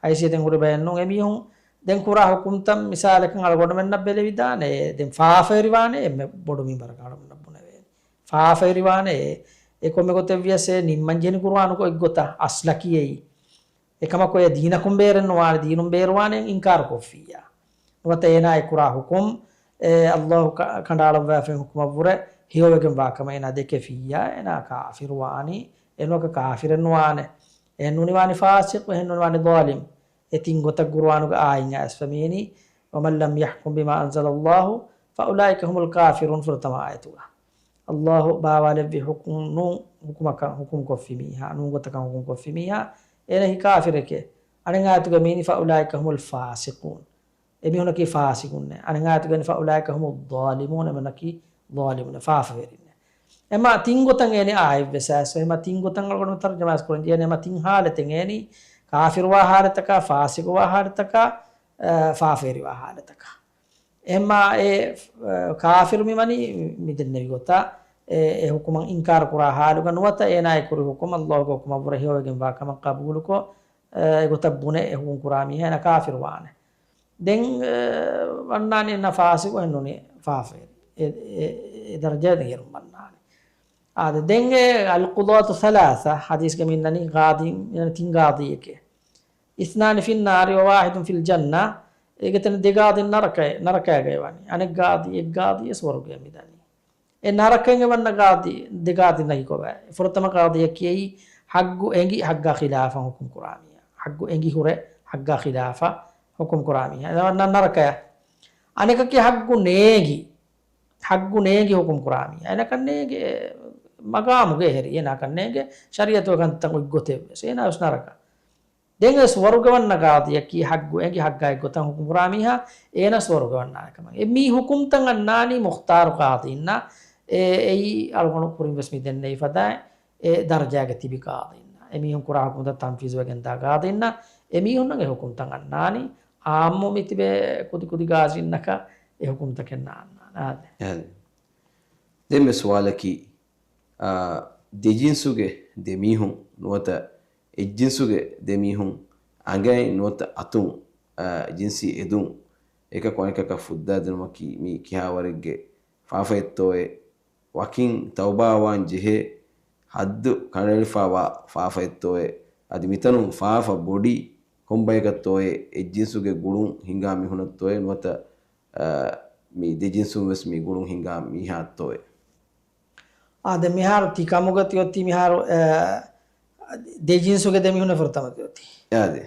ހައިސިއްޔަތެއް ހުރި ބައެއް ނޫން. އެމީހުން ދެން ކުރާ ޙުކުމްތައް މިސާލަކަށް އަޅުގަނޑުމެންނަށް ބެލެވިދާނެ. ދެން ފާފަވެރިވާނެ އެންމެ ބޮޑު މިންވަރަކަށް އަޅުގަނޑުމެންނަށް ބުނެވޭނެ. ފާފަވެރިވާނެ އެ، އެ ކޮންމެ ގޮތެއް ވިޔަސް އެ ނިންމަންޖެހެނީ ޤުރުއާނުގަ އޮތް ގޮތަށް އަސްލަކީ އެއީ. އެކަމަކު އެ ދީނަކުން ބޭރެއް ނުވާނެ، ދީނުން ބޭރުވާނެ އިންކާރު ކޮށްފިއްޔާ. ނުވަތަ އޭނާ އެ ކުރާ ޙުކުމް، އެ ﷲ ކަ-، ކަނޑައަޅައްވާފައި ޙުކުމަށްވުރެ ހެޔޮވެގެން ވާ ކަމަށް އޭނާ ދެކެފިއްޔާ، އޭނާ ކާފިރު ވާނީ. އެނޫން ކާފިރެއް ނުވާނެ. އެހެން ނޫނީ ވާނީ ފާސިޤު، އެހެން ނޫނީ ވާނީ ޟާލިމް. އެ ތިން ގޮތަށް ޤުރުއާނުގެ އާޔަތް އައިސްފަ މިއެނީ، "ومن لم يحكم بما أنزل الله فأولئك هم الكافرون" ފުރަތަމަ އާޔަތުގަ. ﷲ ބާވާލެއްވި ޙުކުމް ނޫން ޙުކުމަކަށް ޙުކުމް ކޮށްފި މީހާ، ނޫން ގޮތަކަށް ޙުކުމް ކޮށްފި މީހާ، އޭނަ ކާފިރެކޭ. އަނެއް އާޔަތުގަ މިއެނީ، "فأولئك هم الفاسقون" އެމީހުނަކީ ފާސިޤުންނޭ. އަނެއް އާޔަތުގަ އެނީ، "فأولئك هم الظالمون" އެމީހުނަކީ ޟާލިމޫން، އެމީހުނަކީ ޟާލިމުން، ފާފަވެރިންނޭ. އެމަ ތިން ގޮތަށް އޭނި އާޔަތްވެސް އައިސްފަ، އެމަ ތިން ގޮތަށް އަޅުގަނޑު ތަރުޖަމާވެސް ކުރަން ޖެހޭނެ. އެމަ ތިން ޙާލަތެއް އޭނި، ކާފިރުވާ ޙާލަތަކާ، ފާސިޤުވާ ޙާލަތަކާ، އަ، ފާފަވެރިވާ ޙާލަތަކާ. އެމަ އެ، އަ، ކާފިރު މިވަނީ މިދެންނެވި ގޮތަށް، އެ، އެ ޙުކުމަށް އިންކާރު ކުރާ ޙާލުގަ ނުވަތަ އޭނާ އެ ކުރި ޙުކުމް ﷲ ގެ ޙުކުމަށްވުރެ ހެޔޮވެގެންވާ ކަމަށް ޤަބޫލުކޮށް، އެ، އެގޮތަށް ބުނެ އެ ޙުކުމް ކުރާ މީހާ އޭނާ ކާފިރު ވާނެ. ދެން، އެ، ވަންނާނީ އޭނާ ފާސިޤު އެހެންނޫނީ ފާފަވެރި. އެ، އެ، އެ ދަރަޖައިން އޭރުން ވަންނާނެ. އާދެ، ދެން އެ القضاة ثلاثة ޙަދީޘްގަ މި އިންނަނީ ޤާޟީ، ތިން ޤާޟީއެކޭ. "اثنان في النار وواحد في الجنة" އޭގެ ތެރެ ދެ ގާދިން ނަރަކައެ، ނަރަކައިގައި ވަނީ. އަނެއް ގާދީ، އެއް ގާދީ ސުވަރުގެ މިދަނީ. އެ ނަރަކައިގެ ވަންނަ ގާދީ، ދެ ގާދިންނަކީ ކޮބާ؟ ފުރަތަމަ ގާދީއަކީ އެއީ ހައްގު އެނގި ހައްގާ ޚިލާފަށް ހުކުމް ކުރާ މީހާ. ހައްގު އެނގި ހުރެ ހައްގާ ޚިލާފަށް ހުކުމް ކުރާ މީހާ. އެ ވަންނަ ނަރަކަޔަށް. އަނެކަކީ ހައްގު ނޭނގި، ހައްގު ނޭނގި ހުކުމް ކުރާ މީހާ. އޭނަކަށް ނޭނގެ މަގާމުގެ އެހެރީ. އޭނަކަށް ނޭނގެ ޝަރީއަތުގެ ކަންތައް އޮތް ގޮތެއް ވެސް. އޭނާ ވެސް ނަރަކަ. ދެން އެ ސުވަރުގެ ވަންނަ ގާދީއަކީ ހައްގު އެނގި ހައްގާ އެއްގޮތަށް ހުކުމް ކުރާ މީހާ، އޭނަ ސުވަރުގެ ވަންނާނެ ކަމަށް. އެ މީ ހުކުމްތައް އަންނާނީ މުޚްތާރު ގާދީންނާ. އެ، އެއީ އަޅުގަނޑު ކުރިން ވެސް މި ދެންނެވި ފަދައިން އެ ދަރަޖާގަ ތިބި ގާދީންނާ. އެ މީހުން ކުރާ ހުކުމްތައް ތަންފީޒުވެގެންދާ ގާދީންނާ. އެ މީހުންނަށް އެ ހުކުމްތައް އަންނާނީ. އާއްމު މި ތިބޭ ކުދި ކުދި ގާޒީންނަކަށް އެ ހުކުމްތަކެއް ނާންނާނެ. އާދެ. އެހެން. ދެން މި ސުވާލަކީ، އާ، ދެ ޖިންސުގެ ދެ މީހުން ނުވަތަ އެއް ޖިންސުގެ ދެ މީހުން އަނގައިން ނުވަތަ އަތުން، އާ، ޖިންސީ އެދުން އެކަކު އަނެކަކަށް ފުއްދާދިނުމަކީ މީ ކިހާވަރެއްގެ ފާފައެއްތޯއޭ؟ ވަކިން ތައުބާވާން ޖެހޭ ހައްދު ކަނޑައެޅިފައިވާ ފާފައެއްތޯއޭ؟ އަދި މިތަނުން ފާފަ ބޮޑީ ކޮން ބަޔަކަށްތޯއޭ؟ އެއް ޖިންސުގެ ގުޅުން ހިނގާ މީހުނަށްތޯއޭ ނުވަތަ އާ، މި ދެ ޖިންސުން ވެސް މި ގުޅުން ހިނގާ މީހާއަށްތޯއޭ؟ އާ، ދެން މިހާރު ތި ކަމުގަ ތިއޮތީ މިހާރު، އާ، ދެ ޖިންސުގެ ދެ މީހުންނެއް ފުރަތަމަ ތިއޮތީ. އާދެ.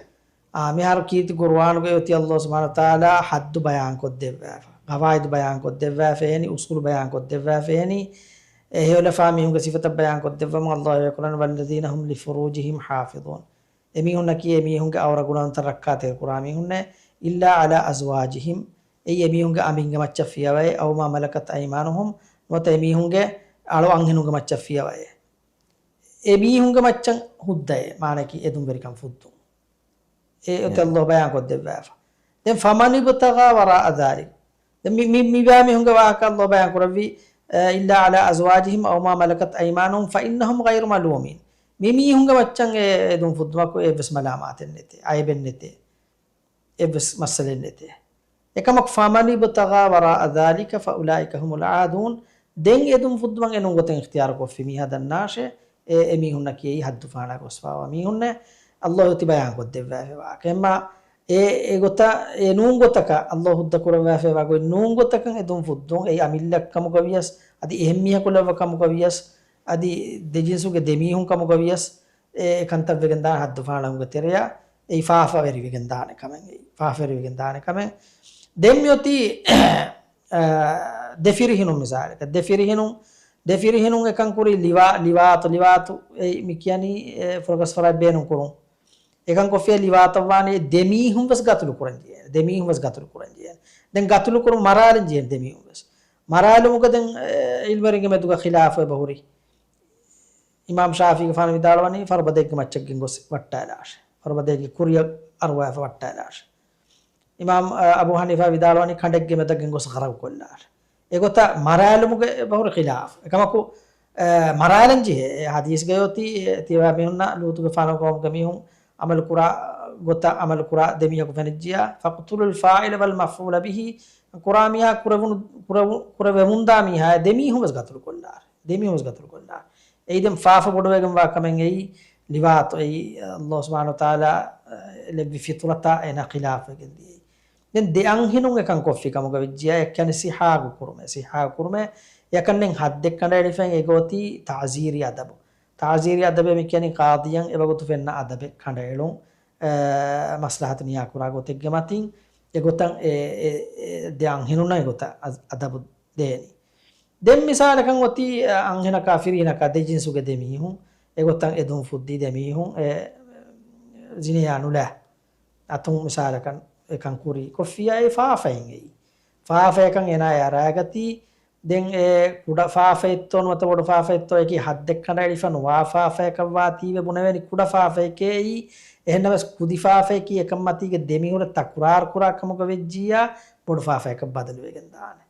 އާ، މިހާރު ކީރިތި ޤުރުއާނުގައި އޮތީ ﷲ ސުބްޙާނަހޫ ވަތަޢާލާ ޙައްދު ބަޔާންކޮށްދެއްވާފަ، ޤަވާޢިދު ބަޔާންކޮށްދެއްވާފަ އެހެނީ، އުޞޫލު ބަޔާންކޮށްދެއްވާފަ އެހެނީ، އެ ހެޔޮލަފާ މީހުންގެ ސިފަތައް ބަޔާންކޮށްދެއްވަމުން ﷲ އެކުރަން، "والذين هم لفروجهم حافظون." އެމީހުންނަކީ އެމީހުންގެ އައުރަ ގުނަންތައް ރައްކާތެރިކުރާ މީހުންނޭ. "إلا على أزواجهم." އެއީ އެމީހުންގެ އަނބިންގެ މައްޗަށް ފިޔަވައޭ، "أو ما ملكت أيمانهم." ނުވަތަ އެމީހުންގެ އަޅު އަންހެނުންގެ މައްޗަށް ފިޔަވައޭ. އެމީހުންގެ މައްޗަށް ހުއްދައޭ، މާނައަކީ އެދުންވެރިކަން ފުއްދުން. އެ އޮތީ އެ. ﷲ ބަޔާންކޮށްދެއްވާފަ. ދެން "فمن ابتغى وراء ذلك." ދެން މި، މި، މި ބައިމީހުންގެ ވާހަކަ ﷲ ބަޔާން ކުރެއްވީ، އެ، "إلا على أزواجهم أو ما ملكت أيمانهم فإنهم غير ملومين." މި މީހުންގެ މައްޗަށް އެ، އެ އެދުން ފުއްދުމަކު އެއްވެސް މަލާމާތެއް ނެތޭ، އައިބެއް ނެތޭ، އެއްވެސް މައްސަލައެއް ނެތޭ. އެކަމަކު، "فمن ابتغى وراء ذلك فأولئك هم العادون." ދެން އެދުން ފުއްދުމަށް އެނޫން ގޮތެއް އިޚްތިޔާރު ކޮށްފި މީހާ ދަންނާށޭ، އެ، އެމީހުންނަކީ އެއީ ހައްދު ފާޅާ ގޮސްފާވާ މީހުންނޭ، ﷲ އޮތީ ބަޔާންކޮށްދެއްވާފައިވާ. އެމާ އެ، އެގޮތަށް އެ ނޫން ގޮތަކަށް، ﷲ ހުއްދަ ކުރައްވާފައިވާ ގޮތް ނޫން ގޮތަކަށް އެދުން ފުއްދުން، އެއީ އަމިއްލަ ކަމުގަ ވިޔަސް، އަދި އެހެން މީހަކު ލައްވަ ކަމުގަ ވިޔަސް، އަދި ދެ ޖިންސުގެ ދެ މީހުން ކަމުގަ ވިޔަސް، އެ، އެ ކަންތައް ވެގެންދާނެ ހައްދު ފާޅުވުމުގެ ތެރެއަށް، އެއީ ފާފަވެރިވެގެންދާނެ ކަމެއް، އެއީ ފާފަވެރިވެގެންދާނެ ކަމެއް. ދެން މިއޮތީ، އަ، ދެ ފިރިހެނުން މިސާލަކަށް، ދެ ފިރިހެނުން، ދެ ފިރިހެނުން އެކަން ކުރީ ލިވާ، ލިވާތު، ލިވާތު، އެ، މި ކިޔަނީ، އެ، ފުރަގަސް ފަރާތް ބޭނުން ކުރުން. އެކަން ކޮށްފިއްޔާ ލިވާތަށް ވާނީ ދެ މީހުން ވެސް ގަތުލު ކުރަން ޖެހޭ. ދެ މީހުން ވެސް ގަތުލު ކުރަން ޖެހޭ. ދެން ގަތުލު ކުރުން މަރާލަން ޖެހޭ ދެ މީހުން ވެސް. މަރާލުމުގަ ދެން، އެ، އިލްމުވެރިންގެ މެދުގަ ޚިލާފު އެބަހުރި. އިމާމް ޝާފިޢީގެފާނު ވިދާޅުވަނީ ފަރުބަދައެއްގެ މައްޗަށް ގެންގޮސް ވައްޓާލާށޭ. ފަރުބަދައެއްގެ ކުރިއަށް އަރުވާފަ ވައްޓާލާށޭ. އިމާމް، އަ، އަބޫ ޙަނީފާ ވިދާޅުވަނީ ކަނޑެއްގެ މެދަށް ގެންގޮސް ޣަރަގުކޮށްލާށޭ. އެގޮތަށް މަރާލުމުގެ އެބަހުރި ޚިލާފު. އެކަމަކު، އަ، މަރާލަން ޖެހޭ. އެ ޙަދީޘްގައި އޮތީ، އެ، ތިޔަބައިމީހުންނަށް ލޫޠުގެފާނުގެ ޤައުމުގެ މީހުން ޢަމަލު ކުރާ ގޮތަށް ޢަމަލު ކުރާ ދެ މީހަކު ފެނިއްޖިޔާ، فاقتلوا الفاعل والمفعول به، ކުރާ މީހާ ކުރެވުނު، ކުރެވު-، ކުރެވެމުންދާ މީހާ ދެ މީހުން ވެސް ގަތުލު ކޮށްލާށޭ. ދެ މީހުން ވެސް ގަތުލު ކޮށްލާށޭ. އެއީ ދެން ފާފަ ބޮޑުވެގެންވާ ކަމެއް އެއީ ލިވާތު އެއީ، ﷲ ސުބްޙާނަހޫ ވަތަޢާލާ، އެ، ލެއްވި ފިޠުރަތާ އޭނާ ޚިލާފުވެގެން ދިޔައީ. ދެން ދެ އަންހެނުން އެކަން ކޮށްފި ކަމުގަ ވެއްޖިޔާ އެ ކިޔަނީ ސިހާގު ކުރުމޭ، ސިހާގު ކުރުމޭ. އެކަންނެން ހައްދެއް ކަނޑައެޅިފައި އެގޮތީ ތަޢްޒީރީ އަދަބު. ތަޢްޒީރީ އަދަބޭ މި ކިޔަނީ ޤާޟީއަށް އެވަގުތު ފެންނަ އަދަބެއް ކަނޑައެޅުން، އެ، މަސްލަހަތު ނިޔާކުރާ ގޮތެއްގެ މަތިން އެގޮތަށް އެ، އެ، އެ ދެ އަންހެނުންނަށް އެގޮތަށް އަ-، އަދަބު ދޭނީ. ދެން މިސާލަކަށް އޮތީ، އަ، އަންހެނަކާ ފިރިހެނަކާ ދެ ޖިންސުގެ ދެ މީހުން އެގޮތަށް އެދުން ފުއްދީ ދެ މީހުން އެ ޒިނޭއާ ނުލާ އަތުން މިސާލަކަށް އެކަން ކުރީ ކޮށްފިއްޔާ އެ ފާފައިން އެއީ. ފާފައަކަށް އޭނާ އެ އަރާގަތީ. ދެން އެ ކުޑަ ފާފައެއްތޯ ނުވަތަ ބޮޑު ފާފައެއްތޯ އެކީ ހައްދެއް ކަނޑައެޅިފަ ނުވާ ފާފައަކަށް ވާތީވެ ބުނެވޭނީ ކުޑަ ފާފައެކޭ އެއީ. އެހެންނަމަވެސް ކުދި ފާފައަކީ އެކަންމަތީގެ ދެ މީހުންނަށް ތަކުރާރު ކުރާ ކަމުގަ ވެއްޖިއްޔާ ބޮޑު ފާފައަކަށް ބަދަލުވެގެން ދާނެ.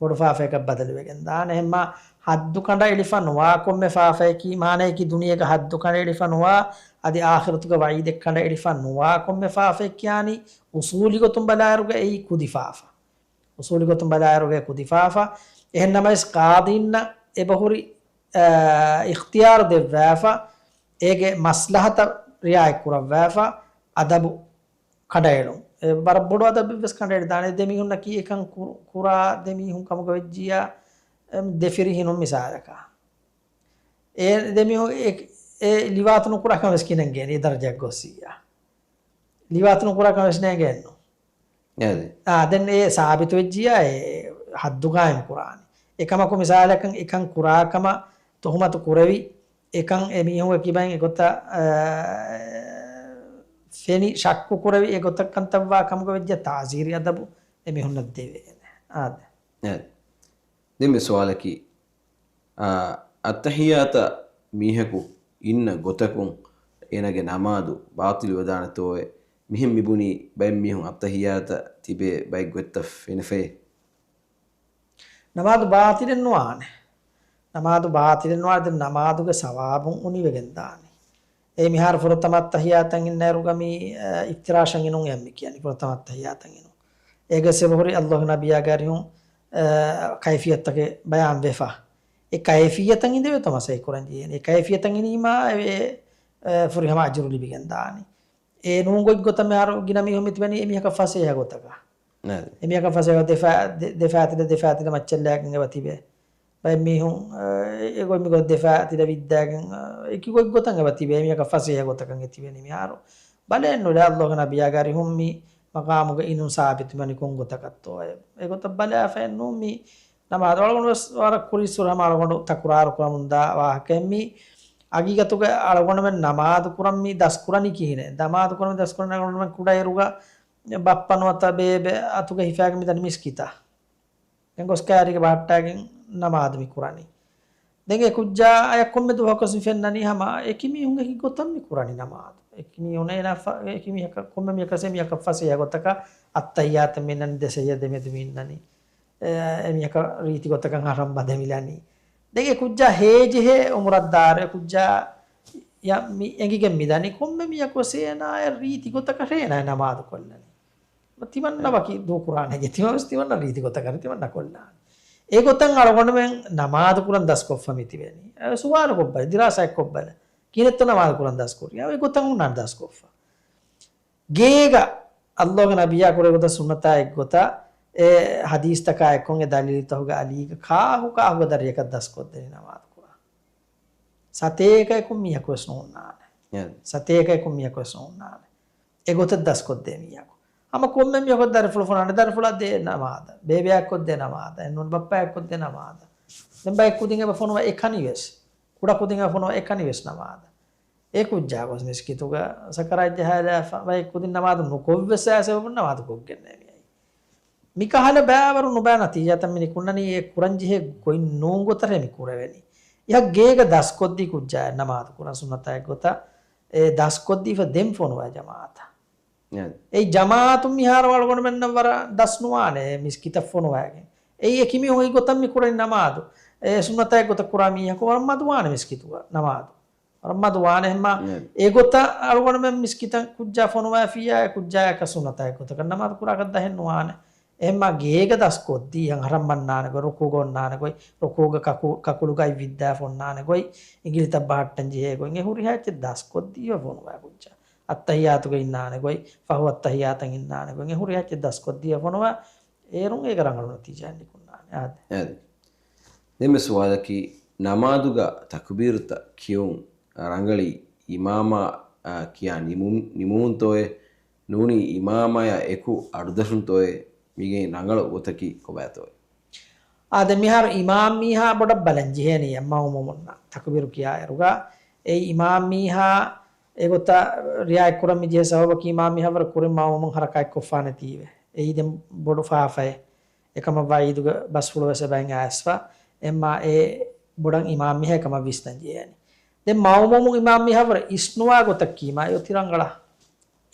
ބޮޑު ފާފައަކަށް ބަދަލުވެގެން ދާނެ. އެހެންމާ ހައްދު ކަނޑައެޅިފަ ނުވާ ކޮންމެ ފާފައަކީ، މާނައަކީ ދުނިޔޭގަ ހައްދު ކަނޑައެޅިފަ ނުވާ، އަދި އާޚިރަތުގަ ވަޢީދެއް ކަނޑައެޅިފަ ނުވާ ކޮންމެ ފާފައެއް ކިޔާނީ އުޞޫލީ ގޮތުން ބަލާއިރުގަ އެއީ ކުދި ފާފަ. އުޞޫލީ ގޮތުން ބަލާއިރުގަ ކުދި ފާފަ. އެހެންނަމަވެސް ޤާޟީންނަށް އެބަހުރި، އާ، އިޚްތިޔާރު ދެއްވާފަ، އޭގެ މަސްލަހަތަށް ރިޢާޔަތް ކުރައްވާފަ، އަދަބު ކަނޑައެޅުން. އެ ވަރަށް ބޮޑު އަދަބެއްވެސް ކަނޑައެޅިދާނެ. ދެމީހުންނަކީ އެކަން ކު-، ކުރާ ދެމީހުން ކަމުގަ ވެއްޖިއްޔާ، އެ ދެ ފިރިހިނުން މިސާލަކަށް. އެ ދެމީހުން އެ، އެ ލިވާތު ނުކުރާ ކަމެއް ވެސް ކި ނޭނގޭނެ އެ ދަރަޖައަށް ގޮއްސިއްޔާ. ލިވާތު ނުކުރާ ކަމެއް ވެސް ނޭނގޭނު. އާ، ދެން އެ ސާބިތު ވެއްޖިއްޔާ އެ ހައްދު ގާއިމް ކުރާނެ. އެކަމަކު މިސާލަކަށް އެކަން ކުރާ ކަމަށް ތުހުމަތު ކުރެވި، އެކަން އެ މީހުންގެ ކިބައިން އެގޮތަށް، އާ، ފެނި ޝައްކު ކުރެވި، އެގޮތަށް ކަންތައްވާ ކަމުގަ ވެއްޖެ ތާޒީރީ އަދަބު އެ މީހުންނަށް ދެވޭނެ. އާދެ. އެ. ދެން މި ސުވާލަކީ، އާ، އައްތަހިއްޔާތަށް މީހަކު އިންނަ ގޮތަކުން އޭނާގެ ނަމާދު ބާޠިލުވެދާނެތޯއޭ؟ މިހެން މިބުނީ ބައެއް މީހުން އައްތަހިއްޔާތަށް ތިބޭ ބައެއް ގޮތްތައް ފެނިފައޭ. ނަމާދު ބާޠިލެއް ނުވާނެ. ނަމާދު ބާޠިލެއް ނުވާނެ. ދެން ނަމާދުގެ ސަވާބުން އުނިވެގެން ދާނީ. އެ މިހާރު ފުރަތަމަ އައްތަހިއްޔާތަށް އިންނައިރުގަ މި، އަ، އިފްތިރާޝަށް އިނުން އެއް މި ކިޔަނީ ފުރަތަމަ އައްތަހިއްޔާތަށް އިނުން. އޭގެ ސަބަބު ހުރި އައްލާހު ނަބިއްޔާގެ އަރިހުން، އަ، ކައިފިއްޔަތުތަކެއް ބަޔާން ވެފަ. އެ ކައިފިއްޔަތަށް އިނދެވޭތޯ މަސައްކަތް ކުރަން ޖެހޭނީ. އެ ކައިފިއްޔަތަށް އިނީމާ އެ، އެ، ފުރިހަމަ އަޖުރު ލިބިގެން ދާނީ. އެ ނޫން ގޮތް ގޮތަށް މިހާރު ގިނަ މީހުން މިތިބެނީ އެ މީހަކަށް ފަސޭހަ ގޮތަކަށް. އެ މީހަކަށް ފަސޭހަ ދެފާ-، ދެ-، ދެފާތިލަ، ދެފާތިލަ މައްޗަށް ލައިގެން އެބަ ތިބޭ. ބައެއް މީހުން، އެ، އެ ގޮތް މި ގޮތް ދެފާތިލަ ވިއްދާގެން، އެކި ގޮތް ގޮތަށް އެބަ ތިބޭ. އެ މީހަކަށް ފަސޭހަ ގޮތަކަށް އެ ތިބެނީ މިހާރު. ބަލައެއްނުލާ އައްލާހު ނަބިއްޔާގެ އަރިހުން މި މަޤާމުގަ އިނުން ސާބިތުވަނީ ކޮން ގޮތަކަށްތޯއޭ. އެގޮތަށް ބަލާފައެއްނު މި ނަމާދު އަޅުގަނޑު ވެސް ވަރަށް ކުރީއްސުރެ ހަމަ އަޅުގަނޑު ތަކުރާރު ކުރަމުންދާ ވާހަކައެއް މީ. ހަގީގަތުގަ އަޅުގަނޑުމެން ނަމާދު ކުރަން މި ދަސްކުރަނީ ކިހިނެއް؟ ނަމާދު ކުރަން މި ދަސްކުރަނީ އަޅުގަނޑުމެން ކުޑައިރުގަ ބައްޕަ ނުވަތަ ބޭބެ އަތުގަ ހިފާގެން މިދަނީ މިސްކިތަށް. ދެން ގޮސް ކައިރީގަ ބަހައްޓާގެން ނަމާދު މި ކުރަނީ. ދެން އެ ކުއްޖާ އަޔަށް ކޮންމެ ދުވަހަކުވެސް މި ފެންނަނީ ހަމަ އެކި މީހުން އެކި ގޮތަށް މި ކުރަނީ ނަމާދު. އެކި މީހުން އޭނާ ފަ-، އެކި މީހަކަށް ކޮންމެ މީހަކަށް އެ މީހަކަށް ފަސޭހަ ގޮތަކަށް އައްތަހިއްޔާތަށް މި އިންނަނީ، ދެ ސަޖިދަ ދެމެދު މި އިންނަނީ. އެ، އެ މީހަކަށް ރީތި ގޮތަކަށް އަހަރަން ބަނދެމިލަނީ. ދެން އެ ކުއްޖާ ހޭޖެހޭ އުމުރަށްދާއިރު އެ ކުއްޖާ ޔަ މި އެނގިގެން މިދަނީ ކޮންމެ މީހަކުވެސް އޭނާއަށް ރީތި ގޮތަކަށް އޭނާ ނަމާދު ކޮށްލަނީ. ތިމަންނަ އެ. ވަކި ދޫކުރާނެގެ ތިމަން ވެސް ތިމަންނަ ރީތި ގޮތަކަށް ތިމަންނަ ކޮށްލާނެ. އެގޮތަށް އަޅުގަނޑުމެން ނަމާދު ކުރަން ދަސްކޮށްފަ މި ތިބެނީ. އެ ސުވާލު ކޮށްބަލަ، ދިރާސާއެއް ކޮށްބަލަ. ކިހިނެއްތޯ ނަމާދު ކުރަން ދަސްކުރި؟ އެ ގޮތަށް ހުންނާނެ ދަސްކޮށްފަ. ގޭގަ އައްލާހުގެ ނަބިއްޔާ ކުރެ ގޮތަށް ސުންނަތާ އެއްގޮތަށް އެ ހަދީސްތަކާ އެއްކޮށް އެ ދަލީލުތަކުގެ އަލީގަ ކާކު ކާކުގެ ދަރިޔަކަށް ދަސްކޮށްދެނީ ނަމާދު ކުރާ؟ ސަތޭކައަކުން މީހަކު ވެސް ނުހުންނާނެ. އެ. ސަތޭކައަކުން މީހަކު ވެސް ނުހުންނާނެ. އެގޮތަށް ދަސްކޮށްދޭ މީހަކު. ހަމަ ކޮންމެ މީހަކު ދަރިފުޅު ފޮނުވާނެ، ދަރިފުޅަށް ދޭ ނަމާދަށް، ބޭބެއަކަށް ކޮށްދޭ ނަމާދަށް، އެންނޫން ބައްޕައަކަށް ކޮށްދޭ ނަމާދަށް. ދެން ބައެއް ކުދިން އެބަ ފޮނުވާ އެކަނިވެސް. ކުޑަ ކުދިން އެބަ ފޮނުވާ އެކަނިވެސް ނަމާދަށް. އެ ކުއްޖާ ގޮސް މިސްކިތުގަ ސަކަރާތް ޖަހާލާފަ، ބައެއް ކުދިން ނަމާދު ނުކޮށްވެސް އާ ސަބަބުން ނަމާދު ކޮށްގެންނޭ މިއައީ. މިކަހަލަ ބައިވަރު ނުބައި ނަތީޖާތައް މި ނިކުންނަނީ އެ ކުރަންޖެހޭ ގޮތް ނޫން ގޮތަށް މި ކުރެވެނީ. އެހާ ގޭގަ ދަސްކޮށްދީ ކުއްޖާ ނަމާދު ކުރަން ސުންނަތާ އެއްގޮތަށް އެ ދަސްކޮށްދީފަ ދެން ފޮނުވާ ޖަމާއަތަށް. އެ. އެއީ ޖަމާއަތުން މިހާރު އަޅުގަނޑުމެންނަށް ވަރަށް ދަސް ނުވާނެ މިސްކިތަށް ފޮނުވާގެން. އެއީ އެކި މީހުން އެ ގޮތަށް މި ކުރަނީ ނަމާދު. އެ ސުންނަތާ އެއްގޮތަށް ކުރާ މީހަކު ވަރަށް މަދުވާނެ މިސްކިތުގަ ނަމާދު. ވަރަށް މަދު ވާނެ ހެންމާ، އެ. އެގޮތަށް އަޅުގަނޑުމެން މިސްކިތަށް ކުއްޖާ ފޮނުވާފިއްޔާ، އެ ކުއްޖާއަކަށް ސުންނަތާ އެއްގޮތަކަށް ނަމާދު ކުރާކަށް ދަހެއް ނުވާނެ. އެހެންމާ ގޭގަ ދަސްކޮށްދީ، އަހަރަން މަންނާނެ ގޮތް، ރުކޫގަ އޮންނާނެ ގޮތް، ރުކޫގަ ކަކު-، ކަކުލު ގައި ވިއްދާފަ އޮންނާނެ ގޮތް، އިނގިލިތައް ބަހައްޓަން ޖެހޭ ގޮތް، އެ ހުރިހާ އެއްޗެއް ދަސްކޮށްދީފަ ފޮނުވާ ކުއްޖާ. އައްތަހިއްޔާތުގަ އިންނާނެ ގޮތް، ފަހު އައްތަހިއްޔާތަށް އިންނާނެ ގޮތް، އެ ހުރިހާ އެއްޗެއް ދަސްކޮށްދީފަ ފޮނުވާ، އޭރުން އޭގަ ރަނގަޅު ނަތީޖާއެއް ނިކުންނާނެ. އާދެ. އާދެ. ދެންމެ ސުވާލަކީ، ނަމާދުގަ ތަކުބީރުތައް ކިޔުން ރަނގަޅީ އިމާމާ، އާ، ކިޔާ ނިމު-، ނިމުމުންތޯއޭ؟ ނޫނީ އިމާމާޔާ އެކު އަޑުދަށުންތޯއޭ؟ މީގެ ރަނގަޅު ގޮތަކީ ކޮބާތޯއޭ؟ އާދެ، މިހާރު އިމާމް މީހާ ބޮޑަށް ބަލަން ޖެހޭނީ މައުމޫމުންނަށް ތަކުބީރު ކިޔާއިރުގަ. އެއީ އިމާމް މީހާ އެގޮތަށް ރިއާޔަތްކުރަން މި ޖެހޭ ސަބަބަކީ އިމާމް މީހާވަރު ކުރިން މައުމޫމުން ހަރަކާތްކޮށްފާނެތީވެ. އެއީ ދެން ބޮޑު ފާފައެއް. އެކަމަށްވާ އީދުގެ ބަސްފުޅު ވެސް އެބައިން އައިސްފަ. އެހެންމާ އެ ބޮޑަށް އިމާމް މީހާ އެކަމަށް ވިސްނަން ޖެހޭނީ. ދެން މައުމޫމުން އިމާމް މީހާވަރު އިސްނުވާ ގޮތަށް ކީމާ އެ އޮތީ ރަނގަޅަށް.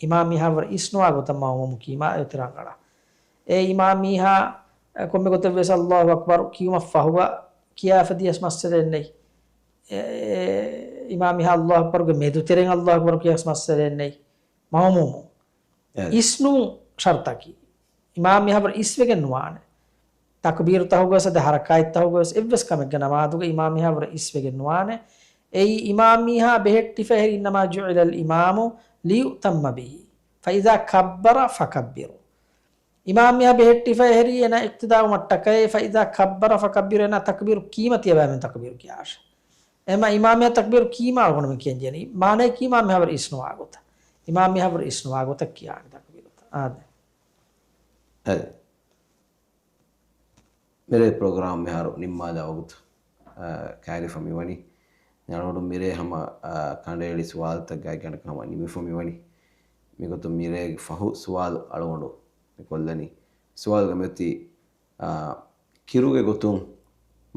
އިމާމް މީހާވަރު އިސްނުވާ ގޮތަށް މައުމޫމު ކީމާ އެ އޮތީ ރަނގަޅަށް. އެ އިމާމް މީހާ ކޮންމެ ގޮތެއް ވެސް އައްލާހު އަކްބަރު ކިޔުމަށް ފަހުގަ ކިޔާފަ ދިޔަސް މައްސަލައެއް ނެތް. އެ، އެ، އިމާމް މީހާ އައްލާހު އަކްބަރުގެ މެދުތެރެއިން އައްލާހު އަކްބަރު ކިޔަސް މައްސަލައެއް ނެތް. މައުމޫމު. އެ. އިސްނުން ޝަރުތަކީ. އިމާމް މީހާވަރު އިސްވެގެން ނުވާނެ. ތަކުބީރުތަހުގަވެސް އަދި ހަރަކާތްތަހުގަވެސް އެއްވެސް ކަމެއްގަ ނަމާދުގަ އިމާމް މީހާވަރު އިސްވެގެން ނުވާނެ. އެއީ އިމާމް މީހާ ބެހެއްޓިފަ އެހެރީ، إنما جعل الإمام ليؤتم به. فإذا كبر فكبروا. އިމާމް މިހާ ބެހެއްޓިފަ އެހެރީ އޭނާ އިޤްތިދާއު މައްޓަކައި، فإذا كبر فكبروا، އޭނާ ތަކްބީރު ކީމަ ތިޔަބައިމީހުން ތަކްބީރު ކިޔާށޭ. އެމަ އިމާމް މިހާ ތަކްބީރު ކީމާ އަޅުގަނޑުމެން ކިޔަން ޖެހެނީ. މާނައީ ކީމާ މިހާވަރު އިސްނުވާ ގޮތަށް. އިމާމް މިހާވަރު އިސްނުވާ ގޮތަށް ކިޔާނެ ތަކްބީރުތައް. އާދެ. އެ. މިރޭ ޕްރޮގްރާމް މިހާރު ނިންމާލާ ވަގުތު، އާ، ކައިރިފަ މިވަނީ. އަޅުގަނޑު މިރޭ ހަމަ، އާ، ކަނޑައެޅި ސުވާލުތައް ގާތްގަނޑަކަށް ހަމަ ނިމިފަ މިވަނީ. މިގޮތުން މިރޭގެ ފަހު ސުވާލު އަޅުގަނޑު މި ކޮށްލަނީ. ސުވާލުގަ މިއޮތީ، އާ، ކިރުގެ ގޮތުން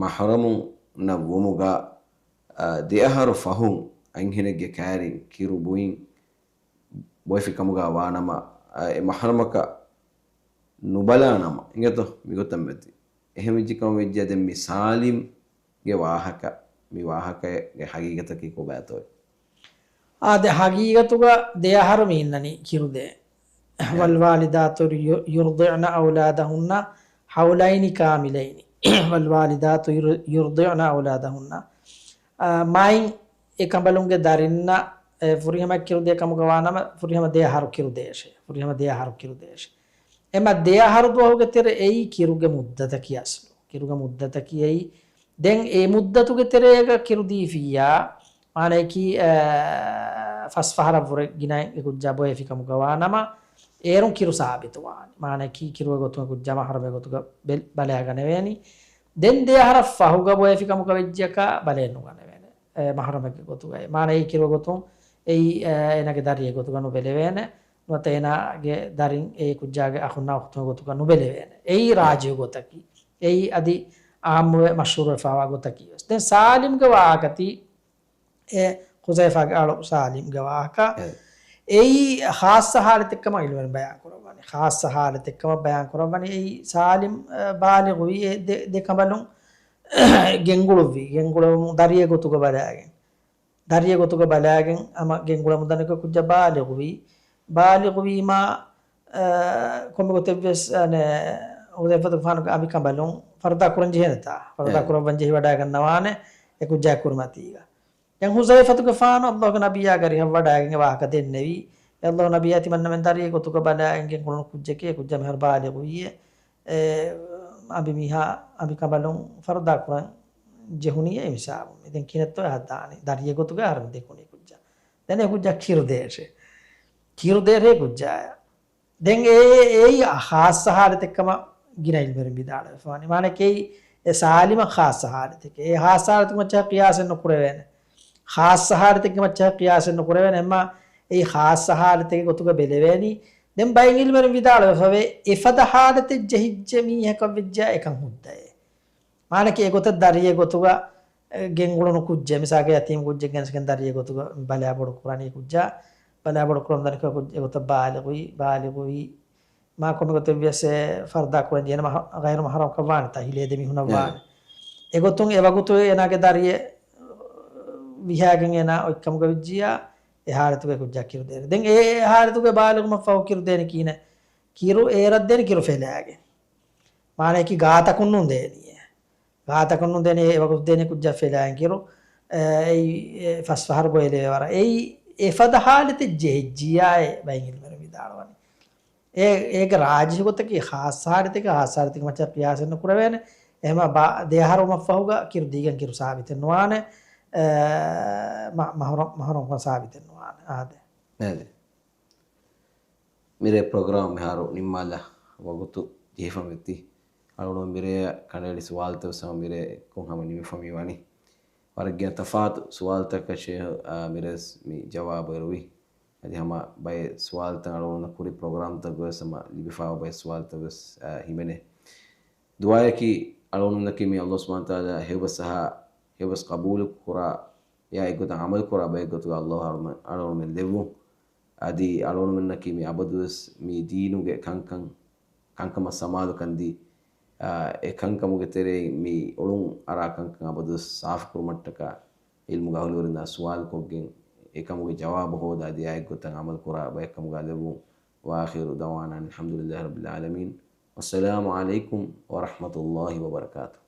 މަޙްރަމުންނަށް ވުމުގަ، އާ، ދެއަހަރު ފަހުން އަންހެނެއްގެ ކައިރިން ކިރު ބުއިން ބޮއެފި ކަމުގަ ވާނަމަ، އެ މަޙްރަމަކަށް ނުބަލާ ނަމަ، އިނގޭތޯ؟ މިގޮތަށް މެދި. އެހެން ވެއްޖެ ކަމަށް ވެއްޖެ، ދެން މި ސާލިމްގެ ވާހަކަ، މި ވާހަކައިގެ ހަގީގަތަކީ ކޮބާތޯ؟ އާދެ، ހަގީގަތުގަ ދެ އަހަރު މި އިންނަނީ ކިރުދޭ. އެ. والوالدات يرضعن أولادهن حولين كاملين. والوالدات يرضعن أولادهن. އާ، މާތް އެ ކަނބަލުންގެ ދަރިންނަށް، އެ، ފުރިހަމަ ކިރުދޭ ކަމުގަ ވާނަމަ، ފުރިހަމަ ދެ އަހަރު ކިރުދޭށޭ. ފުރިހަމަ ދެ އަހަރު ކިރުދޭށޭ. އެމަ ދެ އަހަރު ދުވަހުގެ ތެރެ އެއީ ކިރުގެ މުއްދަތަކީ އަސްލު. ކިރުގެ މުއްދަތަކީ އެއީ. ދެން އެ މުއްދަތުގެ ތެރޭގަ ކިރު ދީފިއްޔާ، މާނައަކީ، އެ، ފަސް ފަހަރަށްވުރެ ގިނައިން އެ ކުއްޖާ ބޮއެފި ކަމުގަ ވާނަމަ، އޭރުން ކިރު ސާބިތުވާނެ. މާނައަކީ ކިރުގެ ގޮތުން އެ ކުއްޖާ މަހްރަމެއް ގޮތުގަ ބެ-، ބަލައިގަނެވޭނީ. ދެން ދެ އަހަރަށް ފަހުގަ ބޮއެފި ކަމުގަ ވެއްޖެއަކާ ބަލައެއް ނުގަނެވޭނެ. އެ މަހްރަމެއްގެ ގޮތުގައި. މާނައީ ކިރު ގޮތުން އެއީ، އެ، އޭނާގެ ދަރިއެއް ގޮތުގަ ނުބެލެވޭނެ. ނުވަތަ އޭނާގެ ދަރިން އެ ކުއްޖާގެ އަޚުންނާ އުޚްތުން ގޮތުގަ ނުބެލެވޭނެ. އެއީ ރާޖިހު ގޮތަކީ. އެއީ އަދި އާއްމުވެ މަޝްހޫރުވެފަވާ ގޮތަކީ ވެސް. ދެން ސާލިމްގެ ވާހަކަތީ، އެ ޚުޒައިފާގެ އަޅު ސާލިމްގެ ވާހަކަ. އެ. އެއީ ޚާއްޞަ ޙާލަތެއްކަމަށް ޢިލްމުވެރިން ބަޔާން ކުރައްވަނީ. ޚާއްޞަ ޙާލަތެއްކަމަށް ބަޔާން ކުރައްވަނީ. އެއީ ސާލިމް، އަ، ބާލިޣުވީ އެ ދެ، ދެ ކަނބަލުން ގެންގުޅުއްވީ. ގެންގުޅުވުމުން ދަރިއެއް ގޮތުގަ ބަލާގެން. ދަރިއެއް ގޮތުގަ ބަލާގެން ހަމަ ގެންގުޅަމުން ދަނިކޮށް ކުއްޖާ ބާލިޣުވީ. ބާލިޣުވީމާ، އަ، ކޮންމެ ގޮތެއްވެސް، އަނެ، ޙުޒައިފަތުގެފާނުގެ އަނބިކަނބަލުން ފަރުދާ ކުރަން ޖެހޭނެތާ؟ ފަރުދާ އެ. ކުރައްވަން ޖެހިވަޑައިގަންނަވާނެ އެ ކުއްޖާގެ ކުރިމަތީގަ. ދެން ޙުޒައިފަތުގެފާނު ﷲގެ ނަބިއްޔާގެ އަރިހަށް ވަޑައިގެން އެ ވާހަކަ ދެންނެވީ. ﷲގެ ނަބިއްޔާ ތިމަންނަމެން ދަރިއެއް ގޮތުގަ ބަލާގެން ގެންގުޅުނު ކުއްޖެކޭ، ކުއްޖާ މިހާރު ބާލިޣުވީއޭ. އެ، އަނބިމީހާ އަނބިކަނބަލުން ފަރުދާ ކުރަން ޖެހުނީ އެ މިސާބުން. ދެން ކިހިނެއްތޯ އެ ހަދާނީ؟ ދަރިއެއް ގޮތުގަ އަހަރެން ދެކުނީ ކުއްޖާ. ދެން އެ ކުއްޖާ ކިރުދޭށޭ. ކިރުދޭށޭ ކުއްޖާޔާ. ދެން އެ، އެއީ ޚާއްޞަ ޙާލަތެއްކަމަށް ގިނަ ޢިލްމުވެރިން ވިދާޅުވެފަވާނެ. މާނައަކީ އެ ސާލިމަށް ޚާއްޞަ ޙާލަތެކޭ. އެ ޚާއްޞަ ޙާލަތެއްގެ މައްޗަށް ޤިޔާސެއް ނުކުރެވޭނެ. ޚާއްޞަ ޙާލަތެއްގެ މައްޗަށް ޤިޔާސެއް ނުކުރެވޭނެ. އެމަ އެއީ ޚާއްޞަ ޙާލަތެއްގެ ގޮތުގަ ބެލެވޭނީ. ދެން ބައެއް ޢިލްމުވެރިން ވިދާޅުވެފަވޭ، އެފަދަ ޙާލަތެއް ޖެހިއްޖެ މީހަކަށް ވެއްޖެ އެކަން ހުއްދައޭ. މާނައަކީ އެގޮތަށް ދަރިއެއް ގޮތުގަ، އެ، ގެންގުޅުނު ކުއްޖެއް، މިސާލަކަށް ޔަތީމް ކުއްޖެއް ގެނެސްގެން ދަރިއެއް ގޮތުގަ ބަލާ ބޮޑު ކުރާނީ ކުއްޖާ، ބަލާ ބޮޑު ކުރަމުން ދަނިކޮށް ކުއްޖެއް އެގޮތަށް ބާލިޣުވީ، ބާލިޣުވީ، މާ ކޮންމެ ގޮތެއް ވިޔަސް އެ ފަރުދާ ކުރަން ޖެހޭނެ މަހަ-، ޣައިރު މަޙްރަމްކަށް ވާނެތާ، ހިލޭ ދެ މީހުންނަށް އެ. ވާނެ. އެގޮތުން އެ ވަގުތު އޭނާގެ ދަރިއެއް ވިހާގެން އޭނާ އޮތްކަމުގަ ވެއްޖިއްޔާ، އެ ޙާލަތުގައި ކުއްޖާ ކިރުދޭށޭ. ދެން އެ، އެ ޙާލަތުގައި ބާލިޣުވުމަށްފަހު ކިރުދޭނެ ކިހިނެއް؟ ކިރު އޭރަށް ދޭނެ ކިރު ފެލާގެން. މާނައަކީ ގާތަކުން ނޫން ދޭނީއޭ. ގާތަކުން ނޫން ދޭނެ، އެ ވަގުތު ދޭނެ ކުއްޖާ ފެލާގެން ކިރު، އެ، އެއީ، އެ، ފަސް ފަހަރު ބޮއެލެވޭ ވަރަށް. އެއީ، އެފަދަ ޙާލަތެއް ޖެހިއްޖިއްޔާއޭ ބައެއް ޢިލްމުވެރިން ވިދާޅުވަނީ. އެ، އޭގެ ރާޖިޙު ގޮތަކީ ޚާއްޞަ ޙާލަތެކޭ، ޚާއްޞަ ޙާލަތެއްގެ މައްޗަށް ޤިޔާސެއް ނުކުރެވޭނެ. އެހެމަ ބާ-، ދެ އަހަރު ވުމަށްފަހުގަ ކިރު ދީގެން ކިރު ސާބިތެއް ނުވާނެ. އެ، މަ-، މަޙްރަމް، މަޙްރަމްކަން ސާބިތެއް ނުވާނެ. އާދެ. އާދެ. މިރޭ ޕްރޮގްރާމް މިހާރު ނިންމާލާ ވަގުތު ޖެހިފަ މިއޮތީ. އަޅުގަނޑު މިރޭއަށް ކަނޑައެޅި ސުވާލުތައް ވެސް ހަމަ މިރޭ އެއްކޮށް ހަމަ ނިމިފަ މިވަނީ. ވަރަށް ގިނަ ތަފާތު ސުވާލުތަކަށޭ، އާ، މިރޭ ވެސް މި ޖަވާބު އެރުވީ. އަދި ހަމަ ބައެއް ސުވާލުތައް އަޅުގަނޑު ކުރި ޕްރޮގްރާމްތަކުގަ ވެސް ހަމަ ލިބިފައިވާ ބައެއް ސުވާލުތައް ވެސް، އާ، ހިމެނޭ. ދުޢާއަކީ އަޅުގަނޑުމެންނަކީ މި ﷲ ސުބްޙާނަހޫ ވަތަޢާލާ ހެޔޮބަސް އަހާ، ހެޔޮބަސް ޤަބޫލު ކުރާ، އެއާ އެއްގޮތަށް ޢަމަލު ކުރާ ބައެއްގޮތުގަ ﷲ އަޅުގަނޑުމެން، އަޅުގަނޑުމެން ލެއްވުން. އަދި އަޅުގަނޑުމެންނަކީ މި އަބަދުވެސް މި ދީނުގެ ކަންކަން، ކަންކަމަށް ސަމާލުކަންދީ، އާ، އެ ކަންކަމުގެ ތެރެއިން މި އޮޅުން އަރާ ކަންކަން އަބަދުވެސް ސާފުކުރުމަށްޓަކާ ޢިލްމުގެ އަހުލުވެރިންނާ ސުވާލުކޮށްގެން އެކަމުގެ ޖަވާބު ހޯދާ އަދި އެއާ އެއްގޮތަށް ޢަމަލު ކުރާ ބައެއްކަމުގަ ލެއްވުން. وآخر دعوانا أن الحمد لله رب العالمين. والسلام عليكم ورحمة الله وبركاته.